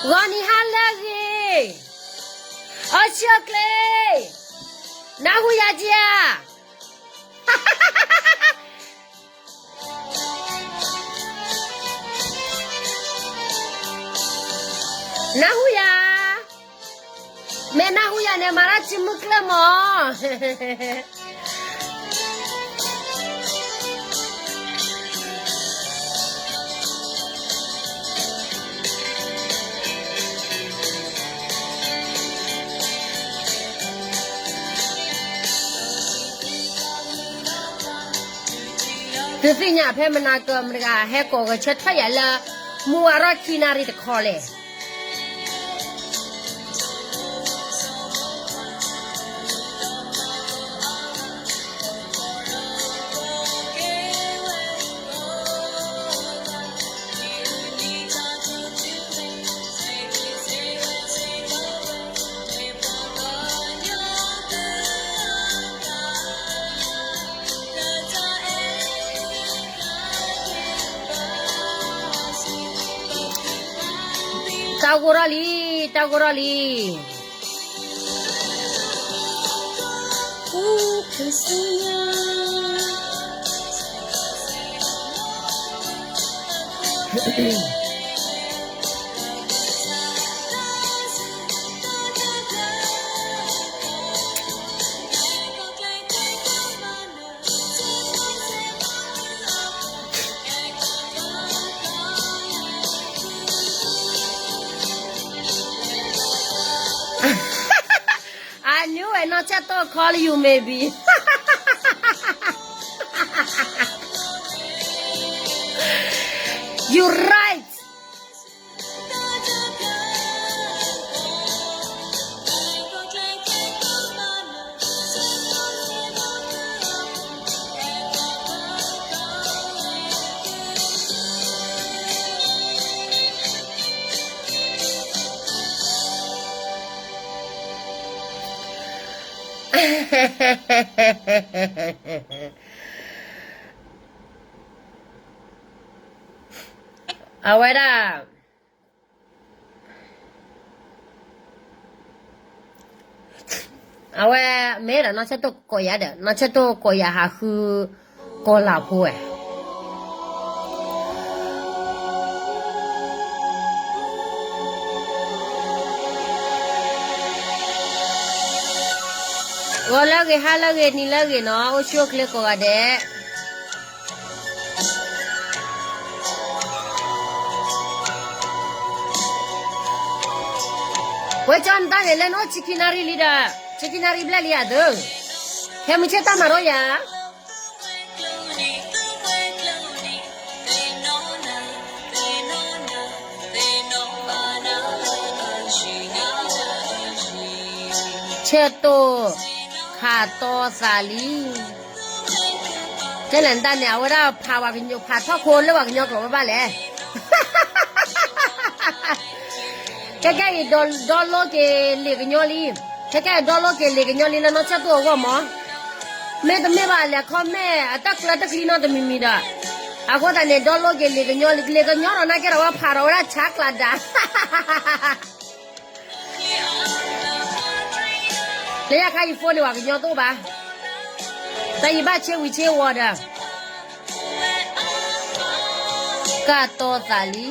ဂီၤနံၤဟါလၢအဂ့ၤ, အိၣ်ဆူၣ်အိၣ်ချ့, နၢ်ဟူယၤဧါ, နၢ်ဟူယၤ, မ့ၢ်နၢ်ဟူယၤန့ၣ် မၤရၣ်စုမုၢ်ကျၢၢ်မး. သုသ့ၣ်ညါဖဲမနၤကၢၤမတဂၤ ဟဲကိးဂဲၤဆၢထၢၣ်ယၤလၢ မုၢ်ဝါထီၣ်ခံနၣ်ရံၣ်တခီလဲၣ်. တၢ်ဂိၢ်ထီၣ်လံ, တၢ်ဂိၢ်ထီၣ်လံ. အနုဝဲ နီၢ်ဆၢၣ်တိၣ် call you maybe. You right. အဝဲဒၣ် အဝဲမ့ၢ်ဒီး နီၢ်ဆၢၣ်တိၣ်ကိးယၤဒီး နီၢ်ဆၢၣ်တိၣ်ကိးယၤဟးဃု ကီၤလၤဖိဝဲ ဂီၤလၢအဂ့ၤ ဟါလၢအဂ့ၤ နံၤလၢအဂ့ၤနီၤ အိၣ်ဆူၣ်အိၣ်ချ့ကိးဂၤဒဲး ဝဲကၠီနတၢ်န့ၣ် လဲၤနအိၣ်ဆံခံနၣ်ရံၣ်လံဒီး ဆံခံနၣ်ရံၣ်ဘျဲၣ်လံဧါသု, ဟဲမုၢ်ဆ့ၣ်တၢ်မၤထီၣ်ယၤ ဆၢတိၢ် ခးတီသးလံ, ကဲလဲၣ်နတၢ်န့ၣ် အဝဲဒၣ်ဖးဝဲကညီ ဖးထီၣ်ခိလၢပှၤကညီကျိာ်ဘၣ်ဘၣ်လဲၣ်, ခဲကဲအံၤ download က့ၤလံာ်ကညီလံ, ခဲကဲအံၤ download က့ၤလံာ်ကညီလံလၢနီၢ်ဆၢၣ်တိၢ်အဂီၢ်မး, မ့တမ့ၢ်ဘၣ်လဲၤ comment အတၢ်ကျၢၤတၢ်ကျံနီတမံၤမံၤဒီး, အဃိသတးန့ၣ် download က့ၤလံာ်ကညီလံ, လံာ်ကညီဒီးနာ်က့ဒီးဝဲဖးဒီးဝဲဒၣ်ဆါကျးဒါ လၢယခါယ phone န့ၣ် ပှၤကညီတအိၣ်ဘၣ်, တၢ်ယဘၣ်ဆ့ဝံၤဆ့ဝီၤဒီး, ကတီၤသးလံ, အီ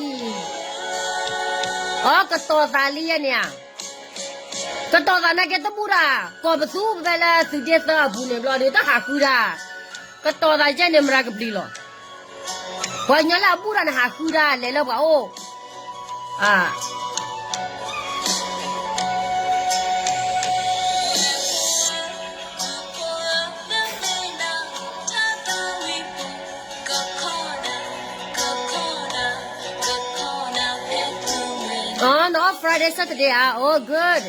ကတီၤသးလံယဲန့ၣ်ဧါ, ကတီၤသးနာ်က့တဘူၣ်တၢ်, ကိးပသူပဖဲလၢသုးဒ့သၢအပူၤန့ၣ်ဘျီဒီး တၢ်ဟးဃုတၢ်, ကတီၤသးယဲန့ၣ် မရၤကပျံၤလီၤ, ပှၤကညီလၢအဘူၣ်တၢ်န့ၣ် ဟးဃုတၢ်လဲၤလၢပှၤအိၣ် Friday Saturday ဧါ, oh good.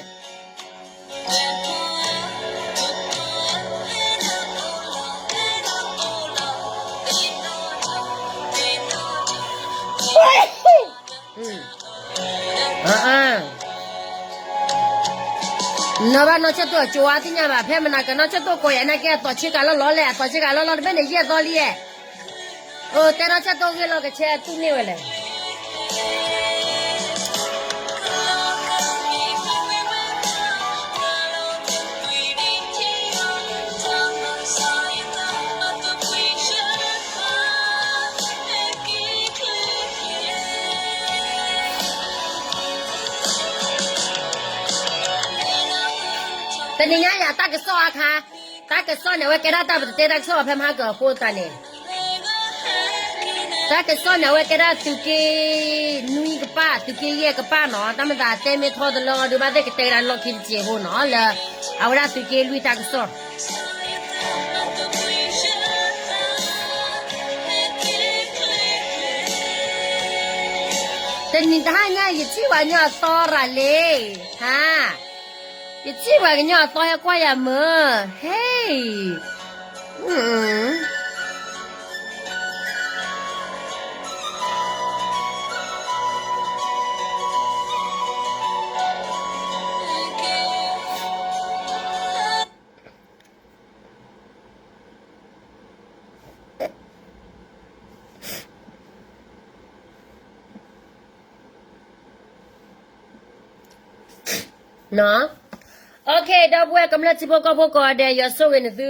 နဘၣ်နီၢ်ဆၢၣ်တိၢ်အကၠိဝါသ့ၣ်ညါဘၣ်, ဖဲမနၤကနီၢ်ဆၢၣ်တိၢ်ကိးယၤနာ်က့ အသီးဆ့ကၤလီၢ်လီၢ်လဲၣ်, အသီးဆ့ကၤလီၢ်လီၢ်တဘ့ၣ်န့ၣ် ယဲၢ်သီလံဧါ, အိၣ်တဲနီၢ်ဆၢၣ်တိၢ်ဂ့ၢ်လီၤကဆဲးတူၢ်န့ၢ်ဝဲလဲၣ် တနံၤညါယၤတၢ်ကစီၣ်အခါ, တၢ်ကစီၣ်န့ၣ် အဝဲကဲဒၣ်တၢ်ပတတဲတၢ်ကစီၣ်ဖဲမဟါကၢၤအဃိသတးန့ၣ်, တၢ်ကစီၣ်န့ၣ် အဝဲကဲဒၣ်သုးက့နွံကပၣ်, သုးက့ယဲၢ်ကပၣ်နီၤ, တၢ်မၤသးတဲမ့ၢ်ထီတလၢအီၤဒုး ဘၣ်သ့ၣ်ကတဲကဒါလီၢ်ခံတစဲးဖိနီၤ လၢအဝဲဒၣ်သုးက့လွံၢ်တၢ်ကစီၣ် တနံၤတဟါညါ ယထံၣ်ပှၤကညီအသီရၤလံ, ဟါ, ယထံၣ်ပှၤကညီအသီဟဲကွၢ်ယၤမၢ်, ဟဲ, နီၤ, OK ဒီပုၢ်ဝဲၢ်ကမျၢၢ်ထံဖိကီၢ်ဖိကိးဂၤဒဲး ယွၤဆိၣ်ဂ့ၤနသု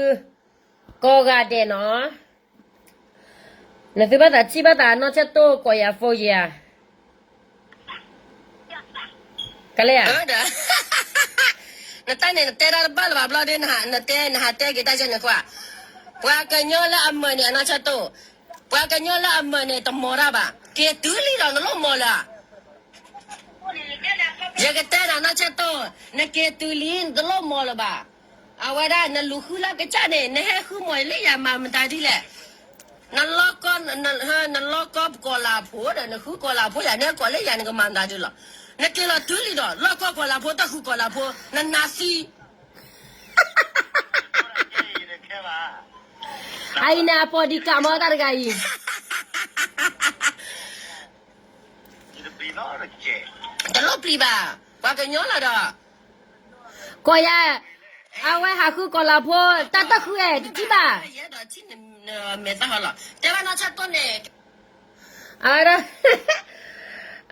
ကိးဂၤဒဲးနီၤ, နသုဘၣ်သးထံၣ်ဘၣ်သးနီၢ်ဆဲၣ်တိၢ်ကိးယၤ phone ယၤ ကလဲၣ်ဧါ, နတၢ်န့ၣ် နတဲတၢ်တဘၣ်လၢၤဘၣ်ဘျီဒီး နတဲ နဟးတဲက့ၤတၢ်ဆဲန့ၣ်ကွၢ်, ပှၤကညီလၢအမၢၢ်န့ၣ် အနီၢ်ဆဲၣ်တိၢ်, ပှၤကညီလၢအမၢၢ်န့ၣ် တမီၤတၢ်ဘၣ်, က့ၤတုၤလံဒီးနလိၣ်မီၤလၢၤဧါ ယကတဲဒီးနီၢ်ဆဲၣ်တိၢ်, နက့ၤတုၤလံ နတလိၣ်မီၤလၢၤဘၣ်, အဝဲဒၣ်နလူၤဃုလၢကစၢ်န့ၣ် နဟဲဃုမီၤလၢယၤမၤမတၤဒ်လဲၣ်, နလီၢ်ကီ နလီၢ်ကီကီၤလၤဖိဒီး နဃုကီၤလၤဖိယၤ နဟဲကီၤလၢယၤ နကမၤမတၤဒ်လဲၣ်, နက့ၤလီၤတုၤလံဒီး လီၢ်ကီကီၤလၤဖိ တၢ်ဃုကီၤလၤဖိ နနးသံ အအံၤန့ၣ်အပီၢ်ဒံးကးမီၤတၢ်တဂၤအံၤ, တလိၣ်ပျံၤဘၣ်, ပှၤကညီလီၤဒီး, ကိးယၤ, အဝဲဟးဃုကီၤလၤဖိ တၢ်တၢ်ဃုအဲၣ်တထံၣ်ဘၣ်, ယဲဒီးထံၣ်နမဲာ်သၣ်ဟီလီၤ တဲဘၣ်နီၢ်ဆၢတိၢ်န့ၣ်, အဝဲဒၣ်,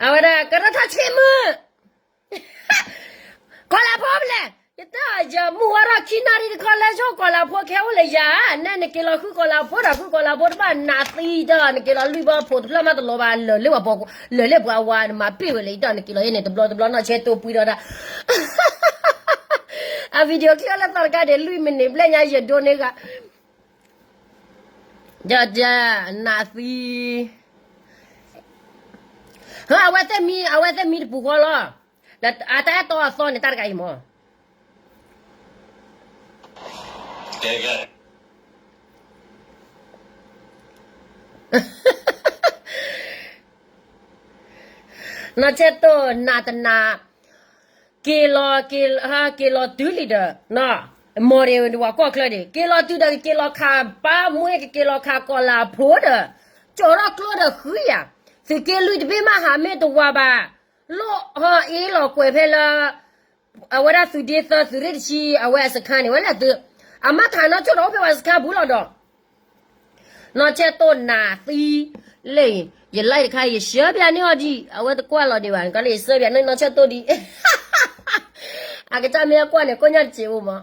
အဝဲဒၣ် ကရၢထီၣ်ဆ့မုၢ် ကီၤလၤဖိဖဲလဲၣ်, ယတဲအီၤ ယမုၢ်ဝါထီၣ်ခံနၣ်ရံၣ်တခီလၢဆိကီၤလၤဖိကဟဲအိၣ်လၢယၤ, နဲနက့ၤလီၤဃုကီၤလၤဖိဒီး ဃုကီၤလၤဖိတဘၣ်နးသံတၢ်, နက့ၤလီၤလွံၢ်ဘီဖိတဖျၢၣ်မးတလီၤဘၣ်, လၢာ်လၢပှၤ, လၢာ်လၢပှၤဝါ နမၤပ့ၢ်ဝဲလၢယတီၢ် နက့ၤလီၤယဲန့ၣ် တဘျီတဘျီနီၢ်ဆဲၣ်တိၢ်ပှံၤဒီးဒၣ် အ video clip လၢသီတကါဒဲး လွံၢ်မံးနံးဘျဲၣ်ညါ ယဒိန့ၢ်ဂၤ, ဒီးနးသံ, အဝဲသ့ၣ်မံ, အဝဲသ့ၣ်မံတပူၤဃီလီၤ, အတၢ်အဲၣ်တီအသီန့ၣ် တၢ်တဂၤအံၤမး နီၢ်ဆဲၣ်တိၢ်နးတနး, က့ၤလီၤ, က့ၤလီၤတုၤလံဒီး, မီၤဒံးဝၤကီၢ်ချၢဒံး က့ၤလီၤတုၤဒီး ကက့ၤလီၤခးပၢ်မွ့ ကက့ၤလီၤခးကီၤလၤဖိဒီး, ကၠီၤထီၣ်ကျိဒီးဃုယၤ, သုးက့လွံၢ်တဘ့ၣ်မးဟးမ့ၢ်တဝၤဘၣ်, လိၣ်ဟီအ့လီၤကွဲးဖဲလၢ အဝဲဒၣ်သုးဒ့သၢသုးရ့ၣ်တဆံ အဝဲအစခါန့ၣ် ဝဲလဲၣ်သု, အမါထးနီၢ်ဆိၣ်ဒီးအိၣ်ဖဲဝဲစခါပူၤလီၤဒီး, နီၢ်ဆဲၣ်တိၢ်နးသံ, လၢ, ယ live တခါ ယ share ပၠးန့ၢ်အီၤဒံး အဝဲတကွၢ်လီၤဒံးဘၣ် နကလဲၤ share ပၠးန့ၢ်နီၢ်ဆဲၣ်တိၢ်ဒံး, အကစၢ်မ့ၢ်အကွၢ်န့ၣ် ကိးညါတစဲးအိၣ်မး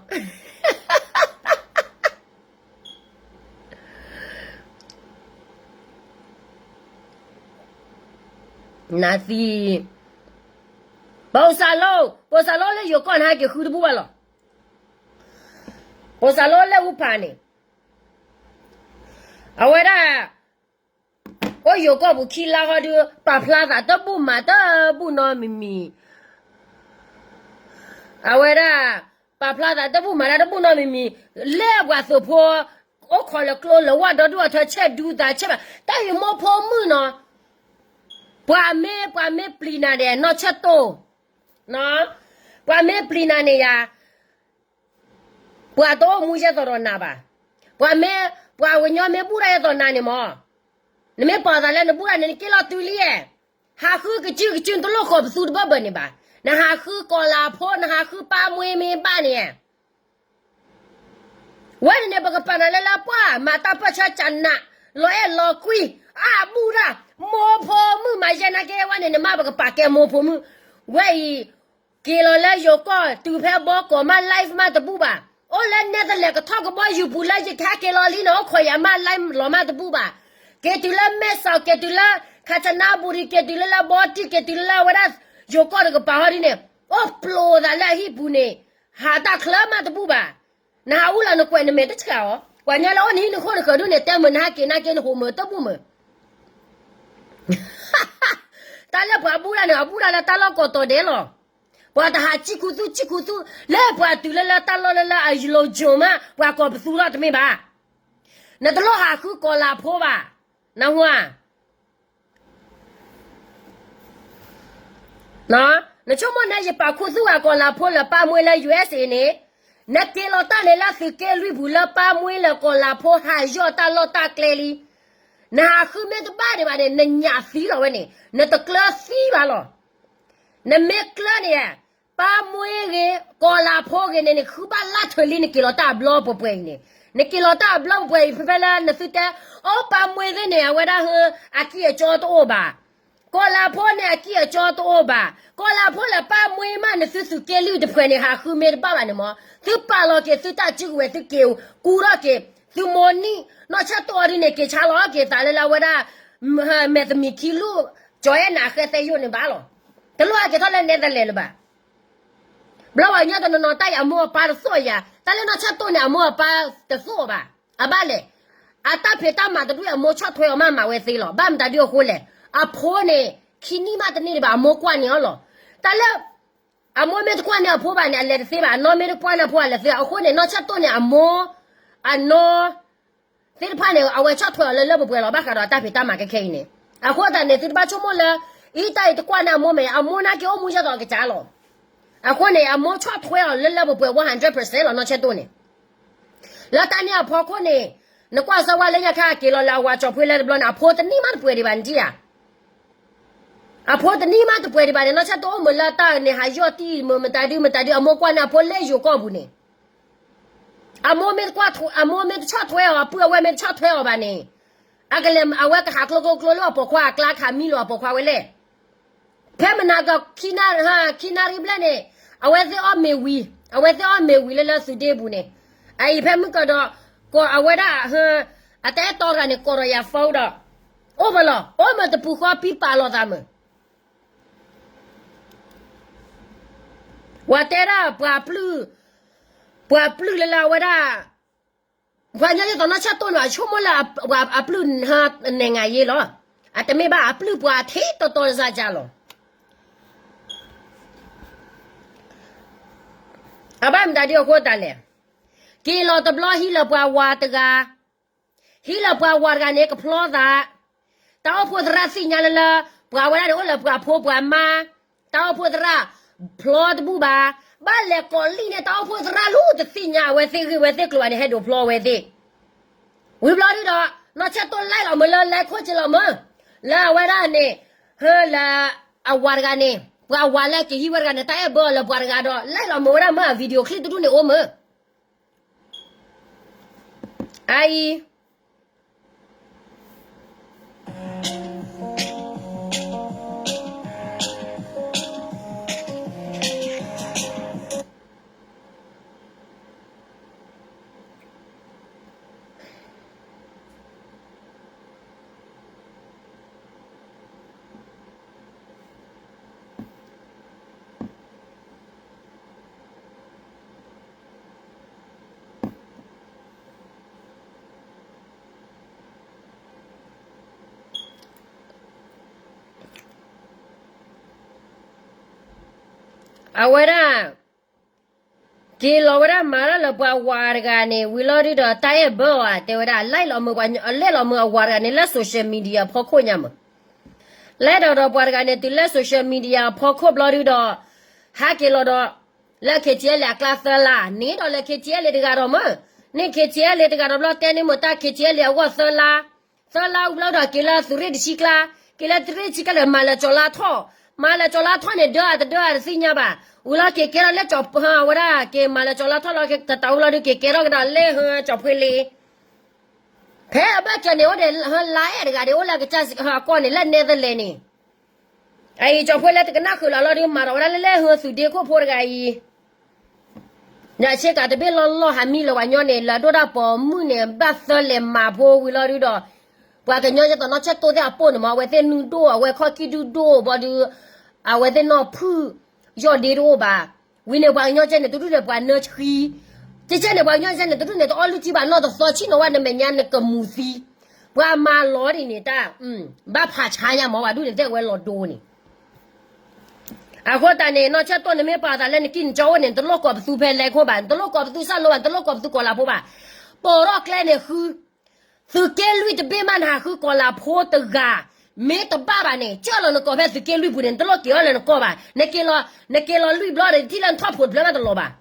နးသံ, ပအိၣ်စးလိ, ပအိၣ်စးလိလၢယိၤကီၢ်န့ၣ် ဟဲက့ၤဃုတဘူၣ်ဘၣ်လီၤ, ပအိၣ်စးလိလၢအူဖးန့ၣ်, အဝဲဒၣ် အိၣ်ယိၤကီၢ်ပူၤခံလါဟီဒုး ပာ်ဖျါသးတဘူၣ်မၤတဘူၣ်နီတမံၤမံၤ, အဝဲဒၣ် ပာ်ဖျါသးတဘူၣ်မၤတၢ်တဘူၣ်နီတမံၤမံၤ, လၢပှၤသုးဖိ အိၣ်ခိးလၢကျိလၢဝၢ်ဒီဒူၣ်အထၢ ဆဲးဒူသးဆဲးဘၣ် တၢ်အံၤမိၢ်ဖိမုၣ်နီၤ, ပှၤမ့ၢ် ပှၤမ့ၢ်ပျံၤနၤဒီး နီၢ်ဆဲၣ်တိၢ်, ပှၤမ့ၢ်ပျံၤနၤန့ၣ်ယၤ ပှၤတအိၣ်မူယဲၢ်သိးဒီးနၤဘၣ်. ပှၤမ့ၢ်, ပှၤကညီမ့ၢ်ဘူၣ်တၢ်ယဲၢ်သိးနၤန့ၣ်မး, နမ့ၢ်ပာ်သးလၢနဘူၣ်တၢ်န့ၣ် နက့ၤလီၤတုၤလံဧါ. ဟးဃုကစုကစု နတလိၣ်ဃီၤပသူတဘၢၣ်ဘၢၣ်န့ၣ်ဘၣ်. နဟးဃုကီၤလၤဖိ နဟးဃုပၢ်မွ့မ့ၢ်ဘၣ်န့ၣ် ဝဲန့ၣ်န့ၣ် ပကပာ်နၤလၢလၢပှၢ် မၤတၢ်ပၢၢ်ဆၢကနး, လီၤအဲၣ်လီၤကွံ, အါဘူၣ်တၢ်, မိၢ်ဖိမုၣ်မၤယဲၢ်နာ်က့ ဝဲန့ၣ်န့ၣ်မး ပကပာ်ကဲမိၢ်ဖိမုၣ်. ဝဲအံၤ က့ၤလီၤလၢယိၤကီၢ် တုၤဖဲဘီကီးမး live မးတဘူၣ်ဘၣ်. အိၣ်လၢနဲတလဲၤကထီၣ်ကဘီယူၤပူၤလၢယကဟဲက့ၤလီၤလံန့ၣ် အိၣ်ခိးယၤမး live လီၤမးတဘူၣ်ဘၣ်. က့ၤတုၤလၢမဲၢ်ဆီး က့ၤတုၤလၢ ခၣ်ဆနါဘူရံၤ က့ၤတုၤလၢလၢဘီတံၢ် က့ၤတုၤလၢလၢအဝဲဒၣ် ယိၤကီၢ်တကပၤဟီဒ်န့ၣ် အိၣ်ပျိသးလၢအဟံၣ်ပူၤန့ၣ် ဟးတၢ်ချၢမးတဘူၣ်ဘၣ်. နဟးအူလီၤနကွဲးနမဲာ်တဆှးအီၤ, ပှၤညီလၢအိၣ်နဟံၣ်နဃိနဃၢၤဒုန့ၣ် တဲမုာ်နဟဲက့ၤနၤက့ၤနဟိးမုာ်တဘူၣ်မုာ်. တၢ်လၢပှၤဘူၣ်တၢ်န့ၣ် အဘူၣ်တၢ်လၢတၢ်လီၢ်ကိးတီၤဒဲးလီၤ. ပှၤတဟးစံၣ်ခူသူၣ်စံၣ်ခူသူၣ် လၢပှၤတုၤလၢလၢတၢ်လီၢ်လၢလၢအယိၤကၠိၤမး ပှၤကိးပသူထီၣ်တမ့ၢ်ဘၣ်. နတလိၣ်ဟးဃုကီၤလၤဖိဘၣ်, နဟါ နဆိကမိၣ်န့ၣ် ယပာ်ခူသူၣ်ဂၤကီၤလၤဖိလၢပၢ်မွေးလၢ ယူအက်စ်အေ န့ၣ်, နက့ၤလီၤတၢ်န့ၣ်လၢသုးက့လွံၢ်ပူၤလၢပၢ်မွေးလၢကီၤလၤဖိဟးယီၢ်တၢ်လီၢ်တၢ်ကျဲလံ. နဟးဃုမ့ၢ်တဘၣ်ဒံးဘၣ်န့ၣ် နညၣ်သံလီၤဝဲန့ၣ် နတကျၢသံဘၣ်လီၤ. နမ့ၢ်ကျၢန့ၣ် ပၢ်မွေးဂ့ၤ ကီၤလၤဖိဂ့ၤန့ၣ် နဃုဘၣ်လၢထၢၣ်လံ နက့ၤလီၤတၢ်အဘျီပှဲၤပှဲၤအံၤန့ၣ်, နက့ၤလီၤတၢ်အဘျီပှဲၤပှဲၤအံၤ ဖဲဖဲလၢနသုတဲ အိၣ်ပၢ်မွေးသ့ၣ်န့ၣ် အဝဲဒၣ်ဟၢ အကံၢ်အကီတအိၣ်ဘၣ်. ကီၤလၤဖိန့ၣ် အကံၢ်အကီတအိၣ်ဘၣ်. ကီၤလၤဖိလၢပၢ်မွေးမး နသုသုးက့လွံၢ်တဖှဲးန့ၣ် ဟးဃုမ့ၢ်တဘၣ်ဘၣ်န့ၣ်မး သုပာ်လီၤက့ၤသုတၢ်စုကဝဲၤ သုက့ၤကူထီၣ်က့ၤ သုမိၢ်နံၣ် နီၢ်ဆၢၣ်တိၢ်အီၤဒ်န့ၣ် က့ၤဆါလီၤက့ၤသးလၢလၢအဝဲဒၣ် မဲာ်သမံးခံလူၢ် ကၠီၤအဲၣ်နၤဃဲသဲယိၣ်န့ၣ်ဘၣ်လီၤ. တလိၣ်ဟဲက့ၤထီၣ်လၢနဲသလၣ်လၢၤဘၣ်. ဘျီပှၤကညီတနီၤနီၤ တၢ်အံၤအမိၢ်အပၢ်တသိၣ်ယၤ, တၢ်လၢနီၢ်ဆၢၣ်တိၢ်န့ၣ် အမိၢ်အပၢ်တသိၣ်ဘၣ်. အဘၣ်လဲၣ်, အတၢ်ဖံးတၢ်မၤတဒူၣ်အမိၢ်ဆီၣ်ထွဲအီၤမးမၤဝဲသ့လီၤ. ဘၣ်မတၤဒုအဃိလဲၣ်, အဖိန့ၣ် ခံနံၣ်မးတန့ၢ်ဒံးဘၣ် အမိၢ်ကွၢ်န့ၢ်အီၤလီၤ. တၢ်လၢ အမိၢ်မ့ၢ်တကွၢ်န့ၢ်အဖိဘၣ်န့ၣ် အလဲၤတသ့ဘၣ်. အနီၢ်မ့ၢ်တကွၢ်န့ၢ်အဖိ အလဲၤသ့ဘၣ်. အဃိန့ၣ် နီၢ်ဆၢၣ်တိၢ်န့ၣ် အမိၢ် အနီၢ် သ့ၣ်တဖၣ်န့ၣ် အဝဲဆီၣ်ထွဲအီၤလၢလၢပှဲၤပှဲၤလီၤ. ဘၣ်ဃးဒီးတၢ်ဖံးတၢ်မၤခဲခဲအံၤန့ၣ်, အဃိသတးန့ၣ် သုတဘၣ်ဆိကမိၣ်လၢ အံၤတၢ်အံၤတကွၢ်န့ၢ်အမိၢ်မ့ၢ် အမိၢ်နာ်က့အိၣ်မူယဲၢ်သိးအကစၢ်လီၤ. အဃိန့ၣ် အမိၢ်ဆီၣ်ထွဲအီၤလၢလၢပှဲၤပှဲၤ one hundred percent လီၤ နီၢ်ဆၢၣ်တိၢ်န့ၣ်. လၢတၢ်န့ၣ်အဖီခိၣ်န့ၣ် နကွၢ်စၢၤဝဲလၢညါခါက့ၤလီၤလၢအဝၤကၠီၤဖှ့လၢတဘျီန့ၣ် အဖိတနံၣ်မးတပှဲၤဒံးဘၣ်နထံၣ်ဧါ. အဖိတနံၣ်မးတပှဲၤဒံးဘၣ်န့ၣ် နီၢ်ဆၢၣ်တိၢ်အိၣ်မုာ်လၢတၢ်န့ၣ် ဟးယီၢ်တံၢ်မုာ်မတၤဒုမတၤဒု အမိၢ်ကွၢ်န့ၢ်အဖိလၢယိၤကီၢ်ပူၤန့ၣ် အမိၢ်မ့ၢ်တကွၢ်, အမိၢ်မ့ၢ်တဆီၣ်ထွဲအီၤ, အပုၢ်အဝဲၢ်မ့ၢ်တဆီၣ်ထွဲအီၤဘၣ်န့ၣ်, အကလဲၤ အဝဲကဟးကျိကျိကျိလၢအပိာ်ခွါအကျါ ကဟးမံလီၤအပိာ်ခွါဝဲလဲၣ်. ဖဲမနၤက ခံနၣ်ရံၣ်ဘျဲၣ်န့ၣ်, အဝဲသ့ၣ်အီၣ်မ့ၤဝံၤ, အဝဲသ့ၣ်အီၣ်မ့ၤဝံၤလၢလၢသုးဒ့ပူၤန့ၣ်, အအံၤဖဲမုၢ်ကဒီး ကိးအဝဲဒၣ် အတၢ်အဲၣ်တီတဂၤန့ၣ် ကိးဒီးယၤ phone ဒီး, အိၣ်မးလီၤ, အိၣ်မးတပူၤဃီပံပာ်လီၤသးမး ပှၤတဲဒၣ် ပှၤပျုၢ်, ပှၤပျုၢ်လၢလၢအဝဲဒၣ်, ပှၤညီယသိးနီၢ်ဆၢၣ်တိၢ်န့ၣ် အဆိကမိၣ်လၢအပျုၢ်န့ၣ် နိုင်ငံရေးလီၤ. အတမ့ၢ်ဘၣ် အပျုၢ်ပှၤထဲတီတီလိာ်သးလီၤ. အဘၣ်မတၤဒ်အဃိသတးလဲၣ်, က့ၤလီၤတဘျီဟံးလၢပှၤဝၤတဂၤ ဟံးလၢပှၤဝၤတဂၤန့ၣ် ကဖျီသး, တၢ်အိၣ်ဖှိၣ်သရၣ်သ့ၣ်ညါလၢလၢ ပှၤဝဲဒၣ်န့ၣ် အိၣ်လၢပှၤဖိပှၤမါ, တၢ်အိၣ်ဖှိၣ်သရၣ် ဖျီတဘူၣ်ဘၣ်, ဘၣ်လဲၤကိးလံၣ်န့ၣ် တၢ်အိၣ်ဖှိၣ်သရၣ်လူတသ့ၣ်ညါအဝဲသ့ၣ်ဂ့ၢ်ဝဲသ့ၣ်ကျိၤဘၣ်န့ၣ် ဟဲဒိးဖျီဝဲသ့ၣ်. ဝံၤဘျီဒုဒီး နီၢ်ဆၢၣ်တိၢ်လဲၤလီၤမုာ်လၢလဲၤခိၣ်က့ၤလီၤမုာ်, လၢအဝဲဒၣ်န့ၣ်, ဟၢလၢ အဝၤတဂၤန့ၣ် ပှၤဝၤလၢကဟံးဝဲတဂၤန့ၣ် တၢ်အဲၣ်ဘၢအီၤလၢပှၤတဂၤဒီး လဲၤလီၤမုာ်ဝဲဒၣ်မုာ် အ video clip တဒူၣ်န့ၣ်အိၣ်မုာ် အအံၤ အဝဲဒၣ် က့ၤလီၤဝဲဒၣ်မၤတၢ်လၢပှၤဝၤတဂၤန့ၣ် ဝံၤလီၤဒုဒီး တၢ်အဲၣ်ဘၢအီၤဧါ တဲဝဲဒၣ် လဲၤလီၤမုာ်ပှၤ လဲၤလီၤမုာ်အဝၤတဂၤန့ၣ် လၢ social media ဖီခိၣ်ညါမး, လဲၤဒီးဒီးပှၤတဂၤန့ၣ် တုၤလၢ social media ဖီခိၣ်ဘျီဒုဒီး ဟးက့ၤလီၤဒီး လၢ KTLA အကျါသၢလါ န့ၣ်ဒီးလၢ KTLA တဂၤဒီးမး, န့ၣ် KTLA တဂၤဒီးဘျီတဲန့ၢ်မးတၢ် KTLA အဂီၢ်သၢလါ သၢလါဝံၤဘျီဒီး က့ၤလၢသုးရ့ၣ်တဆံကျါ, က့ၤလၢသုးရ့ၣ်တဆံကျါဒီး မၤလၢကၠီၤလါထီၣ်, မၤလၢကၠီၤလါထီၣ်န့ၣ် ဒၢအတဒၢအတသ့ၣ်ညါဘၣ်, ဝံၤလီၤက့ၤကဲထီၣ်လၢကၠီၤ ဝဲဒၣ် က့ၤမၤလၢကၠီၤလါထီၣ်လီၤ တတးဝံၤလီၤဒုးက့ၤကဲထီၣ်ကဒီးလၢဟၢကၠီၤဖှ့လ့ ဖဲအဘၢၣ်စၢၤန့ၣ် အိၣ်ဒီးဟၢလါအဲၣ်တဂၤဒီး အိၣ်လၢကစၢ်အကီၢ်န့ၣ် လၢနဲသလ့းန့ၣ် အအံၤကၠီၤဖှ့လ့တကနၣ်ဃုာ်လီၤလီၤဒုး မၤထီၣ်ဝဲဒၣ်လၢလၢဟၢသုးဒ့ခိၣ်ဖိတဂၤအံၤ ဒီးဆ့ကၤတဘ့ၣ်လီၢ်လီၢ်ဟးမံလၢပှၤညီန့ၣ် လၢအဒိၣ်တၢ်ပိာ်မုၣ်န့ၣ် ဘၣ်သၢလဲၤမၤဖိဝံၤလီၤဒုးဒီး ပှၤကညီယဲၢ်တီၤနီၢ်ဆၢၣ်တိၢ်သ့ၣ်အပိၢ်န့ၣ်မး အဝဲသ့ၣ်နုၢ်ဒိၣ် အဝဲခီၣ်ကံၢ်ဒုၣ်ဒိၣ်ဘျီဒုး အဝဲသ့ၣ်နီၢ်ဖုၣ် ယီၢ်ဒ့တအိၣ်ဘၣ်. ဝံၤန့ၣ်ပှၤကညီကဲန့ၣ် တဒူၣ်န့ၣ်ပှၤနၢဆှံ, ကဲကဲန့ၣ်ပှၤကညီကဲန့ၣ် တဒူၣ်န့ၣ်တအီလုၢ်ထံဘၣ်နီၢ်တသီ ဆ့ၣ်နီၤဝဲနမဲာ်ညါနကမူၤသံ, ပှၤမၤလီၤဒ်န့ၣ်တၢ်, ဘၣ်ဖးဆါညါမ့ၢ်ဝဲဒူၣ်န့ၣ် တဲဝဲလီၤဒိန့ၣ် အဃိသတးန့ၣ် နီၢ်ဆၢတိၢ် နမ့ၢ်ပာ်သးလၢနကံၢ်နကၠီအိၣ်န့ၣ် နတလိၣ်ကိးပသူဖဲလဲၣ်ခိၣ်ဘၣ်, နတလိၣ်ကိးပသူစၢ်လိဘၣ်, နတလိၣ်ကိးပသူကီၤလၤဖိဘၣ်, ပိာ်ထီၣ်ကျဲန့ၣ်ဃု, သုးက့လွံၢ်တဘ့ၣ်မး နဟးဃုကီၤလၤဖိတဂၤ, မ့ၢ်တဘၣ်ဘၣ်န့ၣ် ကၢၢ်လီၤနကိးဖဲသုးက့လွံၢ်ပူၤန့ၣ် နတလိၣ်က့ၤအီၤလၢနကိးဘၣ်, နက့ၤလီၤ, နက့ၤလီၤလွံၢ်ဘျီဒီး ထံၣ်လၢနထီၣ်ဖိးတဖျၢၣ်မးတလီၤဘၣ်,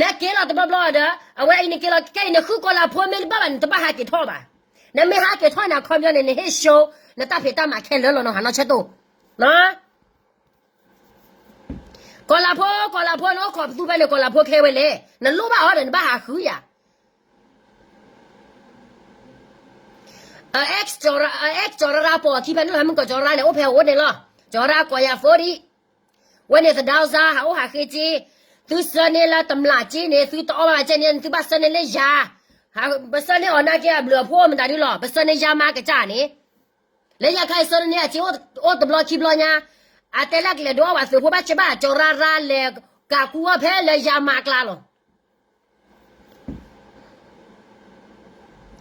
နက့ၤလီၤတဘျီဘျီဒီး အဝဲအံၤနက့ၤလီၤခဲအံၤ နဃုကီၤလၤဖိမ့ၢ်တဘၣ်ဘၣ်န့ၣ် တဘၣ်ဟးက့ၤထီၣ်ဘၣ်, နမ့ၢ်ဟးက့ၤထီၣ်န့ၣ် အခီပညီန့ၣ် နဟ့ၣ် show နတၢ်ဖံးတၢ်မၤခဲလၢာ်လီၤနီၤ နီၢ်ဆၢတိၢ် ကီၤလၤဖိ ကီၤလၤဖိ နအိၣ်ခိးပသူဖဲန့ၣ် ကီၤလၤဖိခဲဝဲလဲၣ်, နလိၣ်ဘၣ်အီၤဒီး နဘၣ်ဟးဃုယၤ, အ ex ကီၤရရၢ ပိာ်အခံဖဲန့ၣ်လီၤ, မ့ၢ်ကီၤကီၤရရၢန့ၣ် အိၣ်ဖဲအအိၣ်န့ၣ်လီၤ, ကီၤရရၢကိးယၤဖိဒံး, ဝဲန့ၣ်သဒါစါ ဟးအိၣ်ဟးဃ့က့, သုဆၢန့ၢ်လၢတမျးက့န့ၣ် သုတအီၣ်ဘၣ်ကဲန့ၣ် သုဘၣ်ဆၢန့ၢ်လၢယၤ, ပဆၢန့ၢ်အီၤနာ်က့အဘျုးအဖှိၣ်မတၤဒုလီၤ, ပဆၢန့ၢ်ယၤမၤကစၢ်န့ၣ် လၢညါခါအံၤဆၢန့ၢ်အစ့အိၣ်တဘျီခံဘျီညါ, အတဲလၢကလဲၤဒိးအီၣ်ဘၣ်သုးဖိဘၣ်ဆၢဘၣ် ကၠီၤရၢ်ရၢ်လဲၤကးကူအီၣ်ဖဲလၢယၤမၤအကျါလီၤ.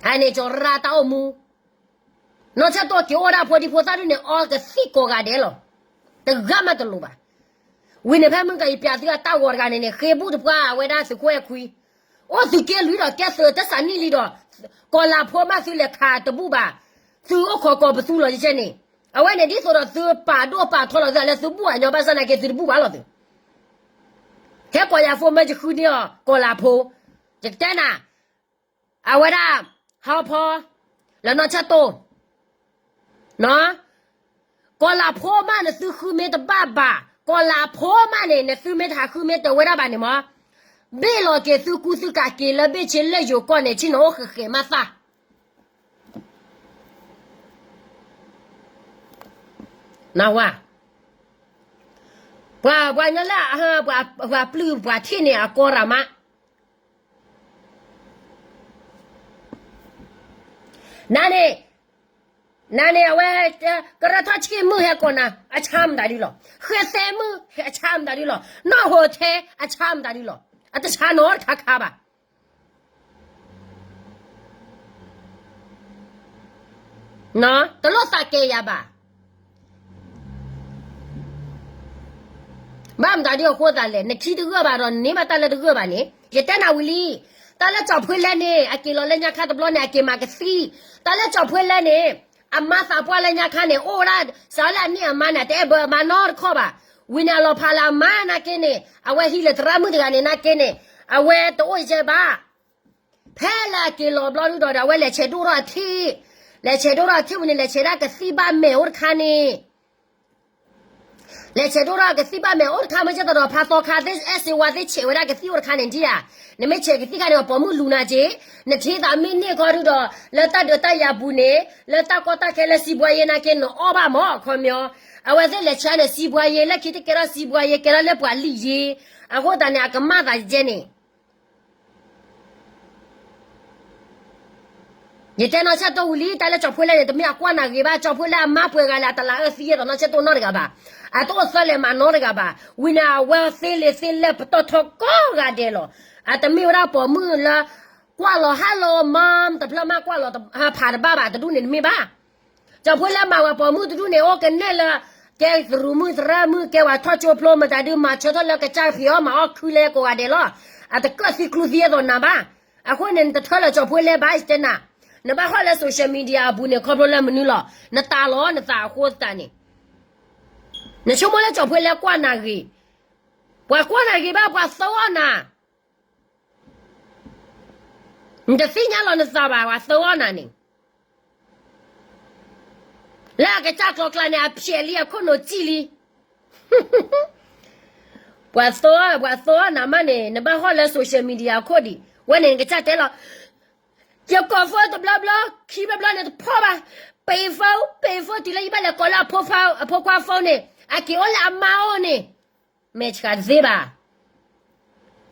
အန့ၣ်ကၠီၤရၢ်ရၢ်တၢ်အိၣ်မူ, နီၢ်ဆၢတိၢ်က့ၤအိၣ်ဒၣ်ဖိဒံဖိသၣ်ဒုန့ၣ် အီကသံၣ်ကိးဂၤဒဲးလီၤ. တဂၤမးတလိၤဘၣ်. ဝံၤန့ၣ်ဖဲမုၢ်ကယပျးသုအတၢ်ဂီၤတဂၤန့ၣ်န့ၣ် ဃ့ဘူၣ်တပှၢ်ဝဲဒၣ်သုးခိၣ်အဲၣ်ခွံ, အိၣ်သုးက့လွံၢ်ဒီးကဲသုးတစးနံၣ်လံဒီး, ကီၤလၤဖိမးသုလဲၤခးတဘူၣ်ဘၣ်, သုအိၣ်ခိးကီၤပသူလီၤယကဲန့ၣ်, အဝဲန့ၣ်ဒ်သိးဒီးသုပာ်ဒိၣ်ပာ်ထီလီၤသုလၢသုဘူၣ်အညီဘၣ်ဆၣ်နာ်က့သုတဘူၣ်ဘၣ်လီၤသု ဟဲကိးယၤဖိမၢယဃုန့ၢ်အီၤကီၤလၤဖိ, ယကတဲနၤ, အဝဲဒၣ်, ဟီဖီ, လၢနီၢ်ဆၢတိၢ်, ကီၤလၤဖိမးနသုဃုမ့ၢ်တဘၣ်ဘၣ်, ကီၤလၤဖိမးန့ၣ် နသုမ့ၢ်တဟးဃုမ့ၢ်တဝဲဒၣ်ဘၣ်န့ၣ်မး, ဘ့ၣ်လီၤက့ၤသုကူသုကၤက့ၤလၢဘ့ၣ်ဆ့လၢယိၤကီၢ်န့ၣ် ဆ့ၣ်နီၤအိၣ်ဃဲးဃဲးမးသၣ် နဝၤ, ပှၤပှၤညီလၢ ပှၤပျုၢ်ပှၤထံၣ်န့ၣ် အကီရၤမး, နန့ၣ်, နန့ၣ် အဝဲ, ကရၢထီၣ်ဆံမုၣ်ဟဲကိးနၤ အဆါမတၤဒုလီၤ, ဃဲသဲမုၣ်အဆါမတၤဒုလီၤ, နီၢ်ဟိးထဲအဆါမတၤဒုလီၤ, အတဆါနီတခါခါဘၣ် တလိၣ်သးကဲယၤဘၣ်. ဘၣ်မတၤဒ်အဃိသးလဲၣ်, နထံတဂၢၢ်ဘၣ်ဒီး နန့ၢ်ဘၣ်တၢ်လၢတဂၢၢ်ဘၣ်န့ၣ် ယတဲနၤဝံၤလံ. တၢ်လၢကၠီၤဖှ့လဲၣ်န့ၣ် အက့ၤလီၤလၢညါခါတဘျီန့ၣ် အက့ၤမၤကသံၣ်. တၢ်လၢကၠီၤဖှ့လဲၣ်န့ၣ် အမါသးပှၢ်လၢညါခါန့ၣ် အိၣ်ဝဲဒၣ်စးလၢအနံၣ်အမါန့ၣ် တအဲၣ်ဘၢအမါနီတခီၣ်ဘၣ်. ဝံၤန့ၣ်အလီၤဖးလၢအမါနာ်က့န့ၣ် အဝဲဟံးလၢသရၣ်မုၣ်တဂၤန့ၣ်နာ်က့န့ၣ် အဝဲတအိၣ်ယဲဘၣ် ဖဲလၢအက့ၤလီၤဘျီဒုဒီး အဝဲလဲၤဆဲးဒိၣ်ထီၣ်အထံၣ်, လဲၤဆဲးဒိၣ်ထီၣ်အထံၣ်ဝံၤန့ၣ် လဲၤဆဲးဒၣ်ကသံၣ်ဘၣ်မဲာ်အိၣ်တခါန့ၣ်, လဲၤဆဲးဒိၣ်ထီၣ်ကသံၣ်ဘၣ်မဲာ်အိၣ်တခါ မ့ၢ်ကဲသိးဒီး ဖါသီခါသ့ၣ် အဲၣ်စ့ဝါသ့ၣ်ဆဲးဝဲဒၣ်ကသံၣ်အိၣ်တခါန့ၣ်ဒ်ဧါ. နမ့ၢ်ဆဲးကသံၣ်ခါန့ၣ် ပိာ်မုၣ်လူၤနၤက့ၤ, နထံသးမ့ၢ်န့ၢ်ခီဒုဒီး လၢတၢ်ဒုးတၢ်ယၤပူၤန့ၣ် လၢတၢ်ကီတၢ်ခဲလၢစံးဘှါယ့နာ်က့ နအီၣ်ဘၣ်မးအခီပညီ. အဝဲသ့ၣ်လဲၤဆဲးန့ၣ် စံးဘှါယ့ လၢခံတကဲထီၣ်စံးဘှါယ့ ကဲထီၣ်လၢပှၤလံၣ်ယ့. အဃိသတးန့ၣ် အကမၣ်သးယဲန့ၣ် ယတဲနီၢ်ဆၢတိၢ်ဝံၤလံ တၢ်လၢကၠီၤဖှ့လဲၣ်န့ၣ် တမ့ၢ်အကွၢ်နၤဂ့ၤဘၣ်, ကၠီၤဖှ့လဲၣ်အမါပှဲၤဂၤလၢ အတလးအၢသံယဲသိးနီၢ်ဆၢတိၢ်နီတဂၤဘၣ်, အတအိၣ်သၢလဲၤမးနီတဂၤဘၣ်. ဝံၤန့ၣ် အဝဲသ့လံာ်သ့လဲၢ်ပတီၢ်ထီကိးဂၤဒဲးလီၤ. အတမ့ၢ်ဝဲဒၣ်ပိာ်မုၣ်လၢ ကွၢ်လီၤ hello mom တဖျၢၣ်မး ကွၢ်လီၤဖးတဘၣ်ဘၣ် တဒူၣ်န့ၣ်တမ့ၢ်ဘၣ် ကၠီၤဖှ့လဲၣ်မၤဝဲပိာ်မုၣ်တဒူၣ်န့ၣ် အိၣ်ကနဲၣ်လၢ ကဲသရူးမုၣ်သရၣ်မုၣ် ကဲဝဲထီၣ်ကၠိဖျိမတၤဒုး မၤဆၢထၢၣ်လၢကစၢ်ဖံးအီၣ်မၤအီၣ်ခုလဲကိးဂၤဒဲးလီၤ. အတကၢၣ်သံကျူသံအသိးနၤဘၣ်. အဃိန့ၣ် နတထၢလၢကၠီၤဖှ့လဲၣ်ဘၣ် ယတဲနၤ, နဘၣ်ဟီၣ်လၢ social media အပူၤန့ၣ် ခီဖျိလၢမနုၤလီၤ နတၢ်လီၤနသးအဃိသတးန့ၣ် နဆိကမိၣ်လၢကၠီၤဖှ့လဲၣ်ကွၢ်နၤဂ့ၤ, ပှၤကွၢ်နၤဂ့ၤဘၣ် ပှၤသၢအီၣ်နၤ နတသ့ၣ်ညါလီၤနသးဘၣ် ပှၤသၢအီၣ်နၤန့ၣ် လၢအကစၢ်ကျီကျါန့ၣ် အဖျဲးလံ အခိၣ်နူာ်စံၣ်လံ. ပှၤသၢ, ပှၤသၢအီၣ်နၤမးန့ၣ် နဘၣ်ဟီၣ်လၢ social media အခိၣ်ဒံး, ဝဲန့ၣ်နကစၢ်တဲလီၤ. ယကိး phone တဘျီဘျီ, ခံဘျီဘျီန့ၣ်တဖီၣ်ဘၣ်. ပ့ၤ phone, ပ့ၤ phone တုၤလၢယဘၣ်လဲၤကိးလၢအဖိခွါ phone န့ၣ်, အက့ၤအိၣ်လၢအမါအိၣ်န့ၣ်, မဲာ်ဆှးတသ့ဘၣ်.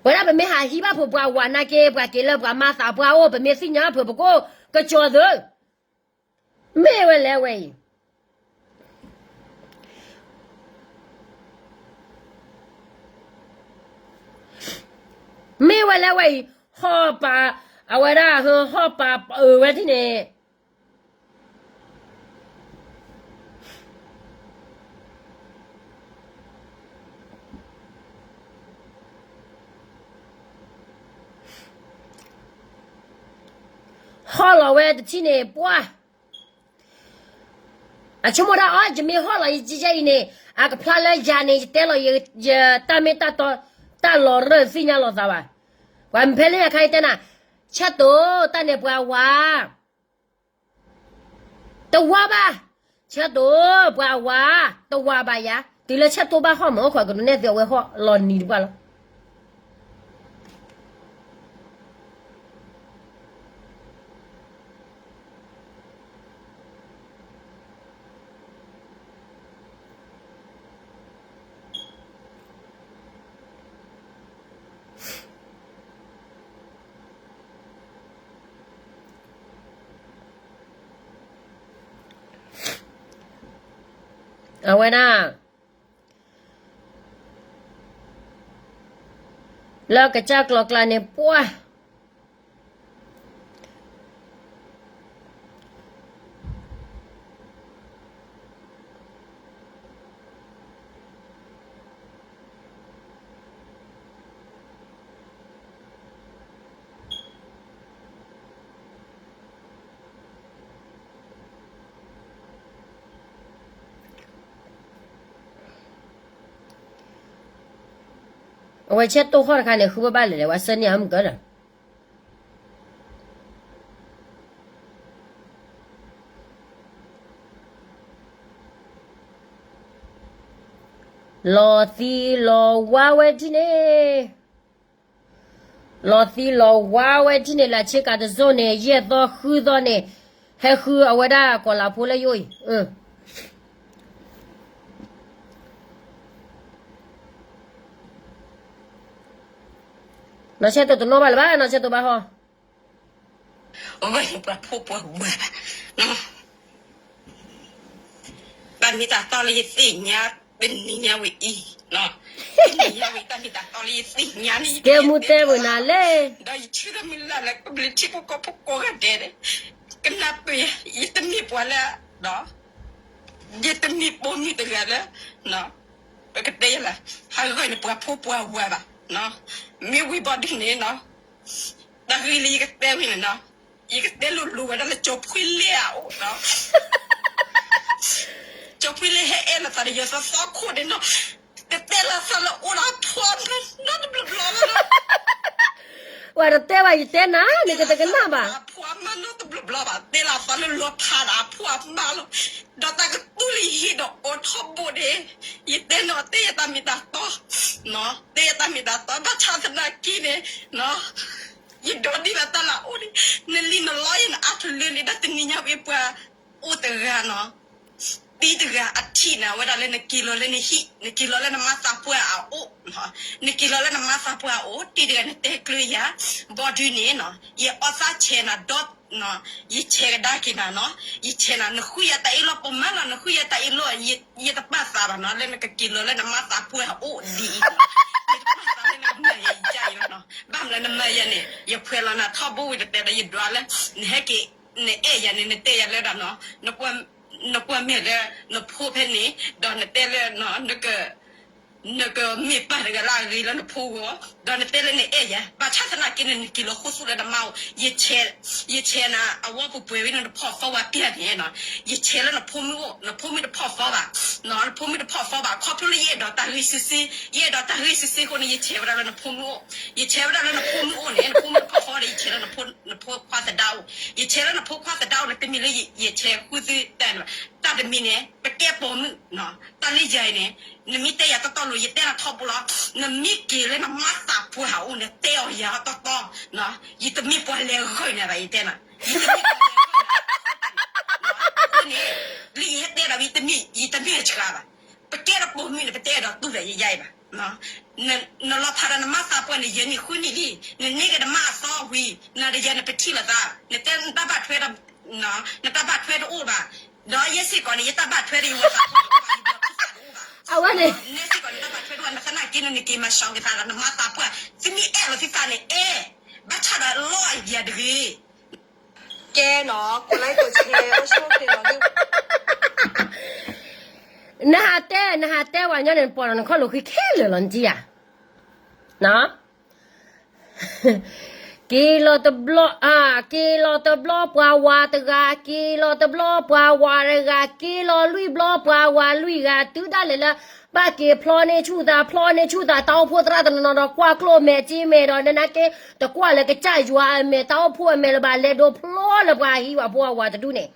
ဝဲဒၣ်ပမ့ၢ်ဟးဟံးဘၣ်ဖုးပှၤဝၤနာ်က့ ပှၤက့ၤလၢပှၤမါသးပှၢ်အိၣ် ပမ့ၢ်သ့ၣ်ညါဖုးပကိၣ်ကစီၤသု, မ့ၢ်ဝဲလဲၣ်ဝဲအံၤ ပှၤသၢအီၣ်နၤမးန့ၣ် နဘၣ်ဟီၣ်လၢ social media အခိၣ်ဒံး, ဝဲန့ၣ်နကစၢ်တဲလီၤ. ဝဲအံၤ ဟီၣ်ပာ်, အဝဲဒၣ်ဟီၣ်ပာ်အၢဝဲဒ်န့ၣ် ဟီၣ်လီၤဝဲတထံၣ်န့ၣ် ပှၢ်, အဆိကမိၣ်ဒၣ်အီၤ ယမ့ၢ်ဟီၣ်လီၤယကဲအံၤန့ၣ် အကဖျါလၢယၤန့ၣ် ယတဲလီၤယတၢ်မ့ၢ်တၢ်တီ တၢ်လီၤရၢၢ်သ့ၣ်ညါလီၤသးဘၣ်. ပှၤမ့ၢ်ဖဲလၢညါခါအံၤတဲနၤ, ဆၢတိၢ်တၢ်န့ၣ်ပှၤဝါ တဝါဘၣ်, ဆၢတိၢ်ပှၤဝါ တဝါဘၣ်ယၤ, တုၤလၢဆၢတိၢ်ဘၣ်ဟီၣ်မၢ် အိၣ်ခိးကဒုးနဲၣ်သုအဝဲဟီၣ်လီၤနံၤတပှၢ်လီၤ. အဝဲဒၣ် လၢကစၢ်ကျီၤကျါန့ၣ် ပှၢ် အဝဲဆဲးတိၢ်ဃီၣ်တခါန့ၣ် ဃုဘၣ်ဘၣ်လဲၣ်လဲၣ် ဝဲဆၢန့ၢ်အမုၢ်ကၢဒီး လီၤသံလီၤဝါဝဲဒ်န့ၣ်, လီၤသံလီၤဝါဝဲဒ်န့ၣ် လၢဆ့ကၤတစိၢ်န့ၣ် ယဲၢ်သီဃုသီန့ၣ် ဟဲဃုအဝဲဒၣ်ကီၤလၤဖိလၢယအိၣ်အံၤ နီၢ်ဆဲးတိၢ်တနီၣ်ဘၣ်လၢၤဘၣ် နီၢ်ဆဲးတိၢ်ဘၣ်ဟီၣ်, အဝဲန့ၣ်ပှၤဖိပှၤဝဲၢ်ဘၣ်, တၢ်မ့ၢ်တၢ်တီလၢယသ့ၣ်ညါ တနံၤညါဝဲအံၤ, တနံၤညါဝဲအံၤ တၢ်မ့ၢ်တၢ်တီလၢယသ့ၣ်ညါန့ၣ် ကဲမူတဲဝဲနၤလဲၣ်, ဒီးယဆၢထၢၣ်မ့ၢ်လၢ်လၢကဘျံးထံဖိကီၢ်ဖိကိးဂၤဒဲးန့ၣ် ကနၢ်ပၢၢ်ယၤ ယတမ့ၢ်ပှၤလၢ ယတမ့ၢ်ပိာ်မုၣ်တဂၤလၢ ပကတဲယၤလၢ ဟးဂီၤန့ၣ်ပှၤဖိပှၤဝဲၢ်ဘၣ်, မ့ၢ်ဝံၤဘီဒုန့ၣ်နီၤ တၢ်ဂ့ၢ်လၢယကတဲဝံၤန့ၣ်နီၤ ယကတဲလိၤလိၤဝဲဒၣ်လၢကၠီဖှံလ့အအိၣ်နီၤ, ကၠီဖှံလ့ဟဲအဲၣ်လိာ်သးဒီးယသီသီခိၣ်န့ၣ်နီၤ, ကတဲလိာ်သးလၢအိၣ်ဒီးအဖိအမါနီတဘျီဘျီလီၤနီၤ, ဝဲတတဲဘၣ်ယတဲနၤ နကတကနၣ်ဘၣ်, အဖိအမါနီတဘျီဘျီဘၣ် တဲလိာ်သးလၢလီၤဖးဒီးအဖိအမါလီၤ, ဒီးတၢ်ကတူၢ်လၢယဟံၣ်ဒီးအိၣ်ထီဘိန့ၣ် ယတဲနီၤ တဲယတၢ်မ့ၢ်တၢ်တီ, တဲယတၢ်မ့ၢ်တၢ်တီ ဘၣ်ဆၣ်သနာ်က့န့ၣ် ယဒိးန့ၢ်ဘၣ်တၢ်လၢအအိၣ်န့ၣ် နလံၣ်နလီယဲၢ်နအါထလၢန့ၣ် ဒီးတနံၤညါဝဲပှၤအိၣ်တဂၤနီၤ, တံၤတဂၤအထံၣ်န့ၣ် အဝဲဒၣ်လၢနက့ၤလီၤလၢနဟံၣ် နက့ၤလီၤလၢနမါသးပှၢ်အအိၣ်, နက့ၤလီၤလၢနမါသးပှၢ်အအိၣ် တံၤတဂၤနတဲကျၢၤယၤ, ဘီဒုန့ၣ်နီၤ ယအီၣ်သးဆဲးနၤဒီး ယဆဲးကဒါက့ၤနၤနီၤ, ယဆဲးနၤ နဃုယၤတၢ်အ့ၣ်လိာ် ပမၤလီၤ နဃုယၤတၢ်အ့ၣ်လိာ် ယတပာ်သးဘၣ်နီၤ လၢနကက့ၤလီၤလၢနမါသးပှၢ်အအိၣ်ဒ်အံၤ, ယတပာ်သးလၢနကမၤယၤယၤအံၤဘၣ်နီၤ, ဘၣ်မနုၤနမၤယၤန့ၣ် ယဖှဲးလီၤနၤထီဘိဝံၤတတဲဒီး ယဒွးလၢ နဟဲက့ၤ နအဲၣ်ယၤန့ၣ် နတဲယၤလၢဒၣ်နီၤ နကွၢ်မဲာ်လၢ နဖိဖဲန့ၣ် ဒီးနတဲလၢ နကမ့ၢ်ပၢ်တဂၤလၢအဂ့ၤလၢနဖိဂီၢ် ဒီးနတဲလၢနအဲၣ်ယၤ ဘၣ်ဆၣ်သနာ်က့န့ၣ် နက့ၤလီၤဃိသ့လၢနမါအိၣ် ယဆဲးနၤ အဝဲပှဲၤပှဲၤဝံၤန့ၣ် နဖီၣ်သီဝဲပျၢ်န့ၣ်နီၤ ယဆဲးလၢနဖိမုၣ်အိၣ် နဖိမုၣ်တဖီၣ်သီဘၣ်, နဖိမုၣ်တဖီၣ်သီဘၣ် ခီဖျိလၢယအဲၣ်ဒိးတၢ်ဂ့ၢ်စုစ့ ယအဲၣ်ဒိးတၢ်ဂ့ၢ်စုစ့အဃိန့ၣ် ယဆဲးဝဲဒၣ်လၢနဖိမုၣ်အိၣ်, ယဆဲးဝဲဒၣ်လၢနဖိမုၣ်အိၣ်န့ၣ် နဖိမုၣ်တဖီၣ်သီဒီး ယဆဲးလၢနဖိခွါသဒါအိၣ်, ယဆဲးလၢနဖိခွါသဒါအိၣ်န့ၣ် တမ့ၢ်လၢယဆဲးဃုသ့တၢ်န့ၣ်ဘၣ်, တၢ်တမံၤန့ၣ် ပကဲပိာ်မုၣ် တၢ်လၢယၤအံၤန့ၣ် နမ့ၢ်တဲယၤတီတီလိၤ ယတဲနၤထီဘိလီၤ, နမ့ၢ်က့ၤလၢနမါသးပှၢ်အအိၣ်န့ၣ် တဲအီၤယၤတီတီ, ယတမ့ၢ်ပှၤလဲၤဂၢၢ်နၤဘၣ် ယတဲနၤ, ယတမ့ၢ်ပှၤလဲၤဂၢၢ်နၤ, အဃိန့ၣ် လၢယဟဲတဲဒီး ယတမ့ၢ် ယတမ့ၢ်အဆှးဘၣ်, ပကဲဒီးပိာ်မုၣ်န့ၣ် ပတဲအဲၣ်ဒိးတူၢ်ဘၣ်ယယါအံၤဘၣ် နလီၤဖးဒီးနမါသးပှၢ်န့ၣ် ယဲၢ်နံၣ်ဃုနံၣ်လံ, နန့ၢ်က့ၤနမါအသီဝံၤ နဒီးယၤန့ၣ် ပထံၣ်လိာ်သး, နတဲနတၢ်ဘၣ်ထွဲဒီး နတၢ်ဘၣ်ထွဲတအိၣ်ဘၣ်, ဒီးယဲစ့ၢ်ကီးန့ၣ် ယတၢ်ဘၣ်ထွဲဒီးယဝဲသးတအိၣ်ဘၣ်, အဝဲန့ၣ် နဲစ့ၢ်ကီးနတၢ်ဘၣ်ထွဲတအိၣ်ဘၣ် သနာ်က့န့ၣ် နက့ၤမၤစှၤက့ၤသးဒီးနမါသးပှၢ် သုမ့ၢ်အဲၣ်လီၤသုသးန့ၣ်အဲၣ်, ဘၣ်ဆၣ်ဒီးလီၢ်အယၤတဂ့ၤ. ကဲနီၤ ကိးlikeကိးshare အိၣ်ဆူၣ်အိၣ်ချ့နီၤ. နဟးတဲ နဟးတဲဝဲညီန့ၣ် နပိာ်ဒီးနခီၣ်လိာ်ဃံခဲလၢာ်လီၤ နထံၣ်ဧါ. က့ၤလီၤတဘျီ က့ၤလီၤတဘျီပှၤဝၤတဂၤ, က့ၤလီၤတဘျီပှၤဝၤတဂၤ, က့ၤလီၤလွံၢ်ဘျီပှၤဝၤလွံၢ်ဂၤ, တုၤဒၣ်လဲာ်လၢ ဘၣ်က့ၤဖျီန့ၢ်ဆူၣ်သး ဖျီန့ၢ်ဆူၣ်သး တၢ်အိၣ်ဖှိၣ်သရၣ်တနီၤနီၤဒီး ကွၢ်ကျိၣ်မဲာ်စ့မဲာ်ဒီး နနာ်က့ တကွၢ်လၢကစၢ်ယွၤအမဲာ် တၢ်အိၣ်ဖှိၣ်အမဲာ်လၢၤဘၣ် လဲၤဒိဖျီလၢပှၤဟံးဝၤဖိအဝၤတဒူၣ်န့ၣ်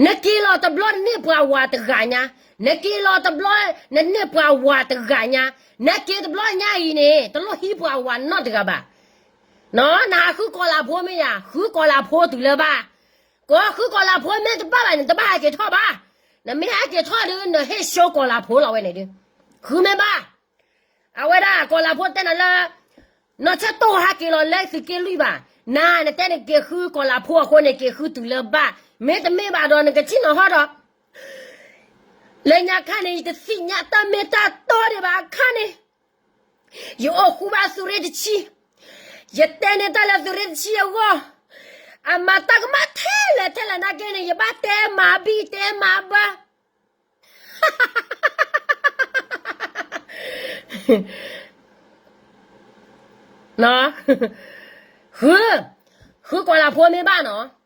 နက့ၤလီၤတဘျီနန့ၢ်ပှၤဝၤတဂၤညါ, နက့ၤလီၤတဘျီ နန့ၢ်ပှၤဝၤတဂၤညါ, နက့ၤတဘျီညါအံၤန့ၣ် တလိၣ်ဟံးပှၤဝၤနီတဂၤဘၣ်. နဟးဃုကီၤလၤဖိမ့ၢ်ယၤ ဃုကီၤလၤဖိတုၤလၢၤဘၣ်. ကီၤဃုကီၤလၤဖိမ့ၢ်တဘၣ်ဘၣ်န့ၣ် တဘၣ်ဟဲက့ၤထီၣ်ဘၣ်. နမ့ၢ်ဟဲက့ၤထီၣ်ဒီး နဟ့ၣ်ဆှၢကီၤလၤဖိလီၤဝဲန့ၣ်ဒီး ဃုမ့ၢ်ဘၣ်. အဝဲဒၣ်ကီၤလၤဖိတဲနၤလၢ နီၢ်ဆၢတိၢ်ဟဲက့ၤလီၤလၢသုးက့လွံၢ်ဘၣ်, နၤနတဲနက့ၤဃုကီၤလၤဖိအဃိန့ၣ် က့ၤဃုတုၤလၢၤဘၣ်, မ့တမ့ၢ်ဘၣ်ဒီးနကထံၣ်နီၤဟီဒီး လၢညါခါန့ၣ် ယတသ့ၣ်ညါတၢ်မ့ၢ်တၢ်တီဒံးဘၣ်အခါန့ၣ်, ယအိၣ်ဃူဘၣ်သုးရ့ၣ်တဆံ, ယတဲန့ၢ်တၢ်လၢသုးရ့ၣ်တဆံအဂီၢ်, အမၤတၢ်ကမၣ်ထဲလဲၣ်ထဲလဲၣ်နာ်က့န့ၣ် ယဘၣ်တဲမၤဘံၣ်တဲမၤဘၢ ဃု, ဃုကီၤလၤဖိမ့ၢ်ဘၣ်နီၤ,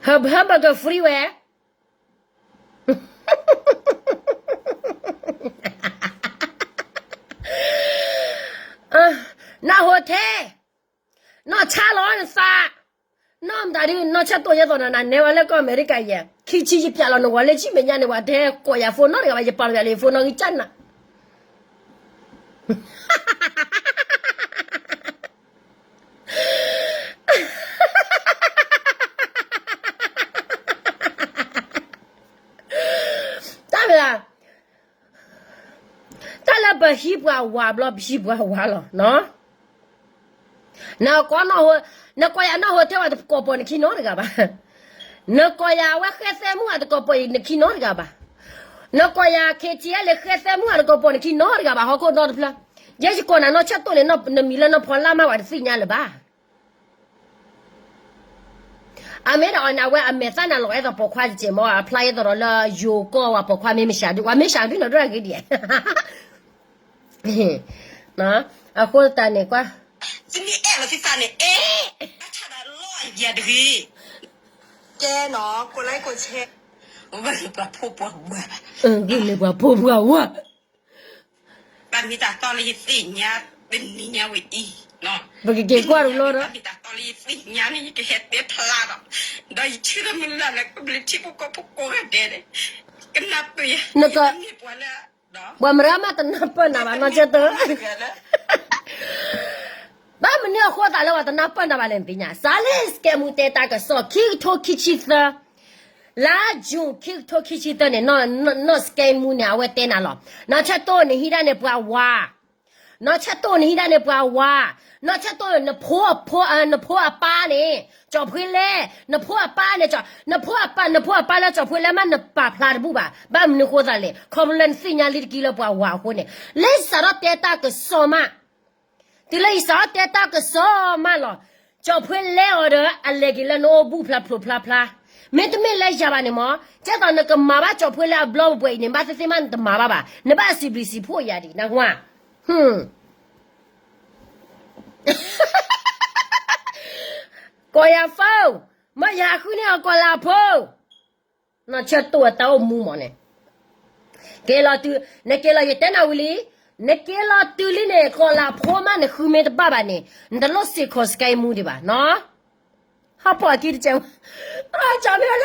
ဟၢဘၢၣ်က free ဝဲ, နၢ်ဟူထဲ, နီၢ်ဆါလီၤနသး, နီၢ်မတၤဒုး နီၢ်ဆၢတိၢ်ယဲသိးနၤ နဲဝဲလၢကီၢ်အမဲရကၤယဲ, ခံဆံယပျးလီၤနဝၤလၢဆံမဲာ်ညါန့ၣ် ပှၤတဟဲကိးယၤဖိနီတဂၤဘၣ် ယပာ်လီၤယၤလၢယဖိနီၣ်ဂံၢ်ကၢ်နၤ တၢ်မ့ၢ်, တၢ်လၢပဟံးပှၤဝၤဘျီ ပဟံးပှၤဝၤလီၤနီၤ. နကီး, နကိးယၤနီၢ်ဟူထဲဝဲတကိးပိာ်နခံနီတဂၤဘၣ်. နကိးယၤအဝဲဃဲသဲမုၣ်အတကိးပိာ်အံၤနခံနီတဂၤဘၣ်. နကိးယၤ KTLA ဃဲသဲမုၣ်အတကိးပိာ်နခံနီတဂၤဘၣ် ဟီၣ်ခိၣ်ဒီတဖျၢၣ်. ယဲယကိးနၤနီၢ်ဆၢတိၢ်န့ၣ် နမံၤလၢနီၢ်ဖီလၢ်မးဝဲတသ့ၣ်ညါလၢၤဘၣ်. အမ့ၢ်ဒၣ်အီၤန့ၣ် အဝဲအမဲာ်သၣ်နၤလီၤအဲၣ်သိးပိာ်ခွါတစဲးမ့ၢ် အဖျါအဲၣ်သိးဒီးလၢယိၤကီၢ်ဝဲပိာ်ခွါမ့ၢ်မဆးဒုး ဝဲမ့ၢ်ဆးဒုးနီၢ်ဒိၣ်ဂ့ၤဒံး, အဃိသတးန့ၣ်ကွၢ်, သုမ့ၢ်အဲၣ်လီၤသုသးန့ၣ်အဲၣ်, ဘၣ်ဆၣ်ဒီးလီၢ်အယၤတဂ့ၤ, ကဲနီၤ ကိးlikeကိးshare, ဂုာ်န့ၢ်ပှၤဖိပှၤဝၤ, ဂုာ်န့ၢ်ပှၤဖိပှၤဝၤ ဘၣ်မ့ၢ်တၢ်တီလၢယသ့ၣ်ညါ, တနံၤညါဝဲအံၤ, ပကက့ၤကွၢ်တဘျီဒီး, ဘၣ်မ့ၢ်တၢ်တီလၢယသ့ၣ်ညါန့ၣ် ယကဟဲတဲဖျါဒီး, ဒီးယဆၢထၢၣ်မုၢ်လၢ်လၢကဘျံးထံဖိကီၢ်ဖိကိးဂၤဒဲးန့ၣ်, ကနၢ်ပၢၢ်ယၤ, နက, ပှၤမရၢမးတနၢ်ပၢၢ်နၤဘၣ်နီၢ်ဆၢတိၢ် ဘၣ်မနုၤအဃိသတးလၢပှၤတနၢ်ပၢၢ်နၤဘၣ်လဲၣ်နသ့ၣ်ညါ, စးလၢ scam မူတဲတၢ်ကစီၣ် ခံကထိခံဆံသၢ, လါယူၤ ခံကထိခံဆံသၢန့ၣ်, နီၢ် scam မူန့ၣ် အဝဲတဲနၤလီၤ. နီၢ်ဆၢတိၢ်နဟံးဒၣ်န့ၣ်ပှၤဝၤ, နီၢ်ဆၢတိၢ်နဟံးဒၣ်န့ၣ်ပှၤဝၤ, နီၢ်ဆၢတိၢ် နဖိအပၢ်န့ၣ် ကၠီၣ်ဖှ့လဲ, နဖိအပၢ်န့ၣ်, နဖိအပၢ် နဖိအပၢ်လၢကၠီၣ်ဖှ့လဲမး နပာ်ဖျါတဘူၣ်ဘၣ်, ဘၣ်မနုၤဃိသတးလဲၣ်, ခီဖျိလၢနသ့ၣ်ညါလံတက့ၢ်လၢပှၤဝၤအဃိန့ၣ်, လၢယစးထီၣ်တဲတၢ်ကစီၣ်မး တုၤလၢယစးထီၣ်တဲတၢ်ကစီၣ်မးလီၤ, ကၠီၣ်ဖှ့လဲအီၤဒီး အလဲၤက့ၤလၢနအိၣ်ဘူၣ်ဖျါဖျိဖျါဖျါ, မ့တမ့ၢ်လၢယၤဘၣ်န့ၣ်မး, ကဲသိးနကမၤဘၣ်ကၠီၣ်ဖှ့လဲအဘျီပှဲၤပှဲၤအံၤန့ၣ် ဘၣ်သ့ၣ်သ့ၣ်မးနတမၤဘၣ်ဘၣ်, နဘၣ်စံးဘျုးစံးဖှိၣ်ယၤဒံး နကွၢ် ကိးယၤဖိ, မ့ၢ်ယၤဃုန့ၢ်အီၤကီၢ်လၤဖိ, နီၢ်ဆၢတိၢ်အတၢ်အိၣ်မူမးန့ၣ်, က့ၤလီၤတုၤ, နက့ၤလီၤယတဲနၤဝံၤလံ, နက့ၤလီၤတုၤလံန့ၣ် ကီၢ်လၤဖိမးနဃုမ့ၢ်တဘၣ်ဘၣ်န့ၣ်, နတလိၣ်စ့ၢ်ကီး scam မူဒံးဘၣ်နီၤ, ဟီၣ်ဖီၣ်အခံတကဲး, ကၠီမ့ၢ်လၢ လ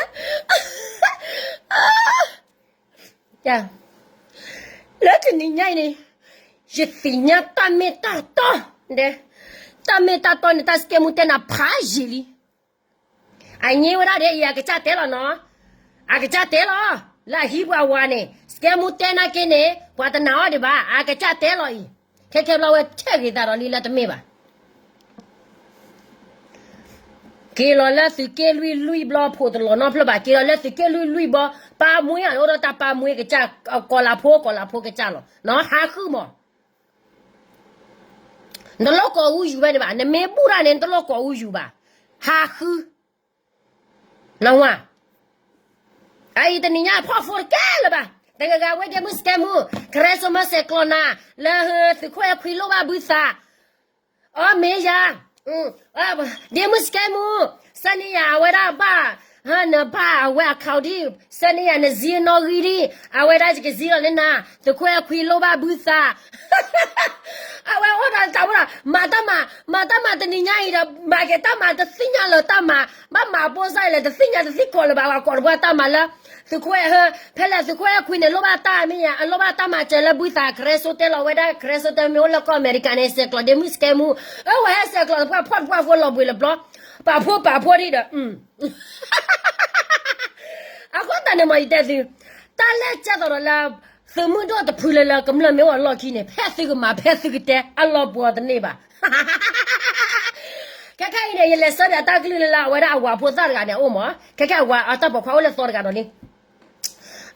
ၢတနံၤညါအံၤန့ၣ်, ယသ့ၣ်ညါတၢ်မ့ၢ်တၢ်တီ, တၢ်မ့ၢ်တၢ်တီန့ၣ် တၢ် scam မူတဲနၤဖးယံာ်လံ, အညံဝဲဒၣ်ဒ်အံၤ အကစၢ်တဲလီၤနီၤ, အကစၢ်တဲလီၤ, လၢအဟံးပှၤဝၤန့ၣ် scam မူတဲနၤက့န့ၣ် ပှၤတနာ်အီၤဒံးဘၣ် အကစၢ်တဲလီၤအံၤ, ခဲခဲဘျီဝဲထဲဂ့ၤသးဒီးလံလၢတမ့ၢ်ဘၣ် က့ၤလီၤလၢသုးက့လွံၢ်လွံၢ်ဘျီ ဖိးတလီၤနီတဖျၢၣ်ဘၣ်, က့ၤလီၤလၢသုးက့လွံၢ်လွံၢ်ဘျီ, ပၢ်မွ့အအိၣ်ဒီးတၢ်ပၢ်မွ့ကစၢ်, ကီၤလၤဖိ ကီၤလၤဖိကစၢ်လီၤ, ဟးဃုမး. နတလိၣ်ကိးအူယူၤဝဲန့ၣ်ဘၣ်, နမ့ၢ်ဘူၣ်တၢ်န့ၣ် နတလိၣ်ကိးအူယူၤဘၣ်, ဟးဃု. နဝါ, အအံၤတနံၤညါဖီၣ်ဖိတကဲလၢၤဘၣ်, တဂၤဂၤဝဲဒ့မုၢ်စကဲမူ, ကရၢစိမၢစဲးကျိးနၤ, လၢသုးခိၣ်အဲၣ်ခွံလိၣ်ဘၣ်ဘုသး အီၣ်မ့ၢ်ယၤ, ဒ့မုၢ်စကဲမူ, ဆၢန့ၢ်ယၤအဝဲဒၣ်ဘၣ်, နဘၣ်အဝဲအခီၣ်ဒံၣ်, ဆၢန့ၢ်ယၤနစံအနီၣ်ဂံၢ်ဒံၣ်, အဝဲဒၣ်ယကစံလီၤလၢနၤ, သုးခိၣ်အဲၣ်ခွံလိၣ်ဘၣ်ဘုသး, အဝဲအိၣ်ဒီးတၢ်ဖိဒီး မၤတၢ်မၤ, မၤတၢ်မၤတနံၤညါအံၤဒီး မၤက့ၤတၢ်မၤတသ့ၣ်ညါလၢၤတၢ်မၤ, ဘၣ်မၤပိၢ်စၢ်အံၤလဲၣ် တသ့ၣ်ညါတသ့ၣ်ကီးလၢၤဘၣ်, ပှၤကိးတပှၢ်တၢ်မၤလၢ သုးခိၣ်အဲၣ်, ဖဲလဲၣ်သုးခိၣ်အဲၣ်ခွံန့ၣ် လိၣ်ဘၣ်တၢ်မ့ၢ်ယၤ, အလိၣ်ဘၣ်တၢ်မၤစၢၤလၢဘုသး, ကရၢစိတဲလီၤဝဲဒၣ်, ကရၢစိတဲမ့ၢ်အိၣ်လၢကီၢ်အမဲရကၤန့ၣ် စဲးကျိးဒ့မုၢ်စကဲမူ, အဝဲဟဲစဲးကျိးတပှၢ်ဖီၣ်တပှၢ်ဖိလီၤဘှံးလီၤဘျီ, ပာ်ဖိပာ်ဖိဒံးဒီး အဃိသတးန့ၣ်မ့ၢ်ယတဲသု, တၢ်လၢကဲသိးဒီးလၢ သုးမုၢ်ဒိၣ်တဖုလၢလၢကမျၢၢ်မ့ၢ်အိၣ်အလီၢ်ခံန့ၣ် ဖဲသုကမၤဖဲသုကတဲအလီၢ်ပှီၤတန့ၢ်ဘၣ်. ခဲခဲအံၤန့ၣ် ယလဲၤဆှၢဒီးတၢ်ကလုၢ်လၢလၢအဝဲဒၣ်အဝၤဖိသၣ်တဂၤန့ၣ် အအိၣ်မး, ခဲခဲအဝၤအတၢ်ပိာ်ခွါအိၣ်လၢသီတဂၤဒီးလံ,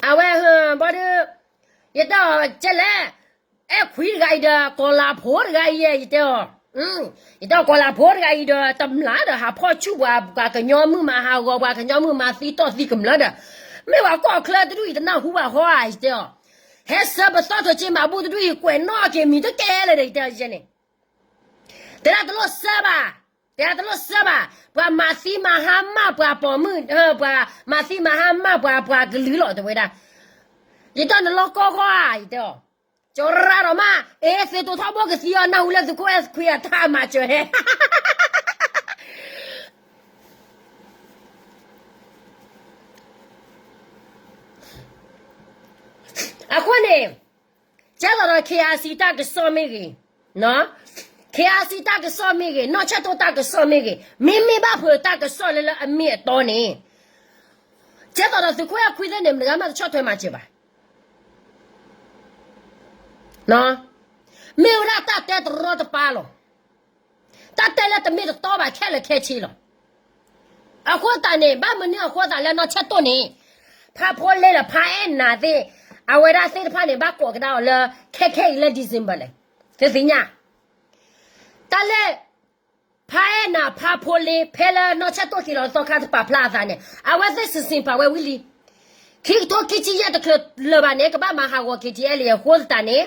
အဝဲ, ဘီဒီး, ယတဲအီၤကဲလဲၣ်, အဲၣ်ခွံတဂၤအံၤဒီး ကီၤလၤဖိတဂၤအံၤယဲ ယတဲအီၤ, ယတဲအီၤကီၤလၤဖိတဂၤအံၤဒီး တမျၢ်ဒီးဟးဖီၣ်ဆူၣ်ပှၤ ပှၤကညီမုၣ်မၤဟးဂီၤ ပှၤကညီမုၣ်မၤသံတီၢ်သံကမျၢၢ်ဒီး, မ့ၢ်ပှၤကီၢ်ချၢတဒူၣ်အံၤတနၢ်ဟူဘၣ်ဟီဧါ ယတဲအီၤ, ဟဲဆၢပသီထိးက့မၤဘူၣ်တဒူၣ်အံၤ ကွဲးနီၣ်က့ၤမံၤတကဲလၢာ်ဒီး ယတဲအီၤယဲန့ၣ် တဲဒၣ်တလိၣ်ဆၢဘၣ်, တဲဒၣ်တလိၣ်ဆၢဘၣ်, ပှၤမၤသံမၤဟါမၢ်ပှၤပိာ်မုၣ်, ပှၤမၤသံမၤဟါမၢ်ပှၤ ပှၤကလုာ်လီၤ တဲဝဲဒၣ်, ယတဲနလီၢ်ကီၢ်ဃီဧါ ယတဲအီၤ, ကၠီရၢ်ဒီးမး, အ့ သုးတိာ်ထီဘိကသံအီၤ နၢ်ဟူလၢသုးခိၣ်အဲၣ်ခွံအတၢ်မၤစၢၤဟဲ အဃိန့ၣ်, ကဲသိးဒီး KIC တၢ်ကစီၣ်မ့ၢ်ဂ့ၤ, KIC တၢ်ကစီၣ်မ့ၢ်ဂ့ၤ, နီၢ်ဆဲၣ်တိၢ်တၢ်ကစီၣ်မ့ၢ်ဂ့ၤ, မ့မ့ၢ်ဘၣ်ဖုးတၢ်ကစီၣ်လၢလၢအမ့ၢ်အတီန့ၣ်, ကဲသိးဒီးသုးခိၣ်အဲၣ်ခွံသ့ၣ်န့ၣ် မတဂၤမးတဆီၣ်ထွဲမၤစၢၤဘၣ်. မ့ၢ်ဝဲဒၣ်တၢ်တဲတရီတပါလီၤ. တၢ်တဲလၢတမ့ၢ်တတီဘၣ် ခဲလၢာ်ခဲဆ့လီၤ. အဃိသတးန့ၣ် ဘၣ်မနုၤအဃိသတးလၢနီၢ်ဆဲၣ်တိၢ်န့ၣ်, ဖါဖိလ့ဒီးဖါအဲၣ်နၤသ့ၣ်, အဝဲဒၣ်သ့ၣ်တဖၣ်န့ၣ် ဘၣ်ကိးကဒါအီၤလၢ ခဲခဲအံၤလၢ December လဲၣ်, သုသ့ၣ်ညါ တၢ်လၢ ဖါအဲၣ်နၤဖါဖိလ့ ဖဲလၢနီၢ်ဆဲၣ်တိၢ်က့ၤလီၤသီခါတပာ်ဖျါအသးန့ၣ် အဝဲသ့ၣ်စံးစ့ၢ်ပာ်ဝဲဝံၤလံ. ခံကထိခံဆံယဲၢ်တချုးလၢၤဘၣ်န့ၣ် ကဘၣ်မၤဟးဂီၤ KTLA အဃိသတးန့ၣ်,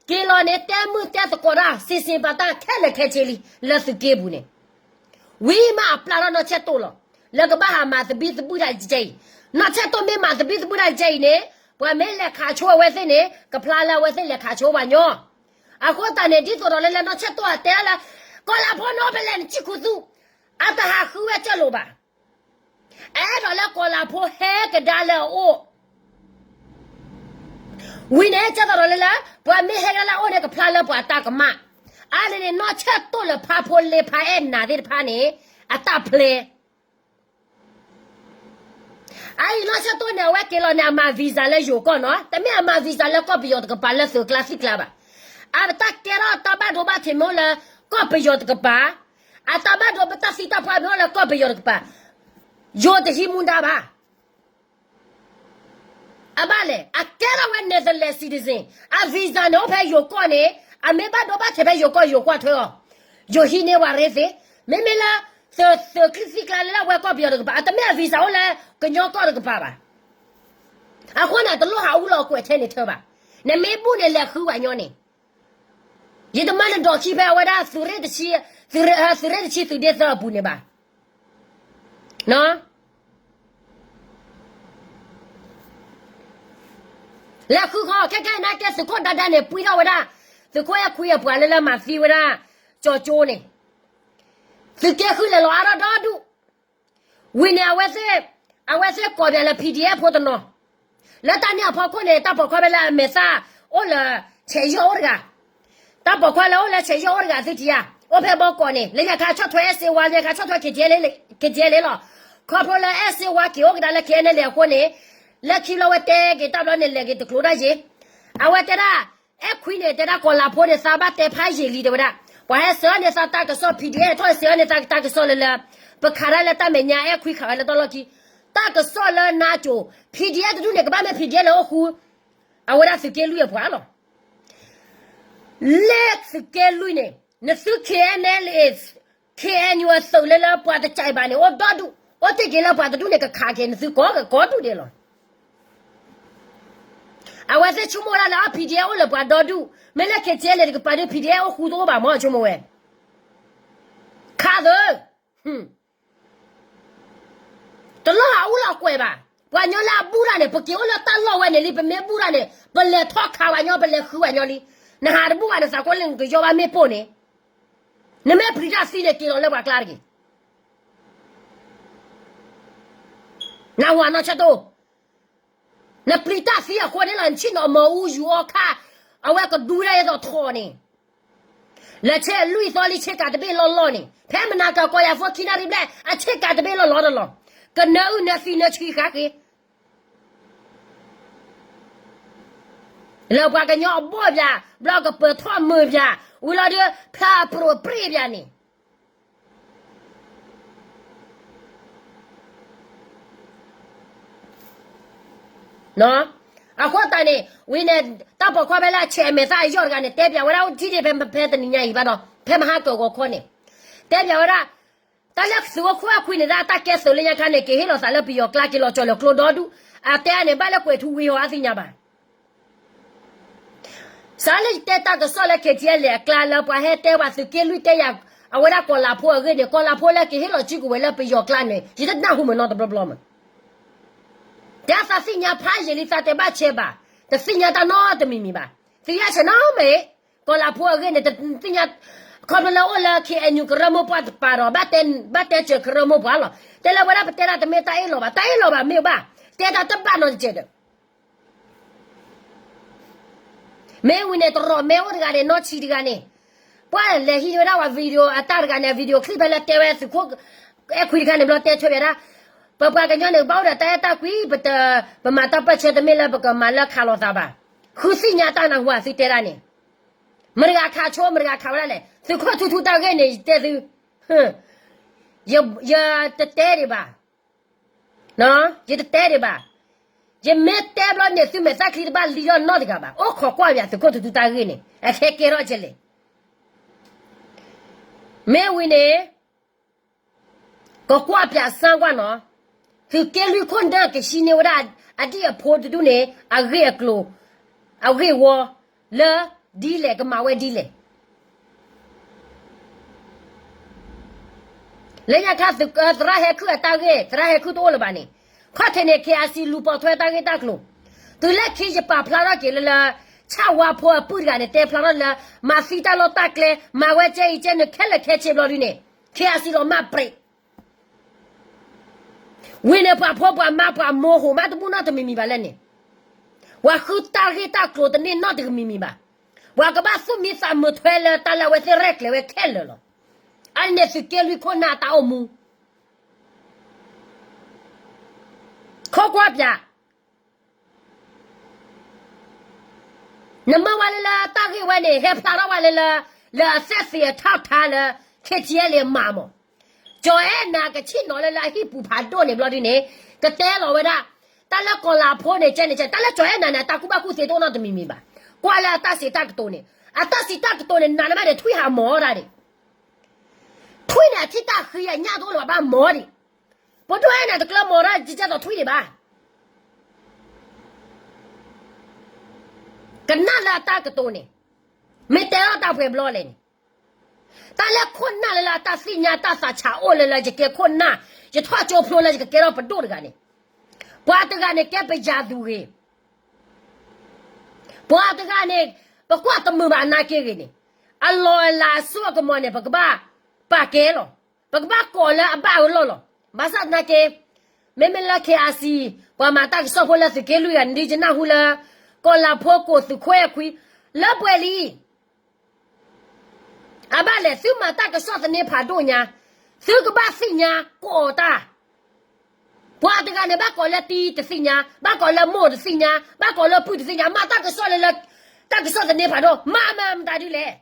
က့ၤလီၤန့ၣ် တဲမုၢ်တဲသကိးတၢ် စံးစ့ၢ်ပာ်တၢ်ခဲလၢာ်ခဲဆ့လံ လၢသုးက့ပူၤန့ၣ်, ဝံၤမးအပျၢ်ထီၣ်နီၢ်ဆဲၣ်တိၢ်လီၤ. လၢကဘၣ်ဟးမၤသဘံၣ်သဘုၣ်တၢ်တကဲအံၤ, နီၢ်ဆဲၣ်တိၢ်မ့ၢ်မၤသဘံၣ်သဘုၣ်တၢ်တကဲအံၤန့ၣ်, ပှၤမ့ၢ်လဲၤခးဆိအဝဲသ့ၣ်န့ၣ် ကဖျါလၢအဝဲသ့ၣ်လဲၤခးဆိပှၤညီ အဃိသတးန့ၣ် ဒ်သိးဒီးလၢလၢနီၢ်ဆဲၣ်တိၢ်အတဲလၢ ကီၤလၤဖိနီၢ်ဖဲလဲၣ်နစံၣ်ခူသူၣ်, အတဟးဃုဝဲကၢၢ်လိာ်ဘၣ်. အအဲၣ်ဒိးလၢကီၤလၤဖိဟဲကဒါလၢအအိၣ် ဝံၤန့ၣ် ကဲသိးဒီးလၢလၢ ပှၤမ့ၢ်ဟဲကဒါလၢအအိၣ်န့ၣ် ကဖျါလၢပှၤတၢ်ကမၣ်. အါန့ၣ်န့ၣ် နီၢ်ဆဲၣ်တိၢ်လၢဖါဖိလ့ဖါအဲၣ်နၤသ့ၣ်တဖၣ်န့ၣ် အတၢ်ဖျဲ အအံၤနီၢ်ဆဲၣ်တိၢ်န့ၣ် အဝဲက့ၤလီၤန့ၣ် အမၤ visa လၢယိၤကီၢ်နီၤ, တမ့ၢ်အမၤ visa လၢကီၢ်ပယီၤတကပၤလၢသုးကျါသံကျါဘၣ်. အတၢ်ကဲထီၣ်တၢ်ဘၣ်ဒိဘၣ်ထံးမ့ၢ်အိၣ်လၢကီၢ်ပယီၤတကပၤ, အတၢ်ဘၣ်ဒိဘၣ်တၢ်သံတၢ်ပှၢ်မ့ၢ်အိၣ်လၢကီၢ်ပယီၤတကပၤ, ယိၤတဟံးမူဒါဘၣ်. အဘၣ်လဲၣ်, အကဲထီၣ်ဝဲ Netherlands citizen, အ visa န့ၣ်အိၣ်ဖဲယိၤကီၢ်န့ၣ်, အမ့ၢ်ဘၣ်ဒိဘၣ်ထံးဖဲယိၤကီၢ်ယိၤကွၢ်ထွဲအီၤ, ယိၤဟံးန့ၢ်ဝဲရ့သ့, မ့မ့ၢ်လၢ သုးကျါသံကျါလၢလၢအဝဲကီၢ်ပယီၤတကပၤ, အတမ့ၢ်အ visa အိၣ်လၢကညီကီၢ်တကပၤဘၣ်. အဃိန့ၣ် တလိၣ်ဟးအူလီၤကွဲးထဲန့ၣ်ထၢဘၣ်. နမ့ၢ်ဘူၣ်န့ၣ် လဲၤဃုဝဲညီန့ၣ်, ယတမၢနဒိးခံဖဲအဝဲဒၣ် သုးရ့ၣ်တဆံ, သုးရ့ၣ်တဆံသုးဒ့သၢအပူၤန့ၣ်ဘၣ်. လဲၤဃုခီ ခဲခဲအံၤနာ်က့ သုးခိၣ်ဒါဒါန့ၣ် ပှံထီၣ်ဝဲဒၣ် သုးခိၣ်အဲၣ်ခွံအပှၤလၢလၢမၤသံဝဲဒၣ် ကၠီကၠိန့ၣ်, သုးက့ဃုလဲၤလီၤအါထီၣ်ဒီဒူၣ်, ဝံၤန့ၣ် အဝဲသ့ၣ်, အဝဲသ့ၣ်ကိးပှၤလၢ PDF ဖိတနီၤ, လၢတၢ်န့ၣ်အဖီခိၣ်န့ၣ် တၢ်ပိာ်ခွါဖဲလၢအမဲာ်သၣ်အိၣ်လၢ ဆဲးယီၢ်အိၣ်တဂၤ, တၢ်ပိာ်ခွါလၢအိၣ်လၢဆဲးယီၢ်အိၣ်တဂၤသ့ၣ်ထံဧါ, အိၣ်ဖဲဘီကီးန့ၣ် လၢညါခါဆီၣ်ထွဲအဲၣ်စ့ဝါ, လၢညါခါဆီၣ်ထွဲ KTLA, KTLA လီၤ. ခီဖျိလၢအဲၣ်စ့ဝါက့ၤအိၣ်ကဒါလၢ KNLA အဃိန့ၣ်, လၢခံဘျီဝဲတဲက့ၤတၢ်ဘျီန့ၣ် လဲၤက့ၤတကျိၤတၢ်ယ့ၤ, အဝဲတဲဒၣ်, အဲၣ်ခွံန့ၣ် တဲဒၣ်ကီၤလၤဖိန့ၣ် သးဘၣ်တဲဖးယံာ်လံ တဲဝဲဒၣ်, ပှၤဟဲစၢၤန့ၢ်သးတၢ်ကစီၣ် PDF ထီၣ်ဟဲစၢၤန့ၢ်သးတၢ်ကစီၣ်လၢလၢ ပခးတၢ်လၢတၢ်မဲာ်ညါ အဲၣ်ခွံခးဝဲလၢတၢ်လီၢ်ခံ, တၢ်ကစီၣ်လၢနါစိၤ PDF တဒူၣ်န့ၣ် ကဘၣ်မ့ၢ် PDF လၢအိၣ်ဃူ, အဝဲဒၣ်သုးက့လွံၢ်အပှၤလီၤ. လၢသုးက့လွံၢ်န့ၣ် နသု KNLA KNU အသုးလၢလၢပှၤတကးဘၣ်န့ၣ် အိၣ်ဒီဒူၣ် အိၣ်တ့ၢ်က့ၤလၢပှၤတဒူၣ်န့ၣ် ကခးက့ၤနသုကိးကဒူၣ်ဒဲးလီၤ. အဝဲသ့ၣ်ဆိကမိၣ်ဝဲဒၣ်လၢအ PDF အိၣ်လၢပှၤဒီဒူၣ်, မ့ၢ်လၢ KTLA တကပၤဒီး PDF အိၣ်ဃူတအိၣ်ဘၣ်မ့ၢ်ဆိကမိၣ်ဝဲ, ခးသၢ တလီၤဟးအူလီၤကွဲးဘၣ်. ပှၤကညီလၢအဘူၣ်တၢ်န့ၣ် ပက့ၤအိၣ်လၢတၢ်လီၢ်ဝဲန့ၣ်လံ, ပမ့ၢ်ဘူၣ်တၢ်န့ၣ် ပလဲၤထီၣ်ခးပှၤကညီ ပလဲၤဃုပှၤကညီလံ. နဟးတဘူၣ်ဘၣ် နသးကိးလၢနကယီဘၣ်မ့ၣ်ပိၢ်န့ၣ်, နမ့ၢ်ပျံၤတၢ်သံန့ၣ် က့ၤလီၤလၢပှၤကျါတဂ့ၤ. နဝၤနီၢ်ဆၢတိၢ်, နပျံၤတၢ်သံအဃိန့ၣ်လီၤ, နဆ့ၣ်နီၤမၤအူယူၤအီခါ, အဝဲကဒူတၢ်အသိးထီၣ်န့ၣ်, လၢဆ့လွံၢ်သီလံ ဆ့ကၤတဘ့ၣ်လီၢ်လီၢ်န့ၣ်, ဖဲမနၤကၤကီယၤဖိခံနၣ်ရံၣ်ဘျဲၣ် အဆ့ကၤတဘ့ၣ်လီၢ်လီၢ်တလီၢ်, ကနၢအုၣ်နၢသံနၢဆှံဃာ်ဃ့ လၢပှၤကညီအဘီၣ်ပၠး, ဘျီကပၢၤထီၣ်မုာ်ပၠး, ဝံၤလီၤဒီး ဖျါအပြိၣ်ပြ့ၣ်ပၠးန့ၣ် အဃိသတးန့ၣ် ဝံၤန့ၣ် တၢ်ပိာ်ခွါဖဲလၢအဆဲးအမဲာ်သၣ်အယီၢ်တဂၤန့ၣ် တဲပၠးဝဲဒၣ်အိၣ်ထံၣ်ဒံးဖဲဖဲတနံၤညါအံၤဘၣ်ဒီး ဖဲမဟါကၢၢ်ဂီၤခီန့ၣ် တဲပၠးဝဲဒၣ် တၢ်လၢသုးခိၣ်အဲၣ်ခွံန့ၣ် ဒၣ်တၢ်ကဲသုးလၢညါခါန့ၣ် က့ၤဟ့ၣ်လီၤသးလၢပယီၤကျါ က့ၤလီၤကၠီၤလၢကျိဒီဒူၣ်, အတဲန့ၣ် ဘၣ်လၢကွဲးထူဝ့ဟီအသ့ၣ်ညါဘၣ်. စးလၢယတဲတၢ်ကစီၣ်လၢ KTLA အကျါလၢပှၤဟဲတဲပှၤသုးက့လွံၢ်တဲယၤ အဝဲဒၣ်ကီၤလၤဖိအဂ့ၢ်န့ၣ် ကီၤလၤဖိလၢက့ၤဟ့ၣ်လီၤစုကဝဲၤလၢပယီၤကျါန့ၣ် ယတနၢ်ဟူမ့ၢ်နီတဘျီဘျီမး. တၢ်သးသ့ၣ်ညါဖးယံာ်လံ သးတဲဘၣ်ဆဲးဘၣ်, တသ့ၣ်ညါတၢ်နီတမံၤမံၤဘၣ်. သ့ၣ်ညါဆဲးနီတမံၤ, ကီၤလၤဖိအဂ့ၢ်န့ၣ် တသ့ၣ်ညါ, ခီဖျိလၢအိၣ်လၢ KNU ကရၢမိၢ်ပှၢ်တပၤဒီး ဘၣ်တဲစၢၤကရၢမိၢ်ပှၢ်လီၤ. တဲလၢဝဲဒၣ်ပတဲဒၣ်တမ့ၢ်တၢ်အ့ၣ်လိာ်ဘၣ်, တၢ်အ့ၣ်လိာ်ဘၣ်မ့ၢ်ဘၣ်, တဲတၢ်တဘၣ်နီတစဲးဒီး မ့ၢ်ဝံၤန့ၣ် တရီးမဲအိၣ်တဂၤန့ၣ် နီၢ်ဆံးတဂၤန့ၣ်, ပှၤလဲၤဟံးဝဲဒၣ်ဝဲ video အတၢ်တဂၤန့ၣ် video clip ဖဲလၢတဲဝဲသုးခိၣ်အဲၣ်ခွံတခါန့ၣ် ဘျီတဲထွဲဝဲဒၣ်, ပပှၤကညီန့ၣ် ကဘၣ်အိၣ်ဒီးတၢ်အဲၣ်တၢ်ကွံ, ပမၤတၢ်ပၢၢ်ဆၢတမ့ၢ်လၢပကမၤလၢခးလိာ်သးဘၣ်. ဃုသ့ၣ်ညါတၢ်နၢ်ဟူအသုတဲဒၣ်န့ၣ်, မတၤဂၤခးဆိ မတၤဂၤခးဝဲဒၣ်လဲၣ်. သုးခိၣ်ထူထူတၢ်ဂ့ၢ်န့ၣ် ယတဲသု, ယတတဲဒံးဘၣ် ယတတဲဒံးဘၣ်. ယမ့ၢ်တဲဘျီန့ၣ် သုမဲာ်သၣ်ချံတဘၣ်လံထီၣ်နီတဂၤဘၣ်. အိၣ်ခိးကွၢ်ပၠးသုးခိၣ်ထူထူတၢ်ဂ့ၢ်န့ၣ် အခဲကဲထီၣ်ကလဲၣ်. မ့ၢ်ဝံၤန့ၣ် ကကွၢ်ပၠးစၢ်ကွၢ်နီၤ, သုးက့လွံၢ်ခိၣ်နၢ်ကဟံးန့ၢ်ဝဲဒၣ် အဒံၣ်အဖိတဒူၣ်န့ၣ် အဂ့ၢ်အကျိၤ အဂ့ၢ်ဝီ လၢဒ်လဲၣ် ကမၤဝဲဒ်လဲၣ် လၢညါခါ သရၣ်ဟဲခုၣ်အတၢ်ဂ့ၢ် သရၣ်ဟဲခုၣ်တအိၣ်လၢၤဘၣ်န့ၣ်, ခီၣ်ထံးန့ၣ် KIC လူၤပိာ်ထွဲတၢ်ဂ့ၢ်တၢ်ကျိၤ, တုၤလၢခံယပာ်ဖျါထီၣ်က့ၤလၢလၢ ဆၣ်ဝါဖိအပုၢ်တဂၤန့ၣ် တဲဖျါထီၣ်လၢ မၤသံတၢ်လီၢ်တၢ်ကျဲ မၤဝဲကဲအံၤကဲန့ၣ် ခဲလၢာ်ခဲဆ့ဘျီဒုန့ၣ် KIC လီၤမၢ်ပြံး ဝံၤန့ၣ် ပှၤဖိပှၤမါပှၤမိၢ်ဟိးမးတဘူၣ်နီတမံၤမံၤဘၣ်လဲၣ်န့ၣ်, ပှၤဃုတၢ်ဂ့ၢ်တၢ်ကျိၤတန့ၢ်နီတမံၤမံၤဘၣ်, ပှၤကဘၣ်သူၣ်မံသးမုာ်ထွဲလၢတၢ်လၢအဝဲသ့ၣ်ရဲၣ်ကျဲၤဝဲခဲလၢာ်လီၤ. အန့ၣ်သုးက့လွံၢ်ခိၣ်နၢ်တၢ်အိၣ်မူ ခိးကွၢ်ပၠး နမၢဝဲလၢလၢတၢ်ဂ့ၢ်ဝဲန့ၣ် ဟဲဖျါထီၣ်ဝဲလၢလၢ လၢအသဲၣ်သ့ၣ်အထီၣ်ထါလၢ KTLA မးမး, ကၠီၤအဲၣ်နၤကဆ့ၣ်နီၤလၢလၢအဟံၣ်ပူၤဖးဒိၣ်န့ၣ်ဘျီဒုန့ၣ် ကတဲလီၤဝဲဒၣ်, တၢ်လၢကီၤလၤဖိန့ၣ် ကဲန့ၣ် တၢ်လၢကၠီၤအဲၣ်နၤန့ၣ် အတၢ်ကူၣ်ဘၣ်ကူၣ်သ့တအိၣ်နီတမံၤမံၤဘၣ်. ကွၢ်လၢအတၢ်စံးတၢ်ကတိၤန့ၣ်, အတၢ်စံးတၢ်ကတိၤန့ၣ် နးနမးန့ၣ် ထွံၣ်ဟးမီၤတၢ်ဒံး ထွံၣ်န့ၣ် အထံၣ်တၢ်ဃံအညၣ်တအိၣ်လၢၤဘၣ် ဘၣ်မီၤဒံး, ပဒိၣ်အဲၣ်နၤတကျၢၤမီၤတၢ် ကကဲသိးထွံၣ်ဒံးဘၣ်. ကနၣ်လၢအတၢ်ကတိၤန့ၣ်, မ့ၢ်တဲထီၣ်တၢ်ပှဲၤဘျီလဲၣ်န့ၣ်, တၢ်လၢခိၣ်နၢ်လၢလၢအတၢ်သ့ၣ်ညါတၢ်သးဆးအိၣ်လၢလၢ ယကဲခိၣ်နၢ်, ယထီၣ်ကၠိဖျိလၢယကကဲထီၣ်ပဒိၣ်တဂၤန့ၣ်, ပှၤတဂၤန့ၣ် ကဲပယၤသူဂ့ၤ ပှၤတဂၤန့ၣ် ပကွၢ်တမုာ်ဘၣ်အနၢ်က့ဂ့ၤန့ၣ်, အလီၢ်အလၤအစိအကမီၤန့ၣ် ပကဘၣ်ပာ်ကဲလီၤ. ပကဘၣ်ကိးလၢအဘၣ်အလီၢ်လီၤ. ဘၣ်ဆၣ်သနာ်က့ မ့မ့ၢ်လၢ KIC ပှၤမၤတၢ်ကစီၣ်ဖိလၢသုးက့လွံၢ်ဂၤန့ၣ် ဒ်ယနၢ်ဟူလၢ ကီၤလၤဖိကိးသုးခိၣ်အဲၣ်ခွံ လၢပှဲၤလံ အဘၣ်လဲၣ် သုမၤတၢ်ကစီၣ်သန့ဖးဒိၣ်ညါ, သုကဘၣ်သ့ၣ်ညါကိးတၢ်, ပှၤတဂၤန့ၣ် ဘၣ်ကိးလၢတံၤတသ့ၣ်ညါ, ဘၣ်ကိးလၢမိၢ်တသ့ၣ်ညါ, ဘၣ်ကိးလၢပုၢ်တသ့ၣ်ညါ, မၤတၢ်ကစီၣ်လၢလၢ တၢ်ကစီၣ်သန့ဖးဒိၣ် မၤမၤမတၤဒ်လဲၣ်.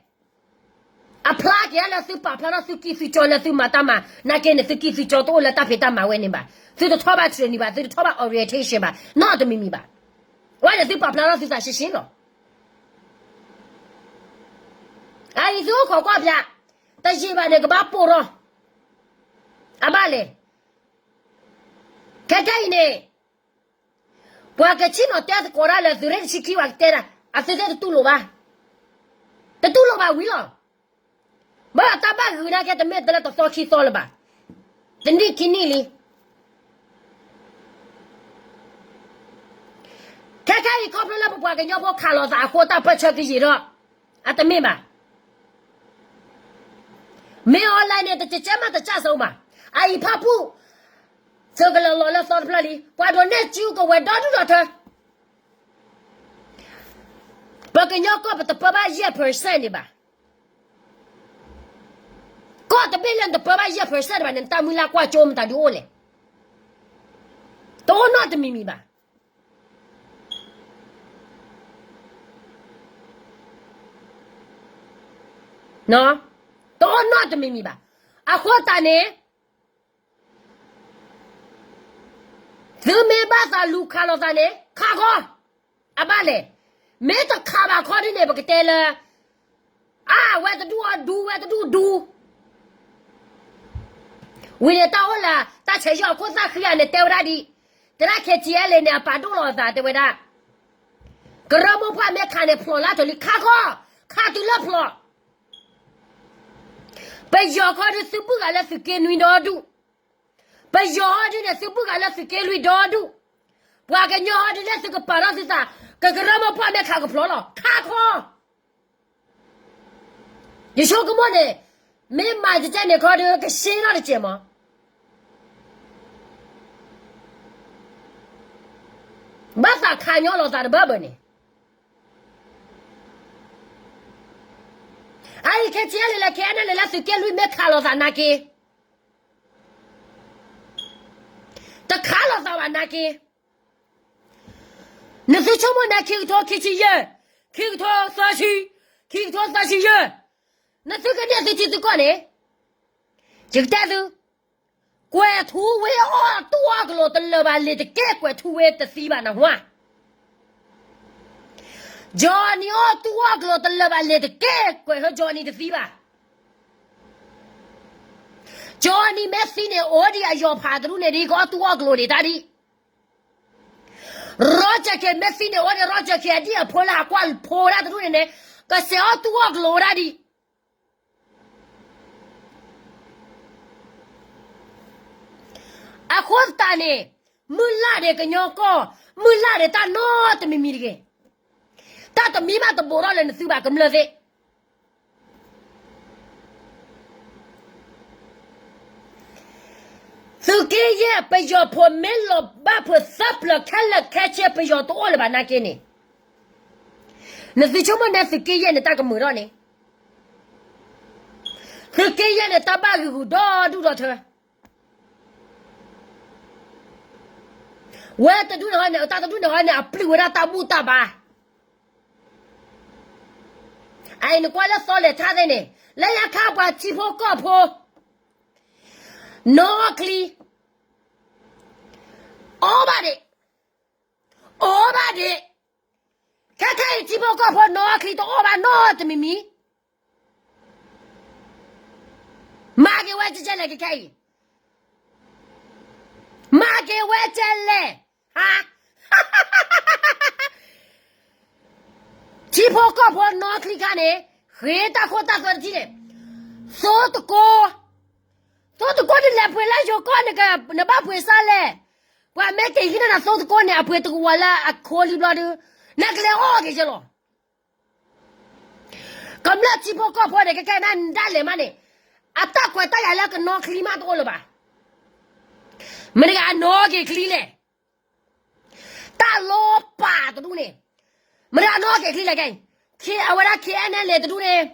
အဖျါက့ၤလၢသုပာ်ဖျါထီၣ်သုကံၢ်သုကၠီလၢသုမၤတၢ်မၤ နာ်က့န့ၣ် သုကံၢ်သုကၠီတအိၣ်လၢတၢ်ဖံးတၢ်မၤဝဲန့ၣ်ဘၣ်. သုတထီၣ်ဘၣ် training ဘၣ်, သုတထီၣ်ဘၣ် orientation ဘၣ်, နီတမံၤမံၤဘၣ်. အဝဲန့ၣ်သုပာ်ဖျါထီၣ်သုသးရှဲရှဲလီၤ. အအံၤသုအိၣ်ခိးကွၢ်ဖၠး, တယံာ်ဘၣ်န့ၣ် ကဘၣ်ပိာ်ထီၣ်, အဘၣ်လဲၣ်. ခဲခဲအံၤန့ၣ် ပှၤကဆ့ၣ်နီၤတဲသကိးတၢ်လၢသုးရ့ၣ်တဆံခံ ပှၤကတဲဒၣ် အသုသ့ၣ်တတူၢ်လိာ်ဘၣ်, တတူၢ်လိာ်ဘၣ်ဝံၤလီၤ. ဘၣ်တၢ်ဘၣ်ဂုာ်နာ်က့ တမ့ၢ်တလၢတသီခံသီလၢၤဘၣ်, တနံၣ်ခံနံၣ်လံ. ခဲခဲအံၤခီဖျိလၢပပှၤကညီဖိခးလိာ်သးအဃိ တၢ်ပၢၢ်ဆၢကယံာ်ဒီး အတမ့ၢ်ဘၣ်. မ့ၢ် online န့ၣ် တကဲကဲမးတကးစၢၤဘၣ်. အအံၤဖၣ်ပူၣ် သုးကလၢၤလီၤလၢသီတဖျၢၣ်လံ, ပှၤဒိးန့ၢ်စုကဝဲၤဒီဒူၣ်ဒီထၢ. ပကညီကီၢ်ပတပၢဘၣ်ယဲၢ် percent န့ၣ်ဘၣ်. ကီၢ်တဘ့ၣ်လၢနတပၢဘၣ်ယဲၢ် percent န့ၣ်ဘၣ်န့ၣ် နတၢ်မုၢ်လၢ်ကွၢ်ကၠိမတၤဒုးအိၣ်လဲၣ်. တအိၣ်နီတမံၤမံၤဘၣ်. တအိၣ်နီတမံၤမံၤဘၣ်. အဃိသတးန့ၣ် သုမ့ၢ်ဘၣ်သးလူၤခးလိာ်သးန့ၣ် ခးခီ, အဘၣ်လဲၣ်. မ့ၢ်တခးဘၣ်ခီဒ်န့ၣ် ပကတဲလၢ အါ ဝဲတဒူၣ်အီၤဒူ ဝဲတဒူၣ်ဒူ ဝံၤန့ၣ်တၢ်အိၣ်လၢ တၢ်ဆဲးယီၣ်အခိၣ်သၣ်ဃံဂၤန့ၣ် တဲဝဲဒၣ်ဒ် တဲဒၣ် ခဲကဲလ့န့ၣ် အပာ်ဒိၣ်လီၤအသးတဲဝဲဒၣ်, ကရၢမိၢ်ပှၢ်မ့ၢ်ခးန့ၣ် ဖျိးလၢအထီၣ်လံ ခးခီ, ခးတုၤလၢဖျိး. ပယီၤခီဒုးသုးဘုၣ်ဂၤလၢသုးက့နွံဒီဒူၣ်, ပယီၤဟီဒုးန့ၣ် သုးဘုၣ်ဂၤလၢသုးက့လွံၢ်ဒီဒူၣ်, ပှၤကညီဟီဒုးန့ၣ် သုကပာ်ထီၣ်သုသး, ကကရၢမိၢ်ပှၢ်မ့ၢ်ခးကဖျိးလီၤ ခးခီ. ယဆိကမိၣ်န့ၣ် မ့ၢ်မၤကကဲန့ၣ်ခီဒုး ကရှ့ထီၣ်တကဲးမး, ဘၣ်သးခးညီလိာ်သးတဘၣ်ဘၣ်န့ၣ်. အအံၤ ခဲကဲလ့လၢ ခဲအံၤန့ၣ်လၢသုးက့လွံၢ်မ့ၢ်ခးလိာ်သးနာ်က့, တခးလိာ်သးဘၣ်နာ်က့. နသုဆိကမိၣ်န့ၣ် ခံကထိခံဆံယဲၢ်, ခံကထိသၢဆံ, ခံကထိသၢဆံယဲၢ်, နသုကန့ၢ်သုထံသုကီၢ်န့ၣ်, ယကတဲသု, ကွဲၤထူဝ့အီၣ်တူၢ်အီၣ်ကလိာ်တလၢာ်ဘၣ်လ့ၤတက့ၢ် ကွဲၤထူဝ့တသံဘၣ်နဟါ. Johnny အီၣ်တူၢ်အီၣ်ကလိာ်တလၢာ်ဘၣ်လ့ၤတက့ၢ် ကွဲၤထူ Johnny တသံဘၣ်. Johnny မ့ၢ်သံန့ၣ် အိၣ်ဒံးအယီၤဖးတဒူၣ်န့ၣ်ဒံး ကအီၣ်တူၢ်အီၣ်ကလိာ်ဒံးတၢ်ဒံး. Roger K မ့ၢ်သံန့ၣ် အိၣ်ဒံး Roger K အဒံၣ်အဖိလၢအကွၢ်ဖိဒၣ်တဒူၣ်န့ၣ်န့ၣ် ကစဲးအီၣ်တူၢ်အီၣ်ကလိာ်ဝဲဒၣ်ဒံး. အဃိသတးန့ၣ် မုၢ်လၢ်ဒံးကညီကီၢ်, မုၢ်လၢ်ဒံးတၢ်နီတမံၤမံၤတဂ့ၤ. တၢ်တမံၤဘၣ်တဘိးထီၣ်လၢနသုဘၣ်ကမျၢၢ်သ့ၣ်. သုးက့ယဲၢ် ပယီၤဖိးမ့ၢ်လီၤဘၣ်ဖုးသၢပျၢၤခဲလၢာ်ခဲဆ့ ပယီၤတအိၣ်လၢၤဘၣ်နာ်က့န့ၣ်, နသုဆိကမိၣ်န့ၣ် သုးက့ယဲၢ်န့ၣ် တၢ်ကမုာ်ထီၣ်န့ၣ်, သုးက့ယဲၢ်န့ၣ် တၢ်ဘၣ်ဂံာ်ဂူာ်ဒီဒူၣ်ဒီထၢ. ဝဲတဒူၣ်န့ၣ်ဟီန့ၣ် တၢ်တဒူၣ်န့ၣ်ဟီန့ၣ် အပျုၢ်ဝဲဒၣ်တၢ်ဘူၣ်တၢ်ဘါ. အအံၤနကွၢ်လၢသီလဲၤထါသ့ၣ်န့ၣ် လၢညါခါပှၤထံဖိကီၢ်ဖိ နီၣ်ချံ အီၣ်ဘၣ်ဒံး, အီၣ်ဘၣ်ဒံး. ခဲခဲအံၤထံဖိကီၢ်ဖိနီၣ်ချံတအီၣ်ဘၣ်နီတမံၤမံၤ. မၤက့ၤဝဲကဲလဲၣ်ခဲခဲအံၤ, မၤက့ၤဝဲကဲလဲၣ်. ထံဖိကီၢ်ဖိနီၣ်ချံခါန့ၣ် ဃ့တၢ်ခိၣ်တၢ်သွဲတထံၣ်န့ၣ်, သိတကိ, သိတကိန့ၣ် လဲၤပှ့ၤလၢယိၤကီၢ်န့ၣ် နဘၣ်ပှ့ၤစၢ်လဲၣ်. ပှၤမ့ၢ်က့ၤဟံးန့ၢ်နသိတကိန့ၣ် အပှ့ၤတကဝီၤလၢအခိလံဘျီဒုး နကလဲၤအီၣ်က့ၤယဲလီၤ. ကမျၢၢ်ထံဖိကီၢ်ဖိန့ၣ် ခဲခဲနဒၣ်လဲာ်မးန့ၣ်, အတၢ်ခွဲးတၢ်ယာ်လၢကနီၣ်ချံမးတအိၣ်လၢၤဘၣ်. မ့ၢ်တဂၤအနီၣ်က့ၤချံလဲၣ်. တၢ်လီၤပာ်တဒူၣ်န့ၣ်, မ့ၢ်တဂၤနီၣ်က့ၤချံလဲၣ်ခဲအံၤ, အဝဲဒၣ် ခဲအံၤန့ၣ် လဲၤတဒူၣ်န့ၣ်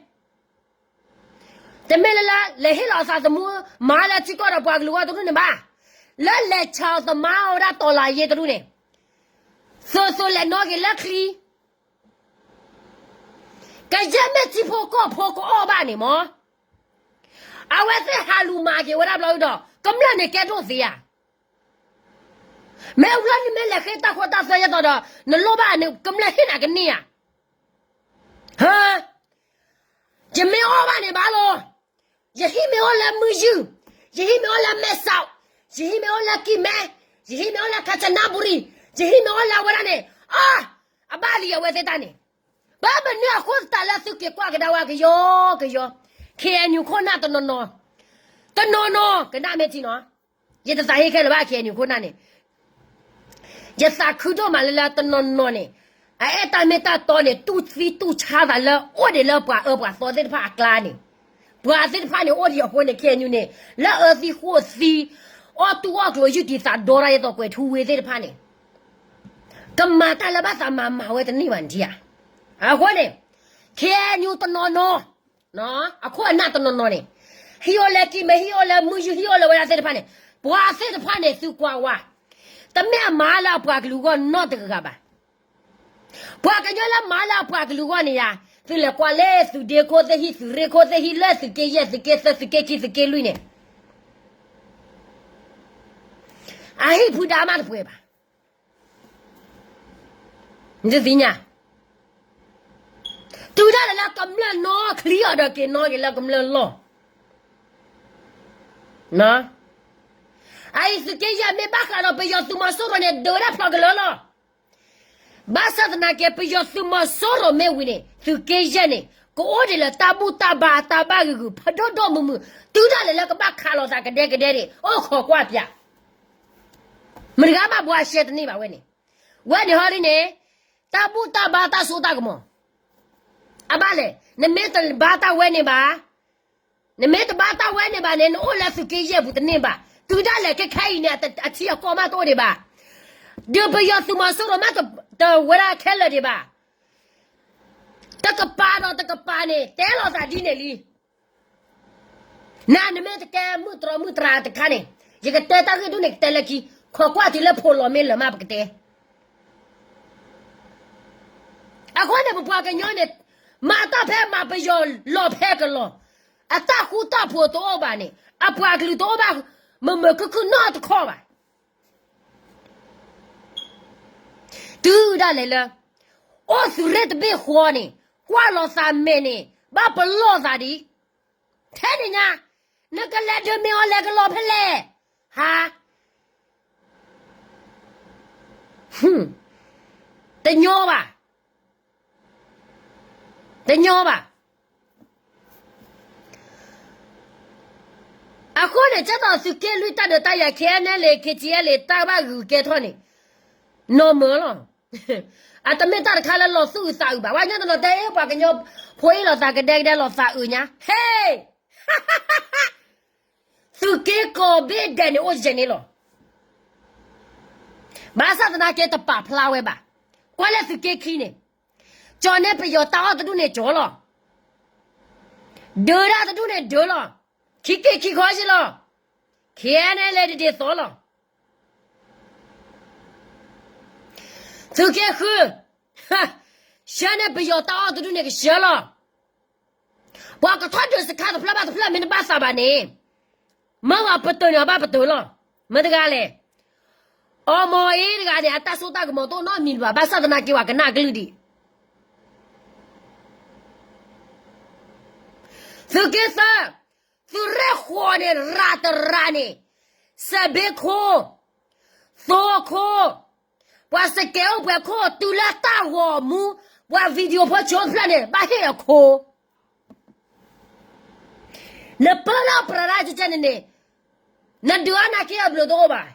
တမ့ၢ်လၢ လဲၤဟ့ၣ်လီၤအသးသမူ မၤလၢထံကီၢ်ဒီးပှၤကလုာ်အဂီၢ်တဒူၣ်န့ၣ်ဘၣ်. လၢလဲၤဆးအီၤသမါအီၤဝဲဒၣ်တီၤလၤယ့တဒူၣ်န့ၣ်, သိးသိးလဲၤနီၣ်က့ၤလၢချံ, ကယဲၢ်မ့ၢ်ထံဖိကီၢ်ဖိကအီၣ်ဘၣ်န့ၣ်မး အဝဲသ့ၣ်ဟးလူၤမၤက့ၤဝဲဒၣ်ဘျီအံၤဒီး ကမျၢၢ်န့ၣ်ကဲဒိၣ်သ့ဧါ. မ့ၢ်အူလီၢ်န့ၣ်မ့ၢ်လဲၤဃ့တၢ်ခိတၢ်သွဲယဲသိးဒီး နလိၣ်ဘၣ်န့ၣ် ကမျၢၢ်ဟ့ၣ်နၤကန့ၢ်ဧါ. ဟါ, ယမ့ၢ်အီၣ်ဘၣ်န့ၣ်ဘၣ်လီၤ. ယဟံၣ်မ့ၢ်အိၣ်လၢမုၢ်ယုၢ်, ယဟံၣ်မ့ၢ်အိၣ်လၢမဲၢ်စီး, ယဟံၣ်မ့ၢ်အိၣ်လၢကံၢ်မဲ, ယဟံၣ်မ့ၢ်အိၣ်လၢကၣ်စနၣ်ဘူရံၤ, ယဟံၣ်မ့ၢ်အိၣ်လၢဝဲဒၣ်န့ၣ်, အါ, အဘၣ်လံအဝဲသ့ၣ်တၢ်န့ၣ်. ဘၣ်မနုၤအဃိသတးလၢသုက့ၤကွၢ်ကဒါဝဲကယီကယီ, KNU ခိၣ်နၢ်တနီၤနီၤ, တနီၤနီၤ ကနၣ်မ့ၢ်ထံနီၤ, ယတသးဟ့ခဲလၢာ်ဘၣ် KNU ခိၣ်နၢ်န့ၣ် ယသးခုဒိၣ်မးလၢလၢတနီၤနီၤန့ၣ်, အအဲၣ်တၢ်မ့ၢ်တၢ်တီန့ၣ် တူၢ်သံတူၢ်ဆါသးလၢအိၣ်ဒံးလၢပှၤအၢပှၤသီသ့ၣ်တဖၣ်အကျါန့ၣ်, ပှၤသ့ၣ်တဖၣ်န့ၣ်အိၣ်ဒံးအဃိန့ၣ် KNU န့ၣ်, လၢအၢသံဃိသံ, အီၣ်တူၢ်အီၣ်ကျိၤယူၢ်တံၤသးဒီတၢ်ယဲသိးကွဲးထူဝ့သ့ၣ်တဖၣ်န့ၣ်, ကမၤတၢ်လၢဘၣ်သးမၤမၤဝဲတန့ၢ်ဘၣ်န့ၣ်ဧါ. အဃိန့ၣ်, KNU တနီၤနီၤ အခိၣ်အနၢ်တနီၤနီၤန့ၣ်, ဟံၣ်အိၣ်လၢကံၢ်မဲ ဟံၣ်အိၣ်လၢမုၢ်ယူၢ် ဟံၣ်အိၣ်လၢဝဲဒၣ်သ့ၣ်တဖၣ်န့ၣ်, ပှၤသ့ၣ်တဖၣ်န့ၣ် သုကွၢ်ဝဲ, တမ့ၢ်အမၤလၢအပှၤကလုာ်အဂီၢ်နီတဂၤဘၣ်. ပှၤကညီလၢမၤလၢအပှၤကလုာ်အဂီၢ်န့ၣ်ယါ, သုလဲၤကွၢ်လၢသုးဒ့ခိၣ်သ့ၣ်ဟံၣ် သုးရ့ၣ်ခိၣ်သ့ၣ်ဟံၣ် လၢသုးက့ယဲၢ် သုးက့သၢ သုးက့ခံ သုးက့လွံၢ်န့ၣ်, အဟံၣ်ဖုဒါမးတပှဲၤဘၣ်. နတသ့ၣ်ညါ, တုၤဒၣ်လဲာ်လၢကမျၢၢ်နီၣ်ချံအီၤဒီးက့ၤနီၣ်က့ၤလၢကမျၢၢ်လီၢ်, အအံၤသုးက့ယဲၢ်မ့ၢ်ဘၣ်ဃးဒီးပယီၤသုးမီၤစိရိၤန့ၣ် ဒုးဝဲဒၣ်ဖျိးကလၢာ်လီၤ. ဘၣ်ဆၣ်သနာ်က့ ပယီၤသုးမီၤစိရိၤမ့ၢ်ဝံၤန့ၣ် သုးက့ယဲၢ်န့ၣ် ကအိၣ်ဒံးလၢတၢ်ဘူၣ်တၢ်ဘါတၢ်ဘၣ်ဂ့ၤဂ့ၤ ဖးဒိၣ်ဒိၣ်မုၢ်မုၢ်, တုၤဒၣ်လဲာ်လၢကဘၣ်ခးလိာ်သးကဒဲကဒဲန့ၣ် အိၣ်ခိးကွၢ်ပၠး, မတဂၤမးဘှါရှဲတန့ၢ်ဘၣ်ဝဲန့ၣ်, ဝဲန့ၣ်ဟီဒ်န့ၣ်, တၢ်ဘူၣ်တၢ်ဘါတၢ်စိတၢ်ကမီၤ, အဘၣ်လဲၣ် နမ့ၢ်တဘါတၢ်ဝဲန့ၣ်ဘၣ် နမ့ၢ်တဘါတၢ်ဝဲန့ၣ်ဘၣ်န့ၣ် နအိၣ်လၢသုးက့ယဲၢ်ပူၤတန့ၢ်ဘၣ်. တုၤဒၣ်လဲာ်ခဲခဲအံၤန့ၣ် အထံအကီၢ်မးတအိၣ်ဒံးဘၣ်. ဒီးပယီၤသုးမီၤစိရိၤမးတဝဲဒၣ်ခဲလၢာ်ဒံးဘၣ်. တကပၤဒီးတကပၤန့ၣ် တဲလိာ်သးဒ်န့ၣ်လံ. နၤနမ့ၢ်တကဲမုၢ်တြီမုၢ်တြၤတခါန့ၣ်, ယကတဲတၢ်ဂ့ၢ်ဒိၣ်န့ၣ်ကတဲလၢခံ, ခိးကွၢ်တုၤလၢဖိးလီၤမ့ၢ်လၢာ်မးပကတဲ အဃိန့ၣ် ပပှၤကညီန့ၣ် မၤတၢ်ဖဲမၤပယီၤလီၤဖဲကလီၤ, အတၢ်ဃူတၢ်ဖိးတအိၣ်ဘၣ်န့ၣ် အပှၤကလုာ်တအိၣ်ဘၣ် မုာ်မုာ်ခုၣ်ခုၣ်နီတခီဘၣ်. တုၤဒၣ်လဲာ်လၢ အိၣ်သုးရ့ၣ်တဘ့ၣ်ဃီန့ၣ် ကွၢ်လိာ်သးမဲာ်န့ၣ် ဘၣ်ပလီၢ်သးဒံး, ထဲန့ၣ်ညါ နကလဲၤဒုးမ့ၢ်အီၤလဲၤကလီၤဖဲလဲၣ်, ဟါ တညီဘၣ်, တညီဘၣ်. အဃိန့ၣ် ကဲသိးသုးက့လွံၢ်တၢ်ဒုးတၢ်ယၤ KNLA KTLA တၢ်ဘၣ်ဂုာ်ကဲထီၣ်န့ၣ် နီၢ်မၢလီၤ. အတမ့ၢ်တၢ်တခါလၢလီၤသူၣ်အုးသးအုးဘၣ်. ပှၤကညီတနီၤတဲ ပှၤကညီဖိအ့ၣ်လိာ်သးကဒဲကဒဲ လီၤသးအုးညါ ဟ့ၣ် သုးက့ကိးဘ့ၣ်ဒဲးန့ၣ်အိၣ်ယဲၢ်န့ၣ်လီၤ. ဘၣ်ဆၣ်သနာ်က့တပာ်ဖျါဝဲဘၣ်. ကွၢ်လၢသုးက့ခံန့ၣ် ကၠီၤန့ၢ်ပယီၤတၢ်အီၣ်တဒူၣ်န့ၣ်ကၠီၤလီၤ. ဒုးတၢ်တဒူၣ်န့ၣ်ဒုးလီၤ. ခံက့ခံခီယံၤလီၤ. ခဲအံၤန့ၣ်လဲၤဒ်ဒ်သိးလီၤ. သုးက့ဃု ဆှၢန့ၢ်ပယီၤတၢ်အီၣ်တဒူၣ်န့ၣ်ကဆှၢလီၤ. ပှၤကထီၣ်ဒုးစခါတဖျၢၣ်ဘၣ်တဖျၢၣ်မ့ၢ်တဘၣ်သးဘၣ်န့ၣ် မ့ၢ်ဝဲပတုာ်န့ၣ်အဘၣ်ပတုာ်လီၤ. မ့ၢ်တဂၤလဲၣ်. အီမီၤအ့တဂၤန့ၣ် အတၢ်စိတၢ်ကမီၤတအိၣ်နီတမံၤဘၣ်. ဘၣ်ဆၣ်သနာ်က့ဝဲကနၣ်ကလုၢ်ဒံး သုးက့သၢ သုးရ့ၣ်ဃိးန့ၣ် ရၤတရၤန့ၣ် စဲးဘ့ခိၣ် သိခိၣ် ပှၤစကဲးအိၣ်ပှဲၤခိၣ် တုၤလၢတၢ်ဂီၤမူ ပှၤ video ဖိကၠိတဖျၢၣ်န့ၣ် ဘၣ်ဟ့ၣ်အခိၣ် နပၢလီၤပြၤဒၣ်ကကဲန့ၣ်န့ၣ် နဒုးအါနၤက့အဘျုးတအိၣ်ဘၣ်.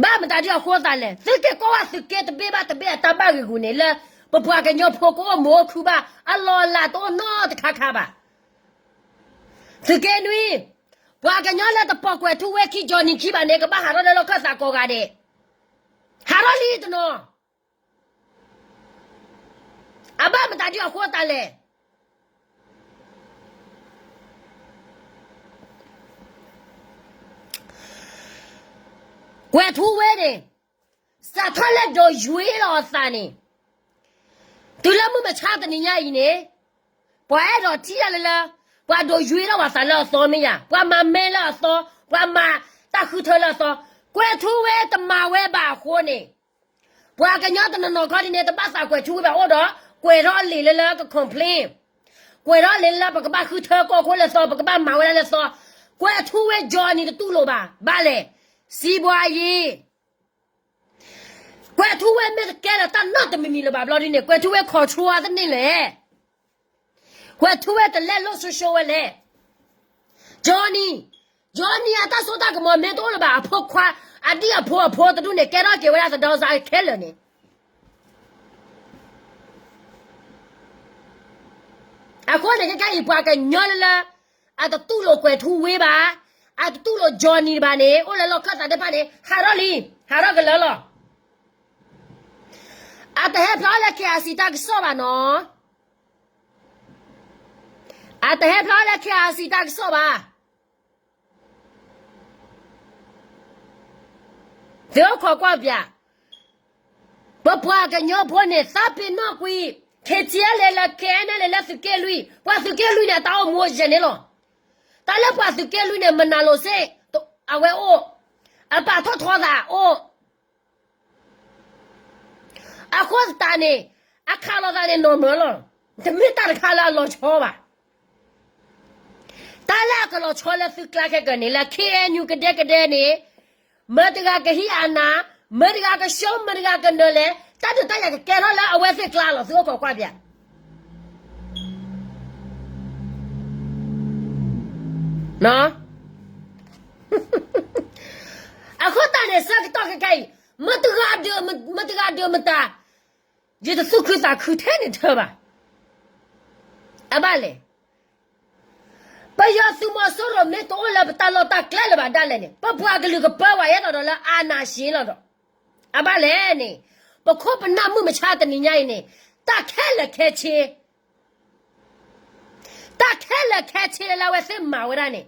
ဘၣ်မတၤဒ်အဃိသးလဲၣ်. သုက့ၤကွၢ်ဝဲသုးက့တဘ့ၣ်ဘၣ်တဘ့ၣ်အတၢ်ဘၣ်ဂ့ၤဂူာ်န့ၣ် လၢပပှၤကညီဖိကအိၣ်မုာ်အိၣ်ခုၣ်ဘၣ် အလီၢ်အလၤတအိၣ်နီတခါခါဘၣ်. သုးက့နွံ ပှၤကညီလၢတပိာ်ကွဲးထူဝ့ခံကၠီနံၤခံဘၣ်န့ၣ် ကဘၣ်ဟးထီၣ်လၢလီၢ်ခၢၣ်သးကိးဂၤဒဲး ဟးထီၣ်လံတနီၤ အဘၣ်မတၤဒ်အဃိသးလဲၣ်. ကွဲးထူဝ့န့ၣ် စးထီၣ်လၢဒီးယွ့လီၤအသးန့ၣ် တုၤလၢမုၢ်မဆါတနံၤညါအံၤန့ၣ် ပှၤအဲၣ်ဒိးထံၣ်ဒၣ်လၢလၢ ပှၤဒိးယွ့ထီၣ်ပှၤသးလၢအသီမ့ၢ်ယၤ, ပှၤမၤမဲလၢအသီ, ပှၤမၤတၢ်ဃုထၢလၢအသီ, ကွဲၤထူဝ့တမၤဝဲဘၣ်အဃိန့ၣ်, ပှၤကညီတနီၤနီၤခီဒ်န့ၣ် တဘၣ်သးကွဲၤထူဝ့ဘၣ်အိၣ်ဒီး ကွဲၤထီၣ်လံာ်လၢလၢက complain, ကွဲၤထီၣ်လံာ်လၢပကဘၣ်ဃုထၢကီၢ်ခိၣ်လၢသီ, ပကဘၣ်မၤဝဲဒၣ်လၢသီ, ကွဲၤထူဝ့ Johnny တတူၢ်လိာ်ဘၣ်, ဘၣ်လဲၣ်, စံးဘှါယံၤ ကွဲၤထူဝ့မ့ၢ်တကဲလၢၤတၢ်နီတမံၤမံၤလၢၤဘၣ်ဘျီဒ်န့ၣ် ကွဲၤထူဝ့ control အသန့ၣ်လဲၣ်. ကွဲၤထူဝ့တလဲလိာ် social ဝဲလဲၣ်. Johnny, Johnny အတၢ်စိတၢ်ကမီၤမ့ၢ်တအိၣ်လၢၤဘၣ် အဖိခွါ, အဒံၣ်အဖိအဖိတဒူၣ်န့ၣ် ကဲထီၣ်က့ၤဝဲဒၣ်သဒီစါခဲလၢာ်န့ၣ် အဃိန့ၣ် ခဲခဲအံၤ ပှၤကညီလၢလၢ အတတူၢ်လိာ်ကွဲၤထူဝ့ဘၣ်, အတတူၢ်လိာ် Johnny ဘၣ်န့ၣ် အိၣ်လၢလီၢ်ခၢၣ်သးသ့ၣ်တဖၣ်န့ၣ် ဟးထီၣ်လံ, ဟးထီၣ်ကလၢာ်လီၤ. အတဟဲဖျါလၢ KIC တၢ်ကစီၣ်ဘၣ်နီၤ, အတဟဲဖျါလၢ KIC တၢ်ကစီၣ်ဘၣ်. သုအိၣ်ခိးကွၢ်ပၠး, ပပှၤကညီဖိန့ၣ် သးပ့ၤနီၣ်ကွံာ် KTLA လၢ KNLA လၢသုးက့လွံၢ်, ပှၤသုးက့လွံၢ်န့ၣ် အတၢ်အိၣ်မူအိၣ်ယဲၢ်န့ၣ်လီၤ. တၢ်လၢပှၤသုးက့လွံၢ်န့ၣ် မနၤလိၤစ့ၢ်, အဝဲအိၣ်, အပာ်ထီၣ်ထီသးအိၣ် အဃိသတးန့ၣ် အခးလိာ်သးန့ၣ် နီၢ်မၢလီၤ. တမ့ၢ်တၢ်တခါလၢအလီၤဆီဘၣ်. တၢ်လၢအကလီၤဆီလၢသုကျါခဲကၢၤန့ၣ် လၢ KNU ကဒဲကဒဲန့ၣ်, မတၤတဂၤကဟံးအနၢ်, မတၤတဂၤကဆှီ, မတၤတဂၤကနၢၤလဲၣ်, တၢ်ဒုးတၢ်ယၤကကဲထီၣ်လၢအဝဲသ့ၣ်ကျါလီၤ. သုအိၣ်ခိးကွၢ်ပၠး အဃိသတးန့ၣ် ဆၢကတီၢ်ခဲခဲအံၤ, မတၤတဂၤဒုး, မတၤတဂၤဒုးမတၤ, ယတသူၣ်ခုသးခုထဲန့ၣ်ထၢဘၣ်. အဘၣ်လဲၣ်, ပယီၤသုးမီၤစိရိၤမ့ၢ်တအိၣ်လၢပတၢ်လီၢ်တၢ်ကျဲလၢၤဘၣ်ဒၣ်လဲာ်န့ၣ် ပပှၤကလုာ်ကပၢဝဲအသးဒီးလၢ အာဏာရှင် လီၤဒီး, အဘၣ်လဲၣ်န့ၣ်, ပခိၣ်ပနၢ်မုၢ်မဆါတနံၤညါအံၤန့ၣ်, တၢ်ခဲလၢာ်ခဲဆ့ တၢ်ခဲလၢာ်ခဲဆ့လၢအဝဲသ့ၣ်မၤဝဲဒၣ်န့ၣ်,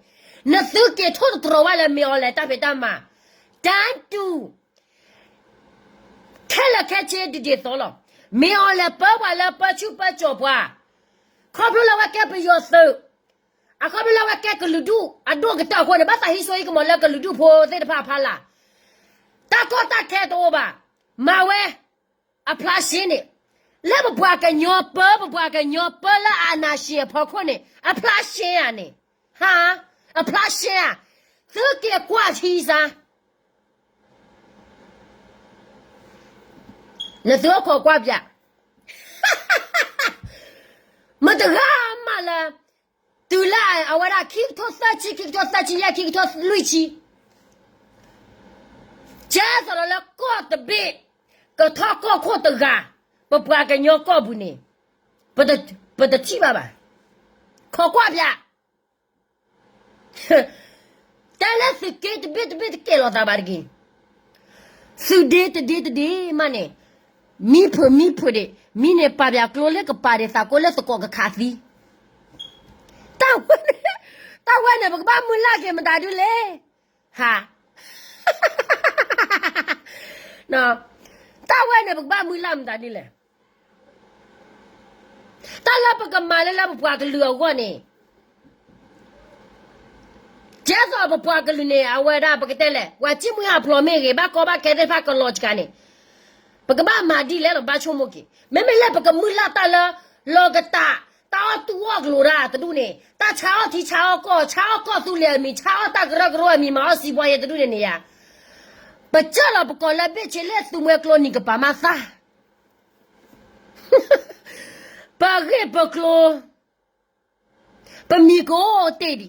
နသုက့ၤထိၣ်သတြီၤဝဲလၢ မင်းအောင်လှိုင် တၢ်ဖံးတၢ်မၤ, တၢ်တူၢ်, ခဲလၢာ်ခဲဆ့ဒ်ဒ်သိးလီၤ. မင်းအောင်လှိုင် ပၢပှၤလၢပၢဆူၣ်ပၢကၠီၤပှၤ, ခီဖျိလၢအဝဲကဲပယီၤသုး, အခီဖျိလၢအဝဲကဲကလုာ်ဒူၣ်အဒိၣ်ကတၢၢ်အဃိန့ၣ် ဘၣ်သးဟံးစိဟံးကမီၤလၢကလုာ်ဒူၣ်ဖိသ့ၣ်တဖၣ်အဖီလာ်, တၢ်ကီတၢ်ခဲတအိၣ်ဘၣ်, မၤဝဲ အဖျါရှ့န့ၣ်, လၢပပှၤကညီပၢ, ပပှၤကညီပၢလၢ အာဏာရှင် အဖီခိၣ်န့ၣ် အဖျါရှ့ဧါန့ၣ်, ဟါ, အဖျါရှ့ဧါ, သုက့ၤကွၢ်ထံစါ, နသုအိၣ်ခိးကွၢ်ပၠး, မတၤတဂၤမးလၢ တုၤလၢအဝဲဒၣ်ခံကထိသၢဆံ, ခံကထိသၢဆံယဲၢ်, ခံကထိလွံၢ်ဆံ, ကဲသိးဒီးလၢကီၢ်တဘ့ၣ် ကထီၣ်ကီၢ်ခိၣ်တဂၤ, ပပှၤကညီကီၢ်ပူၤန့ၣ် ပတထံၣ်ဘၣ်ဘၣ်. ခိးကွၢ်ပၠး, တဲလၢသုးက့တဘ့ၣ်တဘ့ၣ်တကဲလီၤသးဘၣ်တဂ့ၤ, သုးဒ့တဒ့တဒ့မးန့ၣ်, မံဖုးမံဖုးဒံး, မံန့ၢ်ပာ်ပၠးကျိလၢကပၤဒံးသးကိးလၢသကိးကခးသံ, တၢ်ဝဲန့ၣ်, တၢ်ဝဲန့ၣ် ပကဘၣ်မုၢ်လၢ်က့ၤမတၤဒ်လဲၣ်, ဟါ, တၢ်ဝဲန့ၣ် ပကဘၣ်မုၢ်လၢ်မတၤဒ်လဲၣ်. တၢ်လၢပကမၤလၢလၢပပှၤကလုာ်အဂီၢ်န့ၣ်, ကဲသိးပပှၤကလုာ်န့ၣ် အဝဲဒၣ်ပကတဲလဲၣ်, ပှၤစံၣ်မှံဟးဖျိးမ့ၢ်ဂ့ၤ, ဘၣ်ကီဘၣ်ခဲသ့ၣ်တဖၣ်ကလီၤစှၤန့ၣ်, ပကဘၣ်မၤဒ်လဲၣ်လီၤ, ဘၣ်ဆိကမိၣ်က့ၤ. မ့မ့ၢ်လၢပကမုၢ်လၢ်တၢ်လၢ လီၤကတၢ်, တၢ်အီၣ်တူၢ်အီၣ်ကျိၤတၢ်တဒူၣ်န့ၣ်, တၢ်ဆါအီၣ်ထံဆါအီၣ်ကီၢ်, ဆါအီၣ်ကီၢ်သူလ့ၤအမံၤ, ဆါအီၣ်တၢ်ကရၢကရိအမံၤ, မၤအီၣ်စံးဘှီယဲတဒူၣ်န့ၣ်န့ၣ်ယါ, ပကၢၢ်လီၤပကိးလၢဘ့ၣ်ဆ့လ့ၣ် သူမှဲကျိနံၤကပၤမးသၣ် ပဂ့ၢ်ပကျိၤ, ပမံၤကအိၣ်တ့ၢ်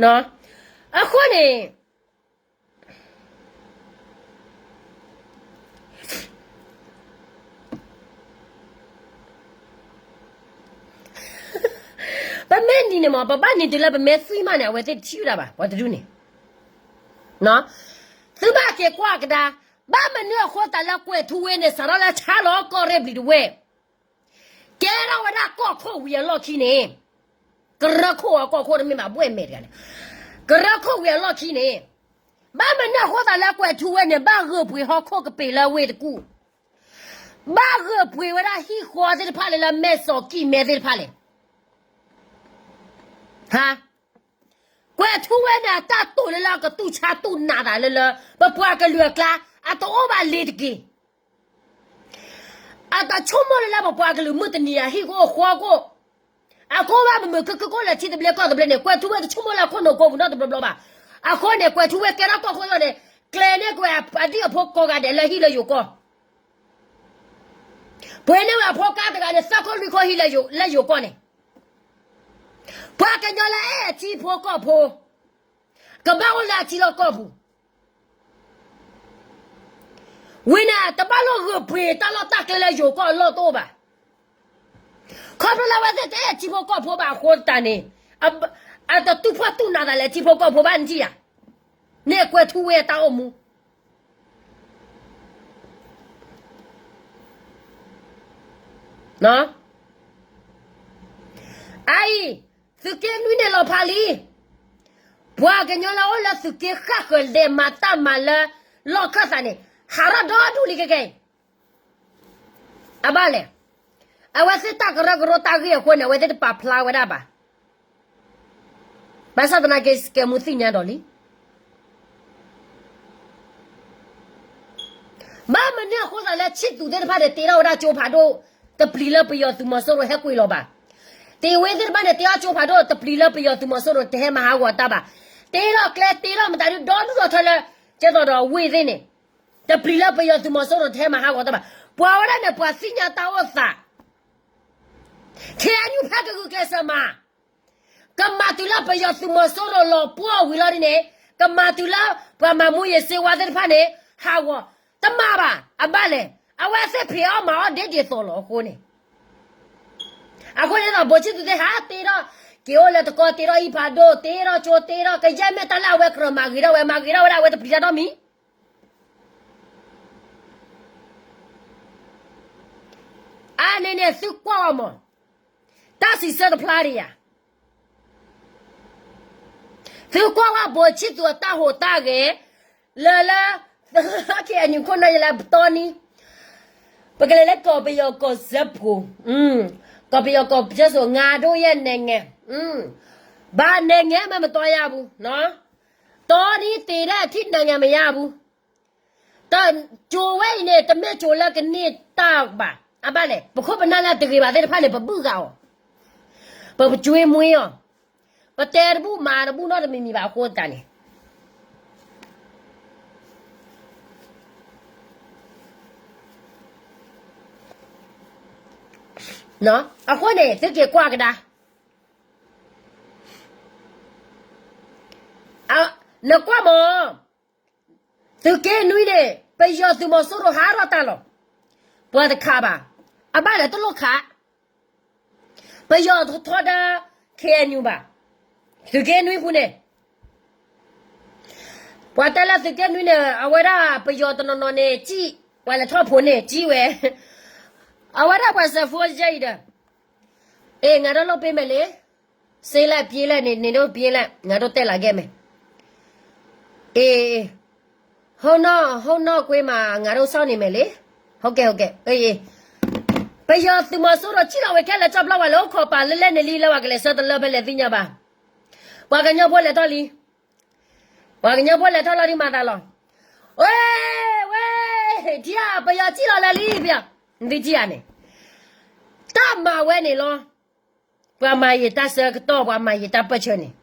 ဒံး. အဃိန့ၣ် ပမ့ၢ်နံၤန့ၣ်မ့ၢ် ပဘၣ်နံၤတုၤလၢပမ့ၢ်သွံၣ်မးန့ၣ် အဝဲသ့ၣ်တထံၣ်ဝဲဒၣ်ဘၣ် ပှၤတဒူၣ်န့ၣ်. သုဘၣ်က့ၤကွၢ်ကဒါ, ဘၣ်မနုၤအဃိသတးလၢကွဲၤထူဝ့န့ၣ် စးထီၣ်လၢဆါလီၤကီၢ်ရ့ၣ်ဘျံၤတဝဲၢ်, ကဲထီၣ်ဝဲဒၣ်ကီၢ်ခိၣ်ဝံၤအလီၢ်ခံန့ၣ်, ကရၢခိၣ်အကီၢ်ခိၣ်တမ့ၢ်ဘၣ် ဘှဲၣ်မဲာ်တဂၤန့ၣ်, ကရၢခိၣ်ဝံၤအလီၢ်ခံန့ၣ်, ဘၣ်မနုၤအဃိသတးလၢကွဲၤထူဝ့န့ၣ် ဘၣ်ဂုာ်ပှ့ၤဟီၣ်ခိၣ်ကပ့ၤလၢဝ့ၢ်တကူၣ် ဘၣ်ဂၢၢ်ပှ့ၤဝဲဒၣ်ဟံၣ်ဃီသ့ၣ်တဖၣ်လၢ လၢမဲာ်စီၤကံၢ်မဲသ့ၣ်တဖၣ်လဲၣ်. ဟါ, ကွဲၤထူဝ့န့ၣ် အတၢ်တိာ်လၢလၢအကတူၢ်ဆါတူၢ်နးသးလၢလၢ ပပှၤကလုာ်အကျါ အတအိၣ်ဘၣ်လ့ၤတက့ၢ်. အတဆိကမိၣ်လၢလၢပပှၤကလုာ်မုၢ်တနံၤအဟံၣ်ကအိၣ်ဃီကအိၣ်, အကအိၣ်ဘၣ်မုာ်မုာ်ခုၣ်ခုၣ်ကအိၣ်လၢထံသဘျ့ကီၢ်သဘျ့န့ၣ် ကွဲၤထူဝ့တဆိကမိၣ်လၢအခိၣ်နူာ်ကိးပူၤနီတဘျီဘျီဘၣ်. အဃိန့ၣ် ကွဲၤထူဝ့ကဲထီၣ်ကီၢ်ခိၣ်ယီၢ်န့ၣ် ကျဲၤန့ၢ်ကွံာ်အဒံၣ်အဖိကိးဂၤဒဲးလၢဟံၣ်လၢယိၤကီၢ် ပှ့ၤန့ၢ်ဝဲအဖိကါတဂၤန့ၣ် သၢခိၣ်လွံၢ်ခိၣ်ဟံၣ်လၢယိၤကီၢ်န့ၣ်, ပှၤကညီလၢအဲၣ်ထံဖိကီၢ်ဖိ ကဘၣ်အိၣ်လၢအထံလီၢ်ကီၢ်ပူၤ, ဝံၤန့ၣ် တဘၣ်လိၣ်ဂၢၢ်ပှ့ၤတၢ်လီၢ်တၢ်ကျဲလၢယိၤကီၢ်အလီၢ်တအိၣ်ဘၣ်. ခီဖျိလၢအဝဲသ့ၣ်တအဲၣ်ထံဖိကီၢ်ဖိဘၣ်အဃိသတးန့ၣ်, အတတူၢ်ဖှီၣ်တူၢ်နးသးလၢထံဖိကီၢ်ဖိဘၣ်န့ၣ်ဧါ. န့ၣ်ကွဲၤထူဝ့အတၢ်အိၣ်မူ အအံၤ, သုးက့နွံန့ၣ်လီၤဖးလံ. ပှၤကညီလၢအိၣ်လၢသုးက့ဃၣ်ဃၢၤလဲၤမၤတၢ်မၤလၢ လီၢ်ခၢၣ်သးန့ၣ် ဟးထီၣ်ဒီဒူၣ်လံခဲကနံၣ်အံၤ. အဘၣ်လဲၣ်, အဝဲသ့ၣ်တၢ်ကရၢကရိတၢ်ဂ့ၢ်အဃိန့ၣ် အဝဲသ့ၣ်တပာ်ဖျါဝဲဒၣ်ဘၣ်. ဘၣ်ဆၣ်သနာ်က့ စကဲမူသ့ၣ်ညါဒီးလံ ဘၣ်မနုၤအဃိသးလၢ ခၠံးသူးသ့ၣ်တဖၣ်န့ၣ် တ့ထီၣ်ဝဲဒၣ်ကၠိဖးဒိၣ်တပျံၤလၢပယီၤသုးမီၤစိရိၤဟဲကွံာ်လီၤဘၣ်. တ့ဝ့သ့ၣ်တဖၣ်န့ၣ် တ့ထီၣ်ကၠိဖးဒိၣ်တပျံၤလၢပယီၤသုးမီၤစိရိၤတဟဲမၤဟးဂီၤတၢ်ဘၣ်. တ့ထီၣ်ကျဲ တ့ထီၣ်မတၤဒု ဒီဒူၣ်ဒီထၢလၢ ကဲသိးဒီးဝ့ၢ်သ့ၣ်န့ၣ် တပျံၤလၢပယီၤသုးမီၤစိရိၤတဟဲမၤဟးဂီၤတၢ်ဘၣ်. ပှၤဝဲဒၣ်န့ၣ် ပှၤသ့ၣ်ညါတၢ်အိၣ်သး ခ့ၣ်အဲၣ်ယူၣ် ဖဲကဂုာ်ကျဲးစၢးမၤ ကမၤတုၤလၢပယီၤသုးမီၤစိရိၤလီၤပှီၢ်ဝံၤလီၤဒ်န့ၣ်, ကမၤတုၤလၢပှၤမၤမူယစ့ဝါသ့ၣ်တဖၣ်န့ၣ် ဟးဂီၤ, တမၤဘၣ်. အဘၣ်လဲၣ်, အဝဲသ့ၣ်ဖံးအီၣ်မၤအီၣ်ဒ်ဒ်သိးလီၤအဃိန့ၣ်, အဃိန့ၣ်ဒီး ဘိၣ်ဆံသူးသ့ၣ်ဟးတ့ထီၣ်, က့ၤအိၣ်လၢတကီတ့ထီၣ်ဟံၣ်ဖးဒိၣ် တ့ထီၣ်ကၠိတ့ထီၣ် ကယဲၢ်မ့ၢ်တၢ်လၢအဝဲကြၢးမၤဂ့ၤထီၣ်ဝဲ မၤဂ့ၤထီၣ်ဝဲဒၣ်အဝဲတပျံၤတၢ်နီတမံၤ အါန့ၣ်န့ၣ် သုကွၢ်အီၤမး, တၢ်စံးဆၢတဖျါဒံးဧါ. သုကွၢ်ဝဲဘိၣ်ဆံသူးအတၢ်ဟူးတၢ်ဂဲၤ, လၢလၢ ခ့ၣ်အဲၣ်ယူၣ် ခိၣ်နၢ်ယလဲၣ်ပတီၢ်နံၤ, ပကလဲၤလၢကီၢ်ပယီၤကီၢ်စၢဖှိၣ်, ကီၢ်ပယီၤကီၢ်စၢဖှိၣ် ငါတို့ရဲ့နိုင်ငံ, ဘာနိုင်ငံမှမသွားရဘူး, တီနံၤတ့ၤလၢထံၣ်နၤညါမယါဘူး တၢ်ကၠိဝဲအံၤန့ၣ် တမ့ၢ်ကၠိလၢကန့ၢ်တၢ်ဘၣ်. အဘၣ်လဲၣ်, ပခိၣ်ပနၢ်လၢတဂ့ၤဘၣ်သ့ၣ်တဖၣ်န့ၣ် ပဘုၣ်ဃာ်အီၤ, ပပကၠွ့မှံအီၤ, ပတဲတဘူၣ်မၤတဘူၣ်နီတမံၤမံၤဘၣ်အဃိသတးန့ၣ် အဃိန့ၣ် သုက့ၤကွၢ်ကဒါ, နကွၢ်မး, သုးက့နွံန့ၣ် ပယီၤသုးမီၤစိရိၤဟးထီၣ်တၢ်လီၤ. ပှၤတခးဘၣ်. အဘၣ်လဲၣ်တလိၣ်ခး, ပယီၤထီဒါ ခ့ၣ်အဲၣ်ယူၣ် ဘၣ်. သုးက့နွံပူၤန့ၣ် ပှၤတဲလၢသုးက့နွံန့ၣ် အဝဲဒၣ်ပယီၤတနီၤနီၤန့ၣ် ကံၣ်, ပှၤလဲၤထီၣ်ဖိန့ၣ် ကံၣ်ဝဲ, အဝဲဒၣ်ပှၤစၢၤဖိယဲအံၤဒီး, အ့ ငါတို့လုပ်ပေးမယ်လေ, ဆေးလိုက်ပြေးလိုက်နေ, နေတို့ပြေးလိုက်, ငါတို့တက်လာခဲ့မယ်, အ့ ဟုတ်နော်, ဟုတ်နော်ကွေးမှာ, ငါတို့စောင့်နေမယ်လေ, ဟုတ်ကဲ့, ဟုတ်ကဲ့, အ့ ပယီၤသုးမီၤစိရိၤ ကံၣ်လီၤဝဲခဲလၢာ် ကၠီၣ်ပျီဝဲလၢအိၣ်ခိးပာ်လၢလဲၣ်န့ၣ်လံ လၢပှၤကလဲၤဆှၢတလၢဖဲလဲၣ်သ့ၣ်ညါဘၣ်. ပှၤကညီဖိလဲၤထီၣ်လံ, ပှၤကညီဖိလဲၤထီၣ်လီၤဒ်မၤသးလီၤ. ဝဲ, ဝဲ, ထံၣ်ဧါ, ပယီၤကံၣ်လီၤလၢာ်လံ, ပယီၤ, နသုထံၣ်ဧါန့ၣ်, တၢ်မၤဝဲန့ၣ်လီၤ. ပှၤမၤယံာ်တၢ်ဆၢကတီၢ်, ပှၤမၤယံာ်တၢ်ပၢၢ်ဆၢန့ၣ်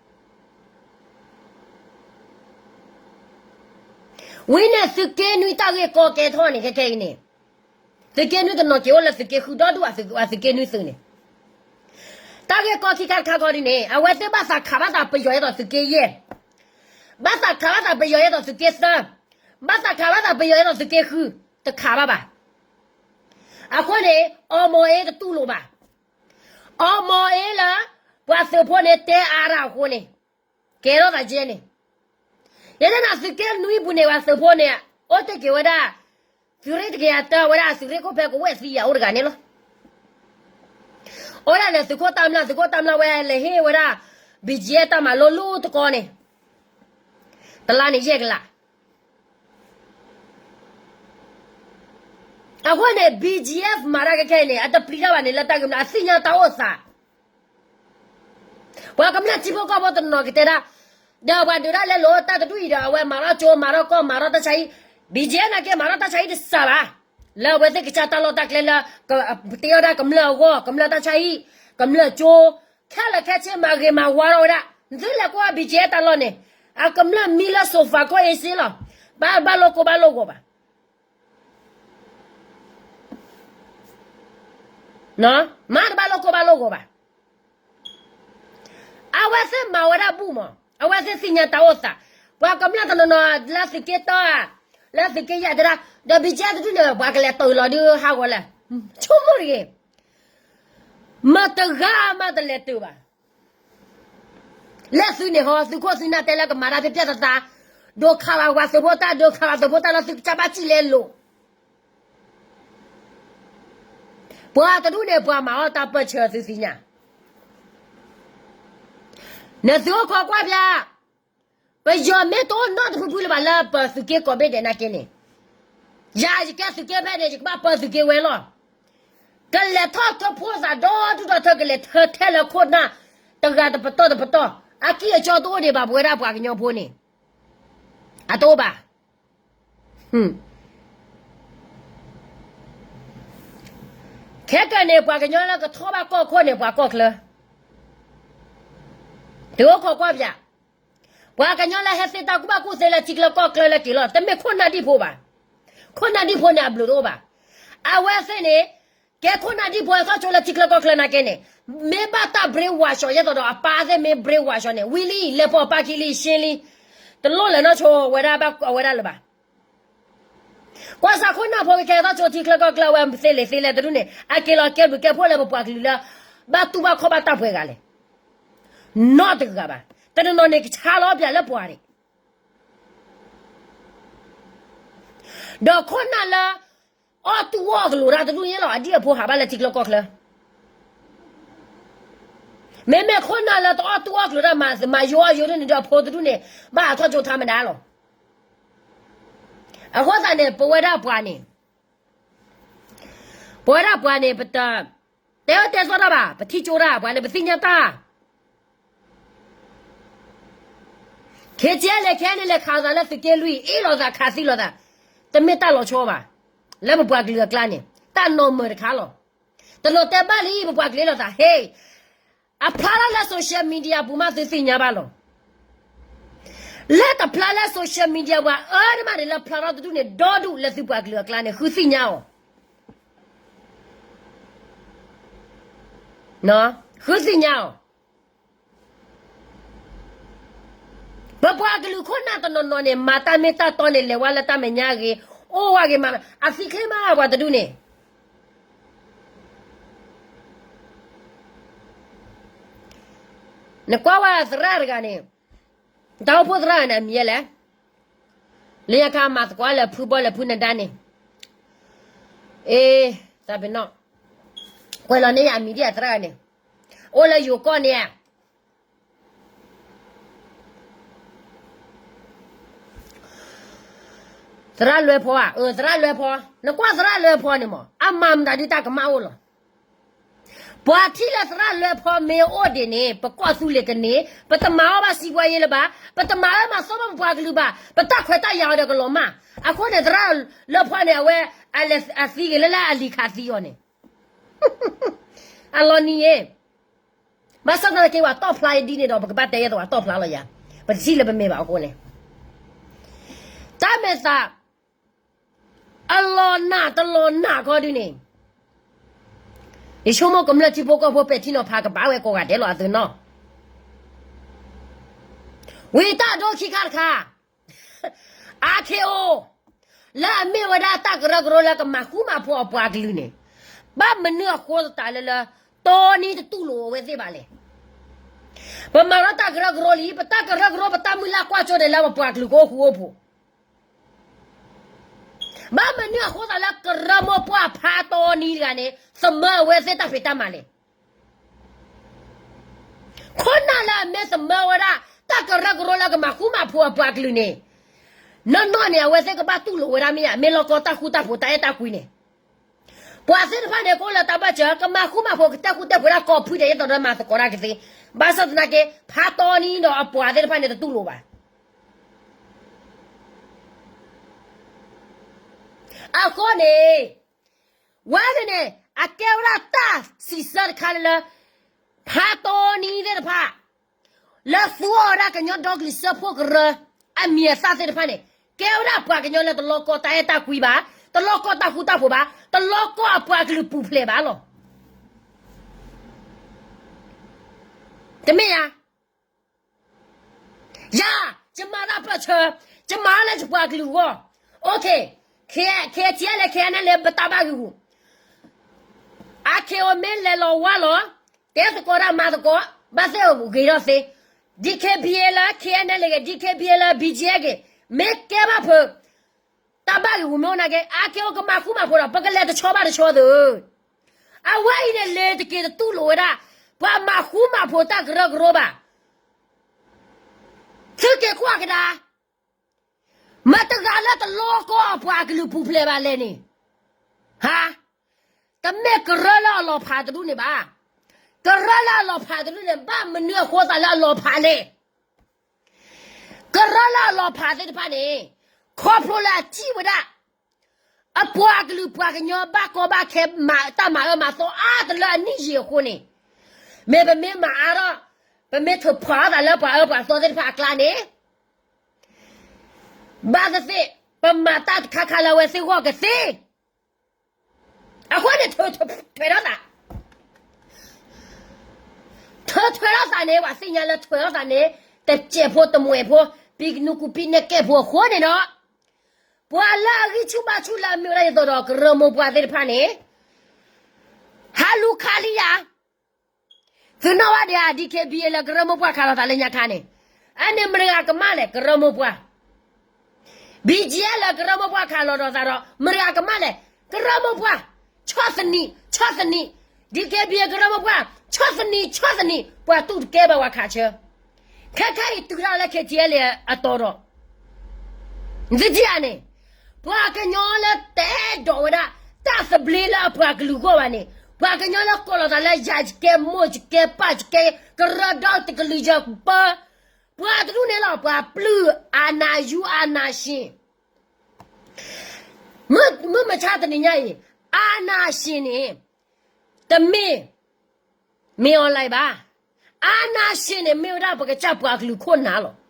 ဝံၤန့ၣ် သုးက့နွံတၢ်ဂ့ၢ်ကီကဲထီၣ်န့ၣ် ခဲခဲအံၤန့ၣ်, သုးက့နွံတနီၤက့ၤအိၣ်လၢသုးက့ဃု ဒီဒူၣ်အသုးက့နွံသုးန့ၣ်, တၢ်ဂ့ၢ်ကီခံခါတခါခီဒ်န့ၣ် အဝဲသ့ၣ်ဘၣ်သးခးဘၣ်သးပယီၤယဲသိးသုးက့ယဲၢ်, ဘၣ်သးခးဘၣ်သးပယီၤယဲသိးသုးက့သၢ, ဘၣ်သးခးဘၣ်သးပယီၤယဲသိးသုးက့ဃု, တခးဘၣ်ဘၣ်. အဃိန့ၣ် အီမီၤအ့တတူၢ်လိာ်ဘၣ်. အီမီၤအ့လၢ ပှၤသုးဖိန့ၣ်တဲအါတၢ်အဃိန့ၣ်, ကဲထီၣ်သးကဲန့ၣ်, ယဲဒၣ်နၤသုးက့နွံပူၤန့ၣ် ပှၤသုးဖိန့ၣ် အိၣ်တ့ၢ်က့ၤဝဲဒၣ် သုးရ့ၣ်တကယၤတၢ ဝဲဒၣ်သုးရ့ၣ်ခိၣ်ဖဲကဝဲၢ်သံယၤအိၣ်တဂၤန့ၣ်လီၤ. အိၣ်ဒၣ်လဲာ်သုးခိၣ်တၢ်မျၢ်, သုးခိၣ်တၢ်မျၢ်ဝဲလဲၤဟ့ၣ်ဝဲဒၣ် ဘံၣ်ကၠံတၢ်မၤလိလၢတကီန့ၣ်, တလါန့ၣ်ယဲၢ်ကလး အဃိန့ၣ် B G F မၤတၢ်ခဲခဲအံၤန့ၣ် အတပျံၤတၢ်ဘၣ်န့ၣ် လၢတၢ်ဂ့ၢ်မနုၤ အသ့ၣ်ညါတၢ်အိၣ်သး ပှၤကမျၢၢ်ထံဖိကီၢ်ဖိတနီၤကတဲဒၣ်, ဒီးပှၤဒုးတၢ်လဲလိာ်တၢ်တဒူၣ်အံၤဒီး အဝဲမၤထီၣ်ကၠိ မၤထီၣ်ကီၢ် မၤထီၣ်တၢ်ဆါဟံၣ်, B G F နာ်က့မၤထီၣ်တၢ်ဆါဟံၣ်တစှၤဘၣ်, လၢအဝဲသ့ၣ်ကစၢ်တၢ်လီၢ်တၢ်ကျဲလၢ တ့အီၣ်ဒၣ်ကမျၢၢ်အဂီၢ် ကမျၢၢ်တၢ်ဆါဟံၣ်, ကမျၢၢ်ကၠိ, ခဲလၢာ်ခဲဆ့မၤဂ့ၤမၤဝါထီၣ်ဝဲဒၣ်, နသုလဲၤကွၢ် B G F တၢ်လီၢ်န့ၣ်, အကမျၢၢ်မံလၢ sofa ကီၢ်အ့စ့လီၤ, ဘၣ်ဘၣ်လိာ်ကိၢ်ဘၣ်လိာ်ဂီၤဘၣ် မၤတဘၣ်လိာ်ကိၢ်ဘၣ်လိာ်ဂီၤဘၣ်. အဝဲသ့ၣ်မၤဝဲဒၣ်ဘူၣ်မး, အဝဲသ့ၣ်သ့ၣ်ညါတၢ်အိၣ်သး, ပှၤကမျၢၢ်တနီၤနီၤ လၢသုးက့တၢ်, လၢသုးက့ယဲၢ်တဲဒၣ်, ဒီး B G F တဒူၣ်န့ၣ် ပှၤကလဲၤတုၤလီၤဒုးဟးဂီၤလဲၣ်, ဆိကမိၣ်တဂ့ၤ, မတဂၤမးတလဲၤတုၤဘၣ်. လၢသုန့ၣ်ဟီ သုခိၣ်သုနၢ်တဲလၢကမၤတၢ်ဖျဲၣ်ဖျဲၣ်သးသး, ဒိးခးဘၣ်ပှၤသုးဖိတၢ် ဒိးခးဘၣ်သုးဖိတၢ်လၢသုကစၢ်ဘၣ်စံၣ်လဲလိာ် ပှၤတဒူၣ်န့ၣ် ပှၤမၤအီၣ်တၢ်ပၢၢ်ဆၢသုသ့ၣ်ညါ, နသုအိၣ်ခိးကွၢ်ပၠး, ပယီၤမ့ၢ်တအိၣ်နီတဖုဖုလၢၤဘၣ်လၢပသုးက့ကိးဘ့ၣ်ဒဲးနာ်က့န့ၣ်, ယၤယကဲသုးက့ဖဲန့ၣ် ယကဘၣ်ပၢသုးက့ဝဲလီၤ. ကလဲၤထီၣ်ထၢဖိသးဒီဒူၣ်ဒီထၢ ကလဲၤထၢထဲလၢခိၣ်နၢ်, တဂၤတပတီၢ်တပတီၢ်, အကံၢ်အစီတအိၣ်ဒံးဘၣ် ပဝဲဒၣ်ပှၤကညီဖိန့ၣ်, အတအိၣ်ဘၣ်. ခဲကနံၣ်န့ၣ် ပှၤကညီလၢကထီၣ်ဘၣ်ကီၢ်ခိၣ်န့ၣ် ပှၤကီၢ်ချၢ, သုအိၣ်ခိးကွၢ်ပၠး, ပှၤကညီလၢဟဲသ့တၢ်ကူၣ်ဘၣ်ကူၣ်သ့လၢထံချၢကီၢ်ချၢလၢက့ၤလီၤ တမ့ၢ်ခိၣ်နၢ်ဒံၣ်ဖိဘၣ်. ခိၣ်နၢ်ဒံၣ်ဖိန့ၣ် အဘျုးတအိၣ်ဘၣ်. အဝဲသ့ၣ်န့ၣ်, ကဲခိၣ်နၢ်ဒံၣ်ဖိဟဲထီၣ်ကၠိလၢထံချၢကီၢ်ချၢနာ်က့န့ၣ်, မ့ၢ်ဘၣ်တၢ် brainwash အီၤ ယဲသိးဒီးအပၢ်သ့ၣ်မ့ၢ် brainwash အီၤန့ၣ် ဝံၤလံ လဲၤပိာ်အပၢ်ခံလံ ရှ့လံ, တလိၣ်လဲၤနီၢ်ဆိဝဲဒၣ်ဘၣ်အဝဲဒၣ်လၢၤဘၣ်. ကွၢ်စးခိၣ်နၢ်ဖိကဟဲထီၣ်ကၠိထံချၢကီၢ်ချၢဝဲသ့လံာ်သ့လဲၢ်တဒူၣ်န့ၣ် အက့ၤလီၤကဲဘျုးကဲဖှိၣ်လၢပပှၤကလုာ်လၢ ဘၣ်တူၢ်ဘၣ်ခီၣ်ဘၣ်တၢ်ပှဲၤဂၤလဲၣ်. နီတဂၤဘၣ်. တနီၤနီၤန့ၣ် ကဆါလီၤပၠးလၢပှၤန့ၣ် ဒီးခိၣ်နၢ်လၢ အီၣ်တူၢ်အီၣ်ကလိာ်တၢ်တဒူၣ်န့ၣ်လီၤ အဒံၣ်အဖိဟးဘၣ်လၢထံချၢကီၢ်ချၢ. မ့မ့ၢ်ခိၣ်နၢ်လၢတအီၣ်တူၢ်အီၣ်ကလိာ်တၢ် မၤယိအီၣ်ယိန့ၣ်ဒီးအဖိတဒူၣ်န့ၣ် ဘၣ်ဟးထီၣ်ကၠိထါမဒါလီၤ. အဃိသတးန့ၣ် ပဝဲဒၣ်ပှၤန့ၣ် ပဝဲဒၣ်ပှၤန့ၣ် ပတ တဲအၢတဲသီတၢ်ဘၣ်, ပထံၣ်ကၠိတၢ် ပှၤန့ၣ် ပသ့ၣ်ညါတၢ် ခ့ကဲလဲၣ် ခဲန့ၣ်လဲၤခးလိာ်သးလၢသုးက့လွံၢ် အ့ၣ်လိာ်သးခးသံလိာ်သး, တမ့ၢ်တၢ်လီၤဆီဘၣ်. လၢပပှၤကလုာ်အကျါန့ၣ် တၢ်နီၢ်မၢၢ်တခါလီၤ. တနီၤတဲဘၣ်လံ ပပှၤကလုာ်အ့ၣ်လိာ်သး ဟ့ၣ်, အဖျါထီၣ်လၢ social media ပူၤမးသုသ့ၣ်ညါဘၣ်လီၤ. လၢတဖျါလၢ social media ပှၤအၢတမးန့ၣ် လၢဖျါထီၣ်တဒူၣ်န့ၣ် ဒီဒူၣ်လၢသုပှၤကလုာ်အကျါန့ၣ် ဃုသ့ၣ်ညါအီၤ ဃုသ့ၣ်ညါအီၤ. ပပှၤကလုာ်ခိၣ်နၢ်တနီၤနီၤန့ၣ် မၤတၢ်မ့ၢ်တၢ်တီန့ၣ် လဲၤဝဲလၢတၢ်မဲာ်ညါဂ့ၤ, အိၣ်ဝဲဂ့ၤမး, အသံချ့မးပှၤတဒူၣ်န့ၣ်. နကွၢ်ဝဲသရၣ်တဂၤန့ၣ်, တၢ်အိၣ်ဖှိၣ်သရၣ်န့ၣ် အမံၤလဲၣ်, လၢညါခါမၤသကိးလၢဖုဘီလၢဖုနဒါန့ၣ်, အ့, သးပ့ၤနီၣ်, ကွဲးလီၤန့ၢ်ယၤအမံၤဒ်အသရၣ်န့ၣ်, အိၣ်လၢယိၤကီၢ်န့ၣ်ဧါ. သရၣ်လွဲဖီဧါ, အၢ သရၣ်လွဲဖီ, နကွၢ်သရၣ်လွဲဖီန့ၣ်မး အမၤမတၤဒုးတၢ်ကမၣ်အိၣ်လီၤ. ပှၤထံၣ်လၢသရၣ်လွဲဖီမ့ၢ်အိၣ်ဒံးန့ၣ် ပကီၢ်သူလ့ၤကန့ၢ်, ပတမၤအီၣ်ဘၣ်စံးပှၤယ့လၢၤဘၣ်, ပတမၤအၢမၤသီဘၣ်ပပှၤကလုာ်ဘၣ်, ပတၢ်ခွဲးတၢ်ယာ်အီၤဒီးကလီၤမၢ်. အဃိန့ၣ် သရၣ်လွဲဖီန့ၣ် အဝဲ အသံဂ့ၤလၢလၢအလံၤခးသံအီၤန့ၣ် အလီၤနံၤယ့ၣ်. ဘၣ်ဆၣ်သနာ်က့ ပှၤတီၣ်ဖျါဒ်န့ၣ်ဒီး ပကဘၣ်တဲယဲသိးပှၤတီၣ်ဖျါလီၤယၤ, ပတထံၣ်လၢပမ့ၢ်ဘၣ်အဃိန့ၣ်, တၢ်မဲာ်သး အလီၤနာ်တလီၤနာ်ခီဒုန့ၣ်, ယဆိကမိၣ်ကမျၢၢ်ထံဖိကီၢ်ဖိပဲာ်ထံနီၤဖး ကဘၣ်ဝဲကိးဂၤဒဲးလီၤအသုနီၤ. ဝံၤတၢ်ဒိခံခါတခါ အါခ့အိၣ်, လၢအမ့ၢ်ဝဲဒၣ်တၢ်ကရၢကရိလၢကမၤဃူမၤဖိးအပှၤကလုာ်န့ၣ်, ဘၣ်မနုၤအဃိသတးလၢလၢ တီနံၤတတူၢ်လိာ်အဝဲသ့ၣ်ဘၣ်လဲၣ်. ပမၤထီၣ်တၢ်ကရၢကရိလံ, ပတၢ်ကရၢကရိပတၢ်မုၢ်လၢ်ကွၢ်စိဒီးလၢပပှၤကလုာ်ကအိၣ်ဃူအိၣ်ဖိး ဘၣ်မနုၤအဃိသတးလၢကရၢမိၢ်ပှၢ်ဖးတီနံၤတဂၤန့ၣ် သမၢအဝဲသ့ၣ်တၢ်ဖံးတၢ်မၤလဲၣ်. ခိၣ်နၢ်လၢအမ့ၢ်သမၢဝဲဒၣ် တၢ်ကရၢကရိလၢကမၤဃူမၤဖိးအပှၤကလုာ်န့ၣ်, နီၢ်နီၢ်န့ၣ် အဝဲသ့ၣ်ကဘၣ်တူၢ်လိာ်ဝဲဒၣ်မ့ၢ်ဧါ, မ့ၢ်လီၢ်ကီတၢ်ဃူတၢ်ဖိးတၢ်အဲၣ်တၢ်ကွံန့ၣ်, ပှၤသ့ၣ်တဖၣ်န့ၣ် ကအိၣ်လၢတၢ်ဘၣ်စၢၤ ကမၤဃူမၤဖိး ကတဲာ်ဃူတဲာ်ဖိးဒၣ်ကိးဖုဒဲး ယသီဒီးမၤသကိးတၢ်ကသ့, ဘၣ်ဆၣ်သနာ်က့ ဖးတီနံၤဒီးအပှၤသ့ၣ်တဖၣ်န့ၣ် တတူၢ်လိာ်ဘၣ်. အဃိန့ၣ် ဝဲန့ၣ်န့ၣ် အကဲဝဲဒၣ်တၢ်စံးဆၢတခါလၢလၢ ဖးတီနံၤသ့ၣ်တဖၣ် လၢသူအီၤဝဲဒၣ်ကညီဒီကလုာ်စၢဖှိၣ်ကရၢ အမံၤအသၣ်သ့ၣ်တဖၣ်န့ၣ် ကဲဝဲဒၣ်ပှၤကညီလၢတလီၤကီတၢ်အဲၣ်တၢ်ကွံဘၣ်, တလီၤကီတၢ်ဃူတၢ်ဖိးဘၣ်, တလီၤကီအပှၤကလုာ်ပူၤဖျဲးဘၣ်လီၤ. တမ့ၢ်ဧါ. ယၤ, ယမၤတၢ်ပၢၢ်ဆၢ, ယမၤလၢယပှၤကလုာ်အဂီၢ်, OK, ခဲအံၤလၢ ခဲအံၤလၢ ပတၢ်ဘၣ်ဂံၢ်ဂူာ်, အခဲအံၤမ့ၢ်လဲၤလီၤဝါလီၤ, တဲသကိးတၢ်မၤသကိး, ဘၣ်သ့ၣ်အိၣ်ဂ့ၤထီၣ်သ့, DKBA လၢ ခဲအံၤလၢ ဂ့ၤ, DKBA လၢ BGF ဂ့ၤ, မ့ၢ်ကဲဘၣ်ဖုး တၢ်ဘၣ်ဂံၢ်ဂူာ်မ့ၢ်အိၣ်နာ်က့ အခဲအံၤကမၤဃူမၤဖိးဒီး ပကလဲၤတဆီဘၣ်တဆီသု, အဝဲအံၤန့ၣ် လဲၤတက့ၤတတူၢ်လိာ်ဝဲဒၣ် ပှၤမၤဃူမၤဖိးတၢ်ကရၢကရိဘၣ်. သုက့ၤကွၢ်ကဒါ, မတၤတဂၤလၢတလီၤကီအပှၤကလုာ်ပူၤဖျဲးဘၣ်လဲၣ်န့ၣ်, ဟါ, တမ့ၢ်ကရၢလၢအလီၤဖးတဒူၣ်န့ၣ်ဘၣ်. ကရၢလၢအလီၤဖးတဒူၣ်န့ၣ် ဘၣ်မနုၤအဃိသးလၢအလီၤဖးလဲၣ်. ကရၢလၢအလီၤဖးသ့ၣ်တဖၣ်န့ၣ် ခီဖျိလၢအစံးဝဲဒၣ် အပှၤကလုာ်ပှၤကညီဘၣ်ကီဘၣ်ခဲ မၤတၢ်မၤအၢမၤသီအါတလၢအနံၣ်ယံာ်အဃိန့ၣ်, မ့ၢ်ပမ့ၢ်မၤအါထီၣ်, ပမ့ၢ်ထုးဖးအသးလၢပှၤအၢပှၤသီသ့ၣ်တဖၣ်အကျါန့ၣ်, ဘၣ်သ့ၣ်သ့ၣ် ပမၤတၢ်တခါခါလၢအဝဲသ့ၣ်ဂီၢ်ကသ့. အဃိန့ၣ် ထုးထွဲထီၣ်သး, ထုးထွဲထီၣ်သးန့ၣ် ပှၤသ့ၣ်ညါလၢထွဲထီၣ်သးန့ၣ် တစဲးဖိတမှဲးဖိ, ပံနူကူပံနဲၣ်ကဲးဖိအဃိန့ၣ်ဒီး, ပှၤလၢအဂံၢ်ဆူၣ်ဘါဆူၣ်လၢအမ့ၢ်ဝဲဒၣ်ယသီဒီးကရၢမိၢ်ပှၢ်သ့ၣ်တဖၣ်န့ၣ်, ဟးလူၤခးလံယၤ, သုနီၣ်ဘၣ်ဒံးဧါ DKBA လၢကရၢမိၢ်ပှၢ်ခးလိာ်သးလၢညါခါန့ၣ်, အန့ၣ်မတၤတဂၤကမၣ်လဲၣ် ကရၢမိၢ်ပှၢ် BGF လၢကရၢမိၢ်ပှၢ်ခးလိာ်ဒီးသးဒီး မတၤတဂၤကမၣ်လဲၣ်, ကရၢမိၢ်ပှၢ်, ဆီၣ်သနံး, ဆီၣ်သနံး, DKBA ကရၢမိၢ်ပှၢ်, ဆီၣ်သနံး, ဆီၣ်သနံး, ပှၤတူၢ်တကဲဘၣ်ပှၤခးဆၢ, ခဲခဲအံၤတုၤဒၣ်လၢ KTLA အတီၤဒီး နသုထံၣ်ဧါန့ၣ်, ပှၤကညီလၢတအဲၣ်ဒိးဝဲဒၣ် တၢ်သဘျ့လၢအပှၤကလုာ်ဂီၢ်ဘၣ်န့ၣ်, ပှၤကညီလၢကိးလီၤသးလၢယၤယကဲ မိၢ်ယကဲ ပၢ်ယကဲ ကရၢဒီတကလုာ်ယၤပၢ, ပှၤတဒူၣ်န့ၣ်လီၤ ပှၤပျုၢ် အာဏာယူ အာဏာရှင်, မုၢ်မဆါတနံၤညါအံၤ အာဏာရှင်န့ၣ် တမ့ၢ် မင်းအောင်လှိုင် ဘၣ်, အာဏာရှင်န့ၣ် မ့ၢ်ဝဲဒၣ်ပကစၢ်ပှၤကလုာ်ခိၣ်နၢ်လီၤ.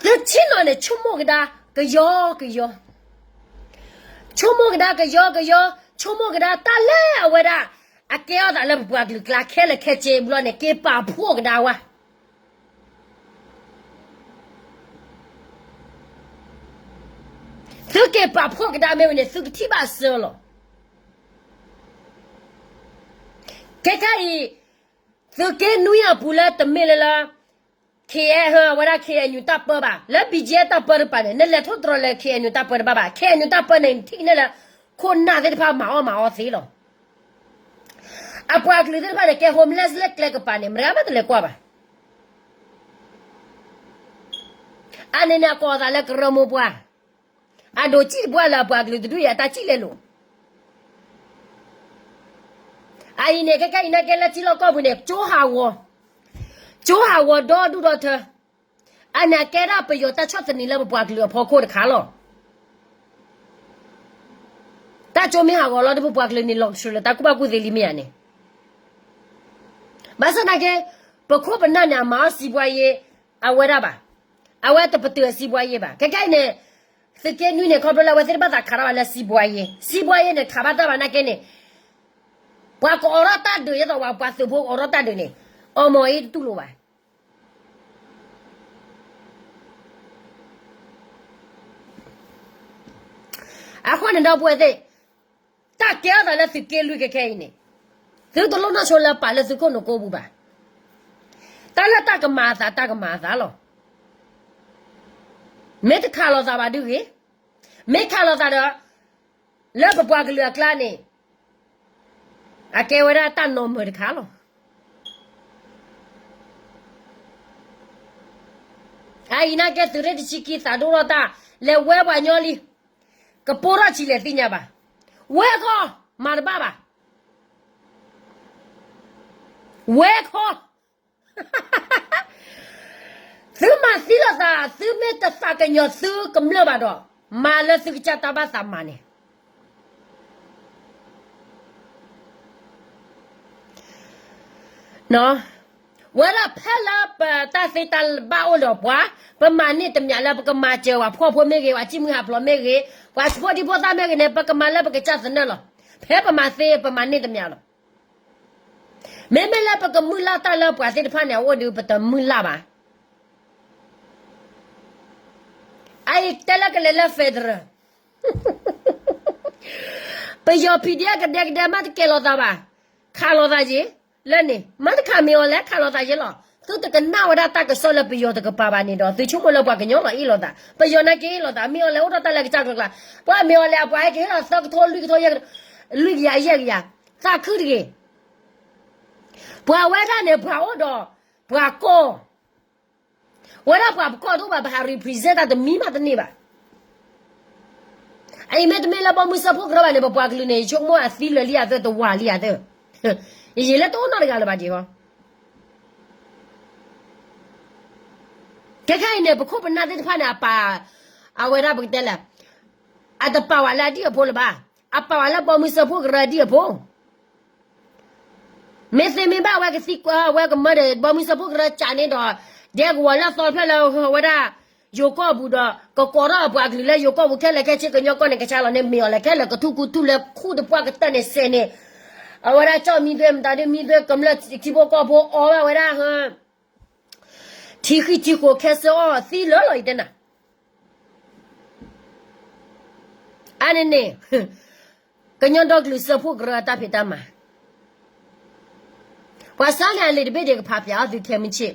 သုဆ့ၣ်နီၤန့ၣ် ဆိကမိၣ်ကဒါကယီကယီ, ဆိကမိၣ်ကဒါကယီကယီ, ဆိကမိၣ်ကဒါတၢ်လၢအဝဲဒၣ် အကဲထီၣ်သးလၢပပှၤကလုာ်ကျါခဲလၢာ်ခဲဆ့ဘျီန့ၣ် က့ၤပာ်ဖှိၣ်ကဒါဝဲ သုက့ၤပာ်ဖှိၣ်ကဒါမ့ၢ်ဝဲန့ၣ် သုကထံၣ်ဘၣ်စၢလီၤ. ခဲခဲအံၤ သုးက့နွံအပူၤလၢတမ့ၢ်လၢလၢ ခ့ၣ်အဲၣ်ဟၢ အဝဲဒၣ် ခ့ၣ်အဲၣ်ယူၣ် တၢ်ပၢဘၣ်, လၢ ဘံၣ်ကၠံ တၢ်ပၢတပၤန့ၣ် နလဲၤထိၣ်သတြီၤလၢ ခ့ၣ်အဲၣ်ယူၣ် တၢ်ပၢတဘၣ်ဘၣ်, ခ့ၣ်အဲၣ်ယူၣ် တၢ်ပၢန့ၣ် နထံၣ်ကန့ၣ်လၢ ခိၣ်နၢ်သ့ၣ်တဖၣ်မၤအီၣ်မၤအီသ့လီၤ. အပှၤကလုာ်သ့ၣ်တဖၣ်န့ၣ် ကဲ homeless လၢကျဲကပၤန့ၣ် မတၤဂၤမးတလဲၤကွၢ်ဘၣ်. အန့ၣ်န့ၣ် အကိးသးလၢကရၢမိၢ်ပှၢ်, အဒိးစံၣ်တပှၢ်လၢအပှၤကလုာ်တဒူၣ်အံၤ အတၢ်စံၣ်လဲၤလိာ်. အအံၤန့ၣ် ခဲခဲအံၤနာ်က့လၢထံလီၢ်ကီၢ်ပူၤန့ၣ် ကၠိဟးဂီၤ, ကၠိဟးဂီၤဒီဒူၣ်ဒီထၢ, အန့ၣ်အကဲဒၣ်ပယီၤတၢ်ဆီၣ်သနံးလၢပပှၤကလုာ်အဖီခိၣ်တခါလီၤ. တၢ်ကၠိမ့ၢ်ဟးဂီၤလီၤဒီး ပပှၤကလုာ်န့ၣ် လီၤကဆှၢလၢတၢ်ကူၣ်ဘၣ်ကူၣ်သ့လံမ့ၢ်ဧါန့ၣ်. ဘၣ်ဆၣ်သနာ်က့ ပခိၣ်ပနၢ်န့ၣ် အမၤအီၣ်စံးဘှါယ့ အဝဲဒၣ်ဘၣ်, အဝဲတပတုာ်အစံးဘှါယ့ဘၣ်. ခဲခဲအံၤန့ၣ် သုးက့နွံန့ၣ် ခီဖျိလၢအဝဲသ့ၣ်တဖၣ်သးခးထီၣ်ဘၣ်လၢစံးဘှါယ့, စံးဘှါယ့န့ၣ် ခးဘၣ်တၢ်ဘၣ်နာ်က့န့ၣ် ပှၤကအိးထီၣ်တၢ်ဒုး ဒ်သိးပှၤသုးဖိအိးထီၣ်တၢ်ဒုးန့ၣ် အီမီၤအံၤတတူၢ်လိာ်ဘၣ်. အဃိန့ၣ် ဒီပုၢ်ဝဲၢ်သ့ၣ်, တၢ်ကဲထီၣ်သးလၢသုးက့လွံၢ်ခဲခဲအံၤန့ၣ် သုတလိၣ်နီၢ်ဆိလၢပာ်လၢသုးခိၣ်နူာ်ကိးပူၤဘၣ်. တၢ်လၢတၢ်ကမၤအသး တၢ်ကမၤအသးလီၤ. မ့ၢ်တခးလိာ်သးဘၣ်ဒုးဂ့ၤ, မ့ၢ်ခးလိာ်သးဒီး လၢပပှၤကလုာ်အကျါန့ၣ် အကဲဝဲဒၣ်တၢ်နီၢ်မၢၢ်တခါလီၤ. အအံၤနာ်က့သုးရ့ၣ်တဆံခံသးဒိၣ်ထီၣ်တၢ် လဲၤဝဲပှၤညီလံ, ကပိာ်ထီၣ်ဆံးလဲၣ်သ့ၣ်ညါဘၣ်, ဝဲခီ, မၤတဘၣ်ဘၣ်, ဝဲခီ, သုမၤသံလိာ်သး သုမ့ၢ်တသးကညီၤသုကမျၢၢ်ဘၣ်ဒီး, မၤလၢသုကစၢ်တၢ်ဘၣ်သးမၤန့ၣ် ဝဲဒၣ်ဖဲလၢပတၢ်သ့တၢ်ဘၣ်အိၣ်ဒီးပှၤ, ပမၤန့ၢ်တမံၤလၢပကမၤစၢၤပှၤဖှီၣ်ဖိမ့ၢ်ဂ့ၤ, ပှၤစံၣ်မုၢ်ဟးဖျိးမ့ၢ်ဂ့ၤ, ပှၤစံၣ်ဖိဒံဖိသၣ်မ့ၢ်ဂ့ၤန့ၣ် ပကမၤလၢပကစၢ်သနၢၣ်လီၤ. ဖဲပမၤသ့ပမၤန့ၢ်တမံၤလီၤ. မ့မ့ၢ်လၢပကမုၢ်လၢ်တၢ်လၢပှၤသ့ၣ်တဖၣ်န့ၣ် အအိၣ်ဒီးပတမုၢ်လၢ်ဘၣ်. အအံၤတဲလၢကလဲၤလၢ federal ပယီၤ PDF ကဒဲကဒဲမးတကဲလီၤသးဘၣ်, ခးလီၤသးယ့ၤ, လၢန့ၣ် မၤတခးမ့ၢ်အီၤလဲၣ် ခးလီၤသးယ့ၤလီၤ. သုတကနၣ်ဝဲဒၣ်တၢ်ကစီၣ်လၢပယီၤတကပၤဘၣ်န့ၣ်ဒီး သုဆိကမိၣ်လၢပှၤကညီလီၤအ့ၣ်လိာ်သး, ပယီၤနာ်က့အ့ၣ်လိာ်သး မ့ၢ်အီၤလဲၣ်အိၣ်ထီၣ်တၢ်လၢကစၢ်ကျါကျါ, ပှၤမ့ၢ်အီၤလဲၣ် အပှၤဟဲက့ၤဟ့ၣ်လီၤသၢကထိလွံၢ်ကထိယဲၢ်ကထိ, လွံၢ်ကယၤယဲၢ်ကယၤ, သးခုတဂ့ၤ. ပှၤဝဲဒၣ်န့ၣ် ပှၤအိၣ်ဒီး ပှၤကီၢ် ဝဲဒၣ်ပှၤပကီၢ်တအိၣ်ဘၣ် ပဟး represent တၢ်တမံၤမးတန့ၢ်ဘၣ်. အအံၤမ့တမ့ၢ်လၢဘီမုၢ်စၢဖှိၣ်ကရၢဘၣ်န့ၣ် ပပှၤကလုာ်န့ၣ် ယဆိကမိၣ်အသံလၢာ်လံအသၢ တဝၤလံအသၢ, ယယံာ်လၢတအိၣ်နီတဂၤလၢၤဘၣ်ဒံးဃီ. ခဲခါအံၤန့ၣ် ပခိၣ်ပနၢ်သ့ၣ်တဖၣ်န့ၣ် အပာ်, အဝဲဒၣ်ပကတဲလဲၣ်, အတပာ်ဝဲလၢအဒံၣ်အဖိလၢၤဘၣ်, အပာ်ဝဲလၢဘီမုၢ်စၢဖှိၣ်ကရၢအဒံၣ်အဖိ မ့ၢ်သ့မ့ၢ်ဘၣ်ဝဲကသံကွၢ်ဝဲကမၢဒီး ဘီမုၢ်စၢဖှိၣ်ကရၢကးန့ၣ်ဒီး, ဒဲကဝီၤလၢအသီတဖျၢၣ်လၢဝဲဒၣ်, ယိၤကီၢ်ပူၤဒီး ကကိးထီၣ်အပှၤကလုာ်လၢယိၤကီၢ်ပူၤခဲလၢာ်ခဲဆ့ ကညီကီၢ်န့ၣ်ကဆါလီၤန့ၣ် မ့ၢ်အီၤလဲၣ်ခဲလၢာ်ကထူၣ်ကူထူၣ်လၢခူၣ်တပှၢ်ကတၢၢ်န့ၣ်စဲးန့ၣ်, အဝဲဒၣ်ကၠီၣ်မံသွဲမတၤဒ်မံသွဲကမျၢၢ်ထံဖိကီၢ်ဖိအီၣ်ဘၣ်ဝဲဒၣ် ထံဃံထံဃိးခဲစၢအီၣ်သံလၢာ်လီၤအံၤတဲနၤ, အါန့ၣ်န့ၣ်, ကညီဒီကလုာ်စၢဖှိၣ်ကရၢအတၢ်ဖံးတၢ်မၤ, ပှၤစၢန့ၣ်အလံာ်တဘ့ၣ်ဒံးကဖးပၠးအီၤသုခဲမုၢ်ဆ့ၣ်,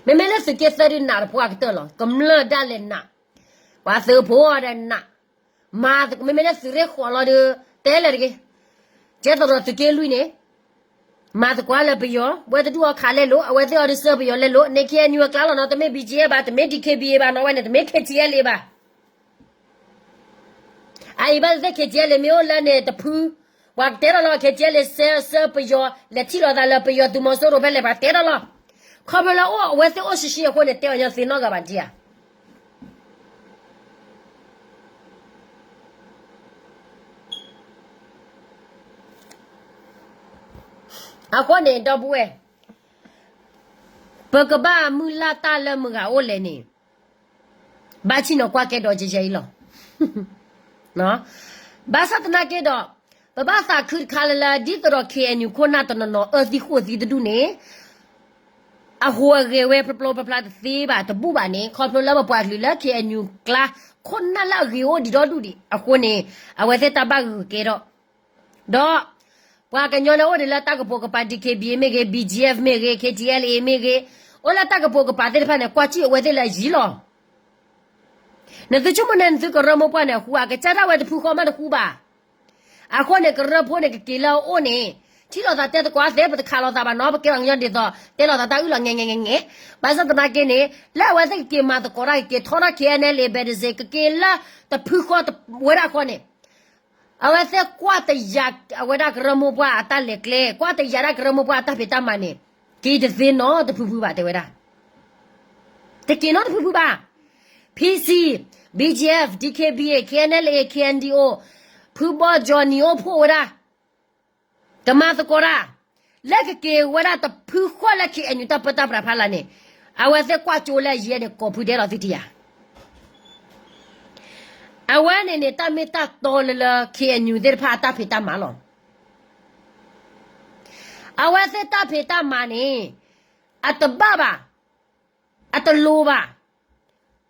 မ့မ့ၢ်လၢသုးက့သၢဒုးနးတပှၢ်ကတၢၢ်လီၤ ကမျၢၢ်ဒၣ်လဲာ်နး, ပှၤသုးဖိအီၤဒီးနး, မၤ, မ့မ့ၢ်လၢသုးရ့ၣ်ဃိးလီၤဒီး, တဲလဲၣ်တဂ့ၤ, ကဲသရီးသုးက့လွံၢ်န့ၣ် မၤသကိးလၢပယီၤ ဝဲတဒူၣ်အီၤခးလဲလိာ် အဝဲသ့ၣ်အီၤဒုးစၢပယီၤလဲလိာ် န့ၣ် KNU အကျါလီၤနီၤ တမ့ၢ် BGF ဘၣ် တမ့ၢ် DKBA ဘၣ်နီၤ ဝဲန့ၣ် တမ့ၢ် KTLA ဘၣ်. အအံၤဘၣ်သ့ၣ်သ့ၣ် KTLA မ့ၢ်အိၣ်လၢန့ၣ်တဖု, ပှၤကတဲထီၣ်လီၤ KTLA စၢပယီၤ လဲၤထံၣ်လိာ်သးလၢပယီၤသုးမီၤစိရိၤဖဲလဲၣ် ပှၤတဲထီၣ်လီၤ. ခီဖျိလၢအိၣ်အဝဲသ့ၣ်အိၣ်ရှံရှံအဃိန့ၣ် တဲအီၤညီသ့ၣ်နီတဂၤဘၣ်ဒံးဧါ. အဃိန့ၣ် ဒီပုၢ်ဝဲၢ်, ပကဘၣ်မုၢ်လၢ်တၢ်လၢမုၢ်ဂၤအိၣ်လဲၣ်န့ၣ်, ဘၣ်ဆ့ၣ်နီၤကွၢ်ကဲဒီးယဲယဲအံၤလီၤ. ဘၣ်ဆၣ်သနာ်က့ဒီး, ပဘၣ်သးခုတခါလၢလၢ ဒ်သိးဒီး KNU ခိၣ်နၢ်တနီၤနီၤအၢသံဃိၣ်သံတဒူၣ်န့ၣ် အဟူးအဂဲၤဝဲဖျိဖျိဖျါဖျါတသ့ဘၣ်တဘူၣ်ဘၣ်န့ၣ် ခီဖျိလၢပပှၤကလုာ်လၢ KNU ကျါ ခိၣ်နၢ်လၢအဂ့ၤအိၣ်ဒံးဒီဒူၣ်ဒံးအဃိန့ၣ် အဝဲသ့ၣ်တၢ်ဘၣ်ဂုာ်ကဲထီၣ်, ဒီး ပှၤကညီလၢအိၣ်ဒံးလၢတၢ်ကပိာ်ကပၤ DKBA မ့ၢ်ဂ့ၤ BGF မ့ၢ်ဂ့ၤ KTLA မ့ၢ်ဂ့ၤ, အိၣ်လၢတၢ်ကပိာ်ကပၤသ့ၣ်တဖၣ်န့ၣ် ကွၢ်စံၣ်အဝဲသ့ၣ်လၢအယံၤလီၤ. နသုဆိကမိၣ်န့ၣ် နသုကရၢမိၢ်ပှၢ်န့ၣ် အဃူဧါ, ကစၢ်ဒၣ်ဝဲတဖုဃီမးတဃူဘၣ်. အဃိန့ၣ် ကရၢဖိန့ၣ် ကက့ၤလၢအအိၣ်န့ၣ် ထံၣ်လိာ်သးတဲသကိးသ့ ပတခးလိာ်သးဘၣ်နီၤ ပကဲထီၣ်ကညီဒ်သိး တဲလိာ်သးတၢ်အုၣ်လီၤငဲးငဲးငဲးငဲး, ဘၣ်ဆၣ်သနာ်က့န့ၣ် လၢအဝဲသ့ၣ်ကက့ၤမၤသကိးတၢ် ကက့ၤထီထီၣ် KNLA ဘဲဒစ့ ကက့ၤလၢတဖုဃီဝဲဒၣ်ဃီန့ၣ် အဝဲသ့ၣ်ကွၢ်တယာ်အဝဲဒၣ်ကရၢမိၢ်ပှၢ်အတၢ်လဲၤကျဲ ကွၢ်တယာ်ဒၣ်ကရၢမိၢ်ပှၢ်အတၢ်ဖံးတၢ်မၤန့ၣ် က့ၤတသ့နီတဖုဖုဘၣ်တဲဝဲဒၣ်. တက့ၤနီတဖုဖုဘၣ်. PC, BGF, DKBA, KNLA, KNDO, ဖုဘီ Johnny အိၣ်ဖှိၣ်ဝဲဒၣ် ကမၤသကိးတၢ် လၢကက့ၤဝဲဒၣ်တဖုဃီလၢ KNU တၢ်ပၢတၢ်ပြးဖးလာ်န့ၣ် အဝဲသ့ၣ်ကွၢ်ကၠိလၢအယံၤန့ၣ် ကိးဖုဒဲးလီၤသုထံၣ်ဧါ. အဝဲန့ၣ်န့ၣ် တၢ်မ့ၢ်တၢ်တီလၢလၢ KNU သ့ၣ်တဖၣ်အတၢ်ဖံးတၢ်မၤလီၤ. အဝဲသ့ၣ်တၢ်ဖံးတၢ်မၤန့ၣ် အတဘၣ်ဘၣ်, အတလိၤဘၣ်.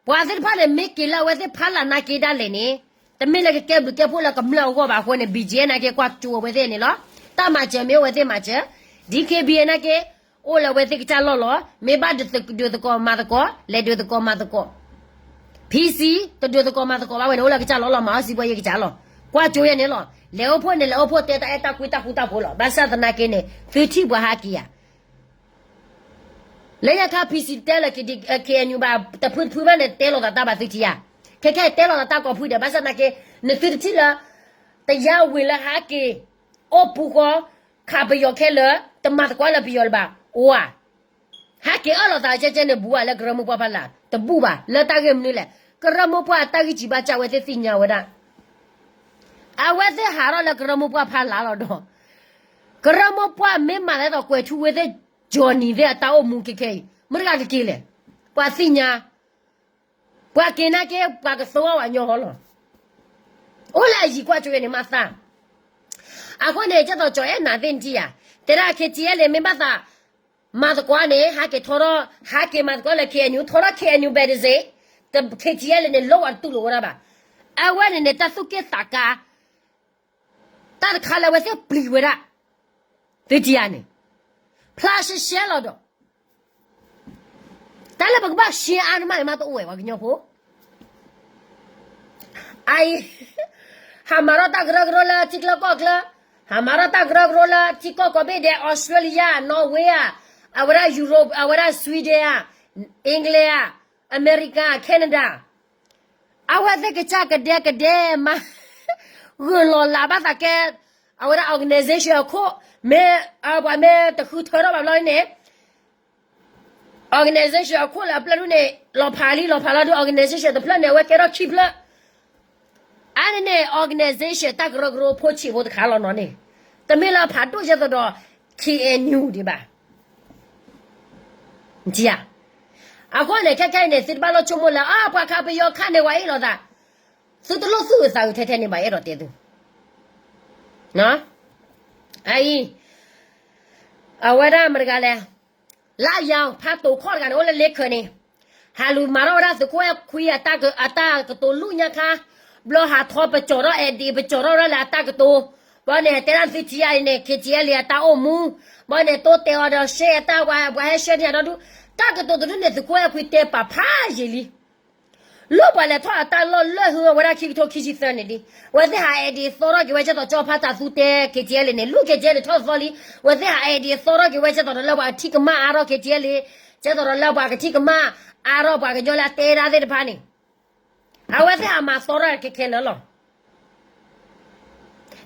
ပှၤသ့ၣ်တဖၣ်န့ၣ် မ့ၢ်က့ၤလၢအဝဲသ့ၣ်ဖးလာ်နာ်က့ဒၣ်လဲာ်န့ၣ် တမ့ၢ်လၢကကဲဘျုးကဲဖှိၣ်လၢကမျၢၢ်အဂီၢ်ဘၣ်အဃိန့ၣ် BGF နာ်က့ကွၢ်ကၠိအဝဲသ့ၣ်န့ၣ်လီၤ. တၢ်မၤစၢၤမ့ၢ်အိၣ်ဝဲသ့ၣ်မၤစၢၤ, DKBA နာ်က့ အိၣ်လၢအဝဲသ့ၣ်ကစၢ်လီၢ်လီၤ. မ့ၢ်ဘၣ်ဒုးသကိးမၤသကိး လဲၤဒုးသကိးမၤသကိး PC တဒုးသကိးမၤသကိးဘၣ်ဝဲန့ၣ် အိၣ်လၢကစၢ်လီၢ်လီၤ မၤအီၣ်စံးဘှဲယဲၢ်ကစၢ်လီၤ. ကွၢ်ကၠိယဲၢ်န့ၣ်လီၤ. လဲၤအိၣ်ဖှိၣ်န့ၣ် လဲၤအိၣ်ဖှိၣ်တဲတၢ်အဲၣ်တၢ်ကွံတၢ်ဃူတၢ်ဖိးလီၤ. ဘၣ်ဆၣ်သနာ်က့န့ၣ် သုထံၣ်ပှၤဟးက့ၤဧါ. လၢညါခါ ဖံစံ တဲလၢ KNU ဘၣ် တဖုတဖုမးန့ၣ် တဲလိာ်သးတၢ်ဘၣ်သုထံၣ်ဧါ. ခဲခဲအံၤတဲလိာ်သးတၢ်ကိးဖုဒီး ဘၣ်ဆၣ်သနာ်က့ နသုတထံၣ်လၢ တယါဝံၤလၢဟးက့ၤ အိၣ်ပူၤဃီ ခးပယီၤခဲလၢာ် တမၤသကိးလၢပယီၤလၢၤဘၣ် အိၣ်ဧါ. ဟးက့ၤအၢၣ်လီၤသးကဲကဲန့ၣ် ဘူးဧါလၢကရၢမိၢ်ပှၢ်ဖီလာ် တဘူးဘၣ်. လၢတၢ်ဂ့ၢ်မနုၤလဲၣ်, ကရၢမိၢ်ပှၢ်အတၢ်ဂံၢ်စၢ်ဘါစၢ် အဝဲသ့ၣ်သ့ၣ်ညါဝဲဒၣ် အဝဲသ့ၣ်ဟးထီၣ်လၢကရၢမိၢ်ပှၢ်ဖီလာ်လီၤဒီး ကရၢမိၢ်ပှၢ်မ့ၢ်မၤလဲသိးကွဲးထူဝဲသ့ၣ် Johnny သ့ၣ်အတၢ်အိၣ်မူခဲခဲအံၤ မတၤတဂၤကက့ၤလဲၣ်. ပှၤသ့ၣ်ညါ ပှၤက့ၤနာ်က့ ပှၤကသိအီၤဝဲညီဟီလီၤ. အိၣ်လၢအယံၤကွၢ်ကၠိဝဲန့ၣ်မးသး. အဃိန့ၣ် ကဲသိးကၠီၤအဲၣ်နၤသ့ၣ်နထံၣ်ဧါ, တဲဒၣ် KTLA မ့ၢ်ဘၣ်သး မၤသကိးန့ၣ် ဟးက့ၤထီထီၣ် ဟးက့ၤမၤသကိးလၢ KNU ထီထီၣ် KNU ဘဲတစ့, KTLA န့ၣ် လီဝဲတတူၢ်လိာ်ဝဲဒၣ်ဘၣ်. အဝဲန့ၣ်န့ၣ် တၢ်သူၣ်က့ၣ်သးကါ တၢ်တခါလၢအဝဲသ့ၣ်ပျံၤဝဲဒၣ် သုထံၣ်ဧါန့ၣ် ဖျါရှဲရှဲလီၤဒီး တၢ်လၢပကဘၣ်ရှဲအါန့ၣ်မးန့ၣ်မးတအိၣ်ဝဲပှၤကညီဖိ အအံၤ ဟးမၤထီၣ်တၢ်ကရၢကရိလၢထံချၢကီၢ်ချၢ, ဟးမၤထီၣ်တၢ်ကရၢကရိလၢထံကီၢ်ကိးဘ့ၣ်ဒဲး Australia ဧါ, Norway ဧါ, အဝဲဒၣ် Europe ဧါ, အဝဲဒၣ် Sweden ဧါ, England ဧါ, America ဧါ, Canada အဝဲသ့ၣ်ကစၢ်ကဒဲကဒဲမး ဂုာ်လီၤလးဘၣ်သးကဲ အဝဲဒၣ် organization အခိၣ် မ့ၢ် ပှၤမ့ၢ်တဃုထၢထီၣ်ဘၣ်ဘျီန့ၣ် organization အခိၣ်လၢအဖျၢၣ်ဒူၣ်န့ၣ် လီၤဖးလံ လီၤဖးလီၤဒုး organization တဖျၢၣ်န့ၣ် အဝဲကဲထီၣ်ခံဖျၢၣ် အါန့ၣ်န့ၣ် organization တၢ်ကရၢကရိဖိဆံးဖိတခါလီၤနီၤန့ၣ် တမ့ၢ်လၢအဖးဒိၣ်ကဲသိးဒီး KNU ဒံးဘၣ်. အဃိန့ၣ် ခဲခဲအံၤန့ၣ် သုတဘၣ်လိၣ်ဆိကမိၣ်လၢ အ ပှၤခးပယီၤခးန့ၣ် ပှၤအ့ၣ်လိာ်သး, သုတလိၣ်သူၣ်အုးသးအုးထဲထဲန့ၣ် ပှၤအဲၣ်ဒိးတဲသု အအံၤ အဝဲဒၣ်မတၤတဂၤလဲၣ်, လါယၤဖးတိၤခီၣ်တဂၤန့ၣ် အိၣ်လၢလ့ခၢးန့ၣ် ဟးလူၤမၤထီၣ်ဝဲဒၣ်သုးခိၣ်အဲၣ်ခွံ အတၢ်ကတိၤလူညါခါ, ဘျီဟးထီၣ်ပကၠီၤထီၣ် edit ပကၠီၤထီၣ်ဝဲဒၣ်လၢအတၢ်ကတိၤ, ဘျီန့ၣ်တဲဒၣ်သုထံၣ်ဧါအံၤန့ၣ် KTLA အတၢ်အိၣ်မူ, ဘျီန့ၣ်တိတဲအီၤဒီး share အတၢ် ပှၤဟဲ share န့ၢ်ဒီဒူၣ်, တၢ်ကတိၤတဒူၣ်န့ၣ် သုးခိၣ်အဲၣ်ခွံတဲပာ်ဖးယံာ်လံ လၢပှၤလဲၤထီၣ်အတၢ်လီၢ်လၢဟုအဝဲဒၣ်ခံကထိခံဆံသၢန့ၣ်ဒံး, အဝဲသ့ၣ်ဟး edit သီထီၣ်က့ၤဝဲကဲသိးကၠီဖါတၢ်သူတဲ KTLA န့ၣ် လူ KTLA ထီၣ်သီလံ, အဝဲသ့ၣ်ဟး edit သီထီၣ်က့ၤဝဲကဲသိးဒီးလၢပှၤကထံၣ်ကမၣ်အါထီၣ် KTLA, ကဲသိးဒီးလၢပှၤကထံၣ်ကမၣ်အါထီၣ်ပှၤကညီလၢအတဲဒၣ်သ့ၣ်တဖၣ်န့ၣ်, အဝဲသ့ၣ်ဟးမၤသီထီၣ်ခဲခဲလၢာ်လီၤ.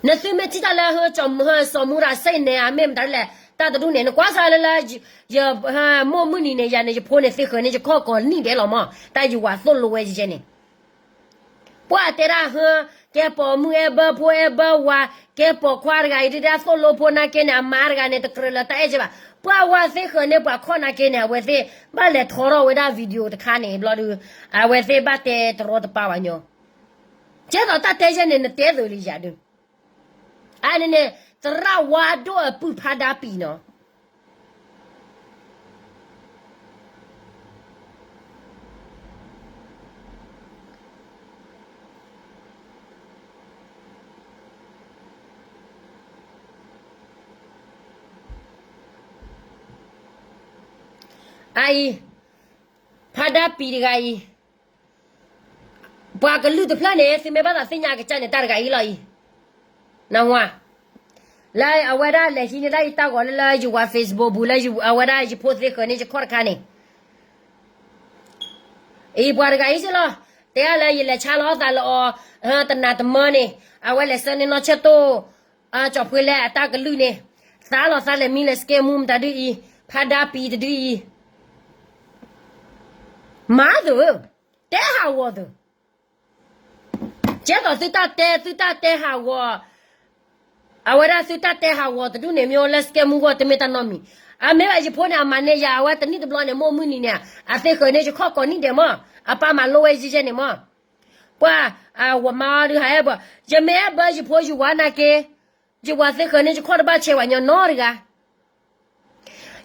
နသုမ့ၢ်ထံၣ်တၢ်လၢ စီၤမူရၤစ့ၣ်န့ၣ် အမ့ၢ်မတၤလဲၣ် တၢ်တဒူၣ်န့ၣ် နကွၢ်စၢ်လၢလၢ ယမိၢ်မုၢ်နံၤန့ၣ် ယၤန့ၣ် ယဖိန့ၣ်သ့ဃၢၤန့ၢ်ယခီၣ်ကိးနံၣ်ဒဲးလီၤမး, တၢ်ယဝၤသိၣ်လိဝဲယဲန့ၣ် ပှၤတဲဒၣ်ဟၢ ကဲပိာ်မုၣ်အဲၣ်ဘၢဖိအဲၣ်ဘၢဝၤ, ကဲပိာ်ခွါတဂၤအံၤဒုးဒၣ်သိၣ်လိဖိနာ်က့န့ၣ် အမါတဂၤန့ၣ် တကြၢးလၢတၢ်အဲၣ်ကဲဘၣ်. ပှၤဝၤသ့ဃၢၤန့ၢ်ပှၤခီၣ်နာ်က့န့ၣ် အဝဲသ့ၣ်ဘၣ်လဲၤထီထီၣ်ဝဲဒၣ် video တခါန့ၣ် ဘျီဒုး အဝဲသ့ၣ်ဘၣ်တဲတရီတပါဝဲညီ, ကဲသိးတၢ်တဲယဲန့ၣ် နတဲသိးလံယၤဒုး အန့ၣ်န့ၣ် သရၣ်ဝါဒိၣ်အပုၢ်ဖးဒါပံၤနီၤ အအံၤ ဖးဒါပံၤတဂၤအံၤ ပှၤကလုာ်တဖျၢၣ်န့ၣ် သုမ့ၢ်ဘၣ်သးသ့ၣ်ညါကစၢ်န့ၣ် တၢ်တဂၤအံၤလီၤအံၤ, နဝါ, လၢအဝဲဒၣ်လဲၤဟံးန့ၢ်ဒၣ်ယတၢ်ဂီၤလၢလၢယဝၤ Facebook ပူၤလၢအဝဲဒၣ်ယဖိသ့ဃၢၤန့ၢ်ယခီၣ်တခါန့ၣ် အံၤပှၤတဂၤအံၤစ့ၢ်လီၤ, တဲအါလၢယလဲၤဆါလီၤသးလၢအီၤ, တနၤတမၢန့ၣ် အဝဲလဲၤဆှၢန့ၢ်နီၢ်ဆၢၣ်တိၣ် ကၠီၤဖှ့လဲၣ်အတၢ်ကလုၢ်န့ၣ်, သါလီၤသးလဲၤမံလၢ scam မူမတၤဒုးအံၤ, ဖးဒါပံၤတဒုအံၤ, မၤသု, တဲဟးဂီၤသု, ကဲသိးသုတၢ်တဲ သုတၢ်တဲဟးဂီၤ အဝဲဒၣ်သုတၢ်တဲဟးဂီၤတဒူၣ်န့ၣ် မ့ၢ်အိၣ်လၢ scam မူဂီၢ် တမ့ၢ်တၢ်နီတမံၤ, အမ့ၢ်ဘၣ်ယဖိန့ၣ် အမၤန့ၢ်ယၤ အဝဲတနံၣ်တဘျီန့ၣ် မိၢ်မုၢ်နံၤန့ၣ် အသ့ဃၢၤန့ၢ်ယခီၣ်ကိးနံၣ်ဒဲးမး, အပၢ်မၤလိဝဲယဲန့ၣ်မး, ပှၤ အဝၤမါအီၤဒုးဟးအဲၣ်ဘၢ, ယမ့ၢ်အဲၣ်ဘၢယဖိယဝၤနာ်က့, ယဝၤသ့ဃၢၤန့ၢ်ယခီၣ်တဘၣ်ဆဲးဝဲညီနီတဂၤ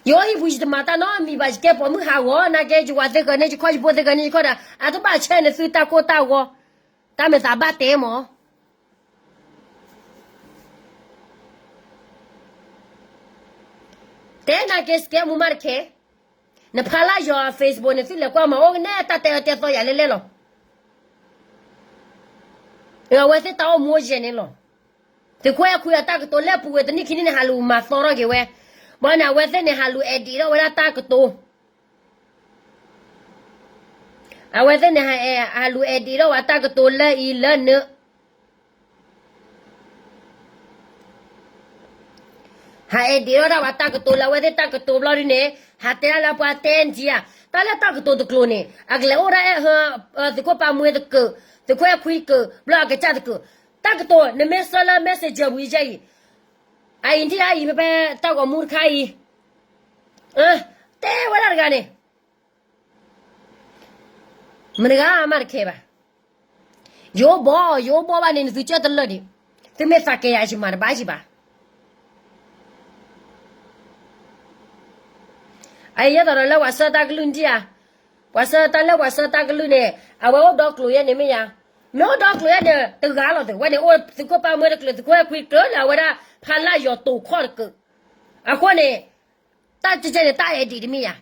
ယအိၣ်ဟံၣ်ပူၤယတမၤတၢ်နီတမံၤဘၣ် ယကဲပိာ်မုၣ်ဟးဂီၤနာ်က့ ယဝၤသ့ဃၢၤန့ၢ်ယခီၣ် ယဖိသ့ဃၢၤန့ၢ်ယခီၣ်ဒီး အတဘၣ်ဆဲးန့ၢ်သုတၢ်ကိၢ်တၢ်ဂီၤ, တၢ်မ့ၢ်သးဘၣ်တဲမး တဲနာ်က့ scam မူမးတခဲ, နဖးလၢယွၤ Facebook န့ၣ် သုလဲၤကွၢ်မး အိၣ်ကနဲၣ်တၢ်တဲအၢတဲသီယၤလဲၣ်လဲၣ်လီၤ. အဝဲသ့ၣ်တၢ်အိၣ်မူအိၣ်ယဲၢ်န့ၣ်လီၤ. သုးခိၣ်အဲၣ်ခွံအတၢ်ကတိၤလၢပူၤဝဲတနံၣ်ခံနံၣ်န့ၣ် ဟးလူၤမၤသီထီၣ်က့ၤဝဲ, ဘၣ်န့ၣ် အဝဲသ့ၣ်န့ၣ် ဟးလူၤ edit ထီၣ်ဝဲဒၣ်တၢ်ကတိၤ အဝဲသ့ၣ်န့ၣ် ဟးလူၤ edit ထီၣ်ဝဲတၢ်ကတိၤလၢအံၤလၢနုာ် ဟး edit ထီၣ်ဒၣ်ဝဲတၢ်ကတိၤလၢအဝဲသ့ၣ်တၢ်ကတိၤဘျီဒုန့ၣ် ဟးတဲဒၣ်လၢပှၤတဲနကံဧါ, တၢ်လၢတၢ်ကတိၤတကျိၤန့ၣ် အကလဲၤအိၣ်ဒၣ်အဲၣ်ဟၢ သုးခိၣ်ပၢ်မှဲတကုး, သုးခိၣ်အဲၣ်ခွံတကုး, ဘျီအကစၢ်တကုး, တၢ်ကတိၤ နမ့ၢ်ဆှၢလၢ messenger ပူၤယဲအံၤ, အအံၤထံၣ်အအံၤဖဲဖဲတၢ်ဂီၤမူတခါအံၤ, တဲဝဲဒၣ်တဂၤန့ၣ် မတဂၤမးတခဲဘၣ်. ယအိၣ်ဘီ ယအိၣ်ဘီဘၣ်န့ၣ် နသုကၢၢ်တလၢာ်ဒံး, သုမ့ၢ်သးကဲယၤ ယမၤတဘၣ်ယံၤဘၣ်. အအံၤယဲသိးဒီးလၢပှၤဆှၢတၢ်ကလုၢ်နထံၣ်ဧါ, ပှၤဆှၢတၢ်လၢပှၤဆှၢတၢ်ကလုၢ်န့ၣ် အဝဲအိၣ်ဒီကျိၤယဲန့ၣ်မ့ၢ်ယါ, မ့ၢ်အိၣ်ဒီကျိၤယဲန့ၣ် တဂၤလီၤသု, ဝဲန့ၣ်အိၣ်သုးခိၣ်ပၢ်မှဲတကျၢၤ သုးခိၣ်အဲၣ်ခွံတကျၢၤလၢအဝဲဒၣ် ဖးလၢယီၤတိာ်ခီၣ်တကျၢၤ, အဃိန့ၣ် တၢ်ကဲကဲန့ၣ် တၢ် edit တမ့ၢ်ယါ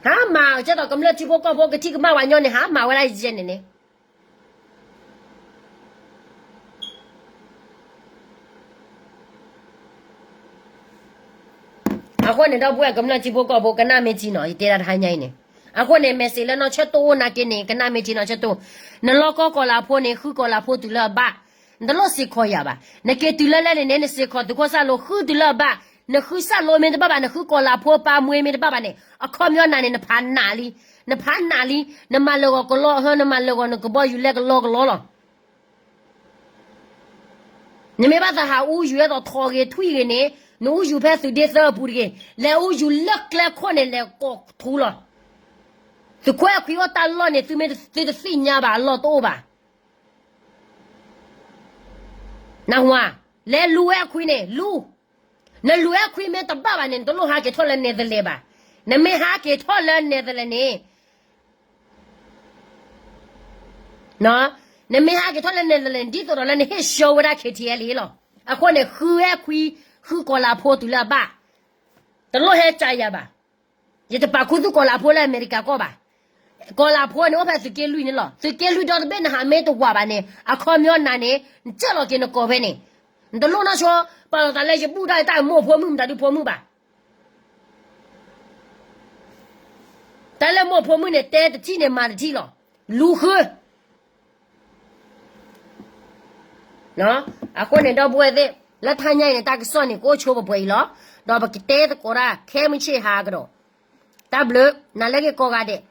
ဟးမၤကဲသိးကမျၢၢ်ထံဖိကီၢ်ဖိကထံၣ်ကမၣ်ဝဲညီန့ၣ် ဟးမၤဝဲဒၣ်ယဲန့ၣ်န့ၣ်. အဃိန့ၣ်ဒီပုၢ်ဝဲၢ်ကမျၢၢ်ထံဖိကီၢ်ဖိ ကနၣ်မ့ၢ်ထံနီၤ ယတဲဒၣ်တဟါညါအံၤန့ၣ်, အဃိန့ၣ် message လၢနီၢ်ဆၢတိၢ်အိၣ်နာ်က့န့ၣ် ကနၣ်မ့ၢ်ထံနီၢ်ဆၢတိၢ်, နလီၢ်ကီၢ်ကီၤလၤဖိန့ၣ် ဃုကီၤလၤဖိတုၤလၢအဘၣ်, နတလိၣ်စ့ၢ်ကီးယၤဘၣ်, နက့ၤတုၤလၢလဲၣ်န့ၣ်န့ၣ် နစ့ၢ်ကီးသုးခိၣ်စၣ်လိ ဃုတုၤလၢအဘၣ်, နဃုစၣ်လိမ့ၢ်တဘၣ်ဘၣ် နဃုကီၤလၤဖိပၢ်မှဲမ့ၢ်တဘၣ်ဘၣ်န့ၣ် အခီပညီနၤန့ၣ် နဖးနးလံ, နဖးနးလံ, နမၤလၢာ်ဂီၤကလီဟၢ နမၤလၢာ်ဂီၤနကဘီယူၤလဲကလီကလီလီၤ. နမ့ၢ်ဘၣ်သးဟးအူယူၤဝဲသိးထိးဂ့ၤထွံၣ်ဂ့ၤန့ၣ် နအူယူၤဖဲသုးဒ့သၢအပူၤတဂ့ၤ, လဲၤအူယူၤလၢကျဲခိၣ်န့ၣ် လဲၤကိးထူလီၤ. သုးခိၣ်အဲၣ်ခွံအိၣ်တၢ်လီၢ်န့ၣ် သုမ့ၢ်သုတသ့ၣ်ညါဘၣ် အလီၢ်တအိၣ်ဘၣ်. နၢ်ဟူဧါ, လဲၤလူၤအဲၣ်ခွံန့ၣ် လူၤ, နလူၤအဲၣ်ခွံမ့ၢ်တဘၣ်ဘၣ်န့ၣ် နတလိၣ်ဟးက့ၤထီၣ်လၢ Netherlands ဘၣ်. နမ့ၢ်ဟးက့ၤထီၣ်လၢ Netherlands န့ၣ် နမ့ၢ်ဟးက့ၤထီၣ်လၢ Netherlands ဒ်သိးဒီးလၢနဟ့ၣ်ဆှၢဝဲဒၣ် K T L လံလီၤ. အဃိန့ၣ် ဃုအဲၣ်ခွံ ဃုကီၤလၤဖိတုၤလၢအဘၣ်, တလိၣ်ဟဲကၢယၤဘၣ်. ယတပာ်ခူသူၣ်ကီၤလၤဖိလၢအမဲရကၤကီၢ်ဘၣ်. ကီၤလၤဖိန့ၣ် အိၣ်ဖဲသုးက့လွံၢ်န့ၣ်လီၤ. သုးက့လွံၢ်ဒီတဘ့ၣ်နဟးမ့ၢ်တဝးဘၣ်န့ၣ် အခီပညီနၤန့ၣ် နကၢၢ်လီၤက့ၤနကိးဖဲန့ၣ်, နတလိၣ်နီၢ်ဆိ ပာ်လီၤသးလၢယဘူၣ်တၢ်အံၤတၢ်မိၢ်ဖိမုၣ်မတၤဒုဖိမုၣ်ဘၣ်. တၢ်လၢမိၢ်ဖိမုၣ်န့ၣ် တဲတထံၣ်န့ၣ် မၤတထံၣ်လီၤ. လူၤဃု အဃိန့ၣ် ဒီပုၢ်ဝဲၢ်သ့ၣ် လၢထါညါအံၤန့ၣ် တၢ်ကစီၣ်န့ၣ် ကအိၣ်ဆိပှဲၤပှဲၤအံၤလီၤ. ဒီးပကတဲသကိးတၢ် ခဲမုၢ်ဆ့ၣ်ဟါကဒီး. တၢ်ဘျုး နၤလၢက့ၤကိးဂၤဒဲး.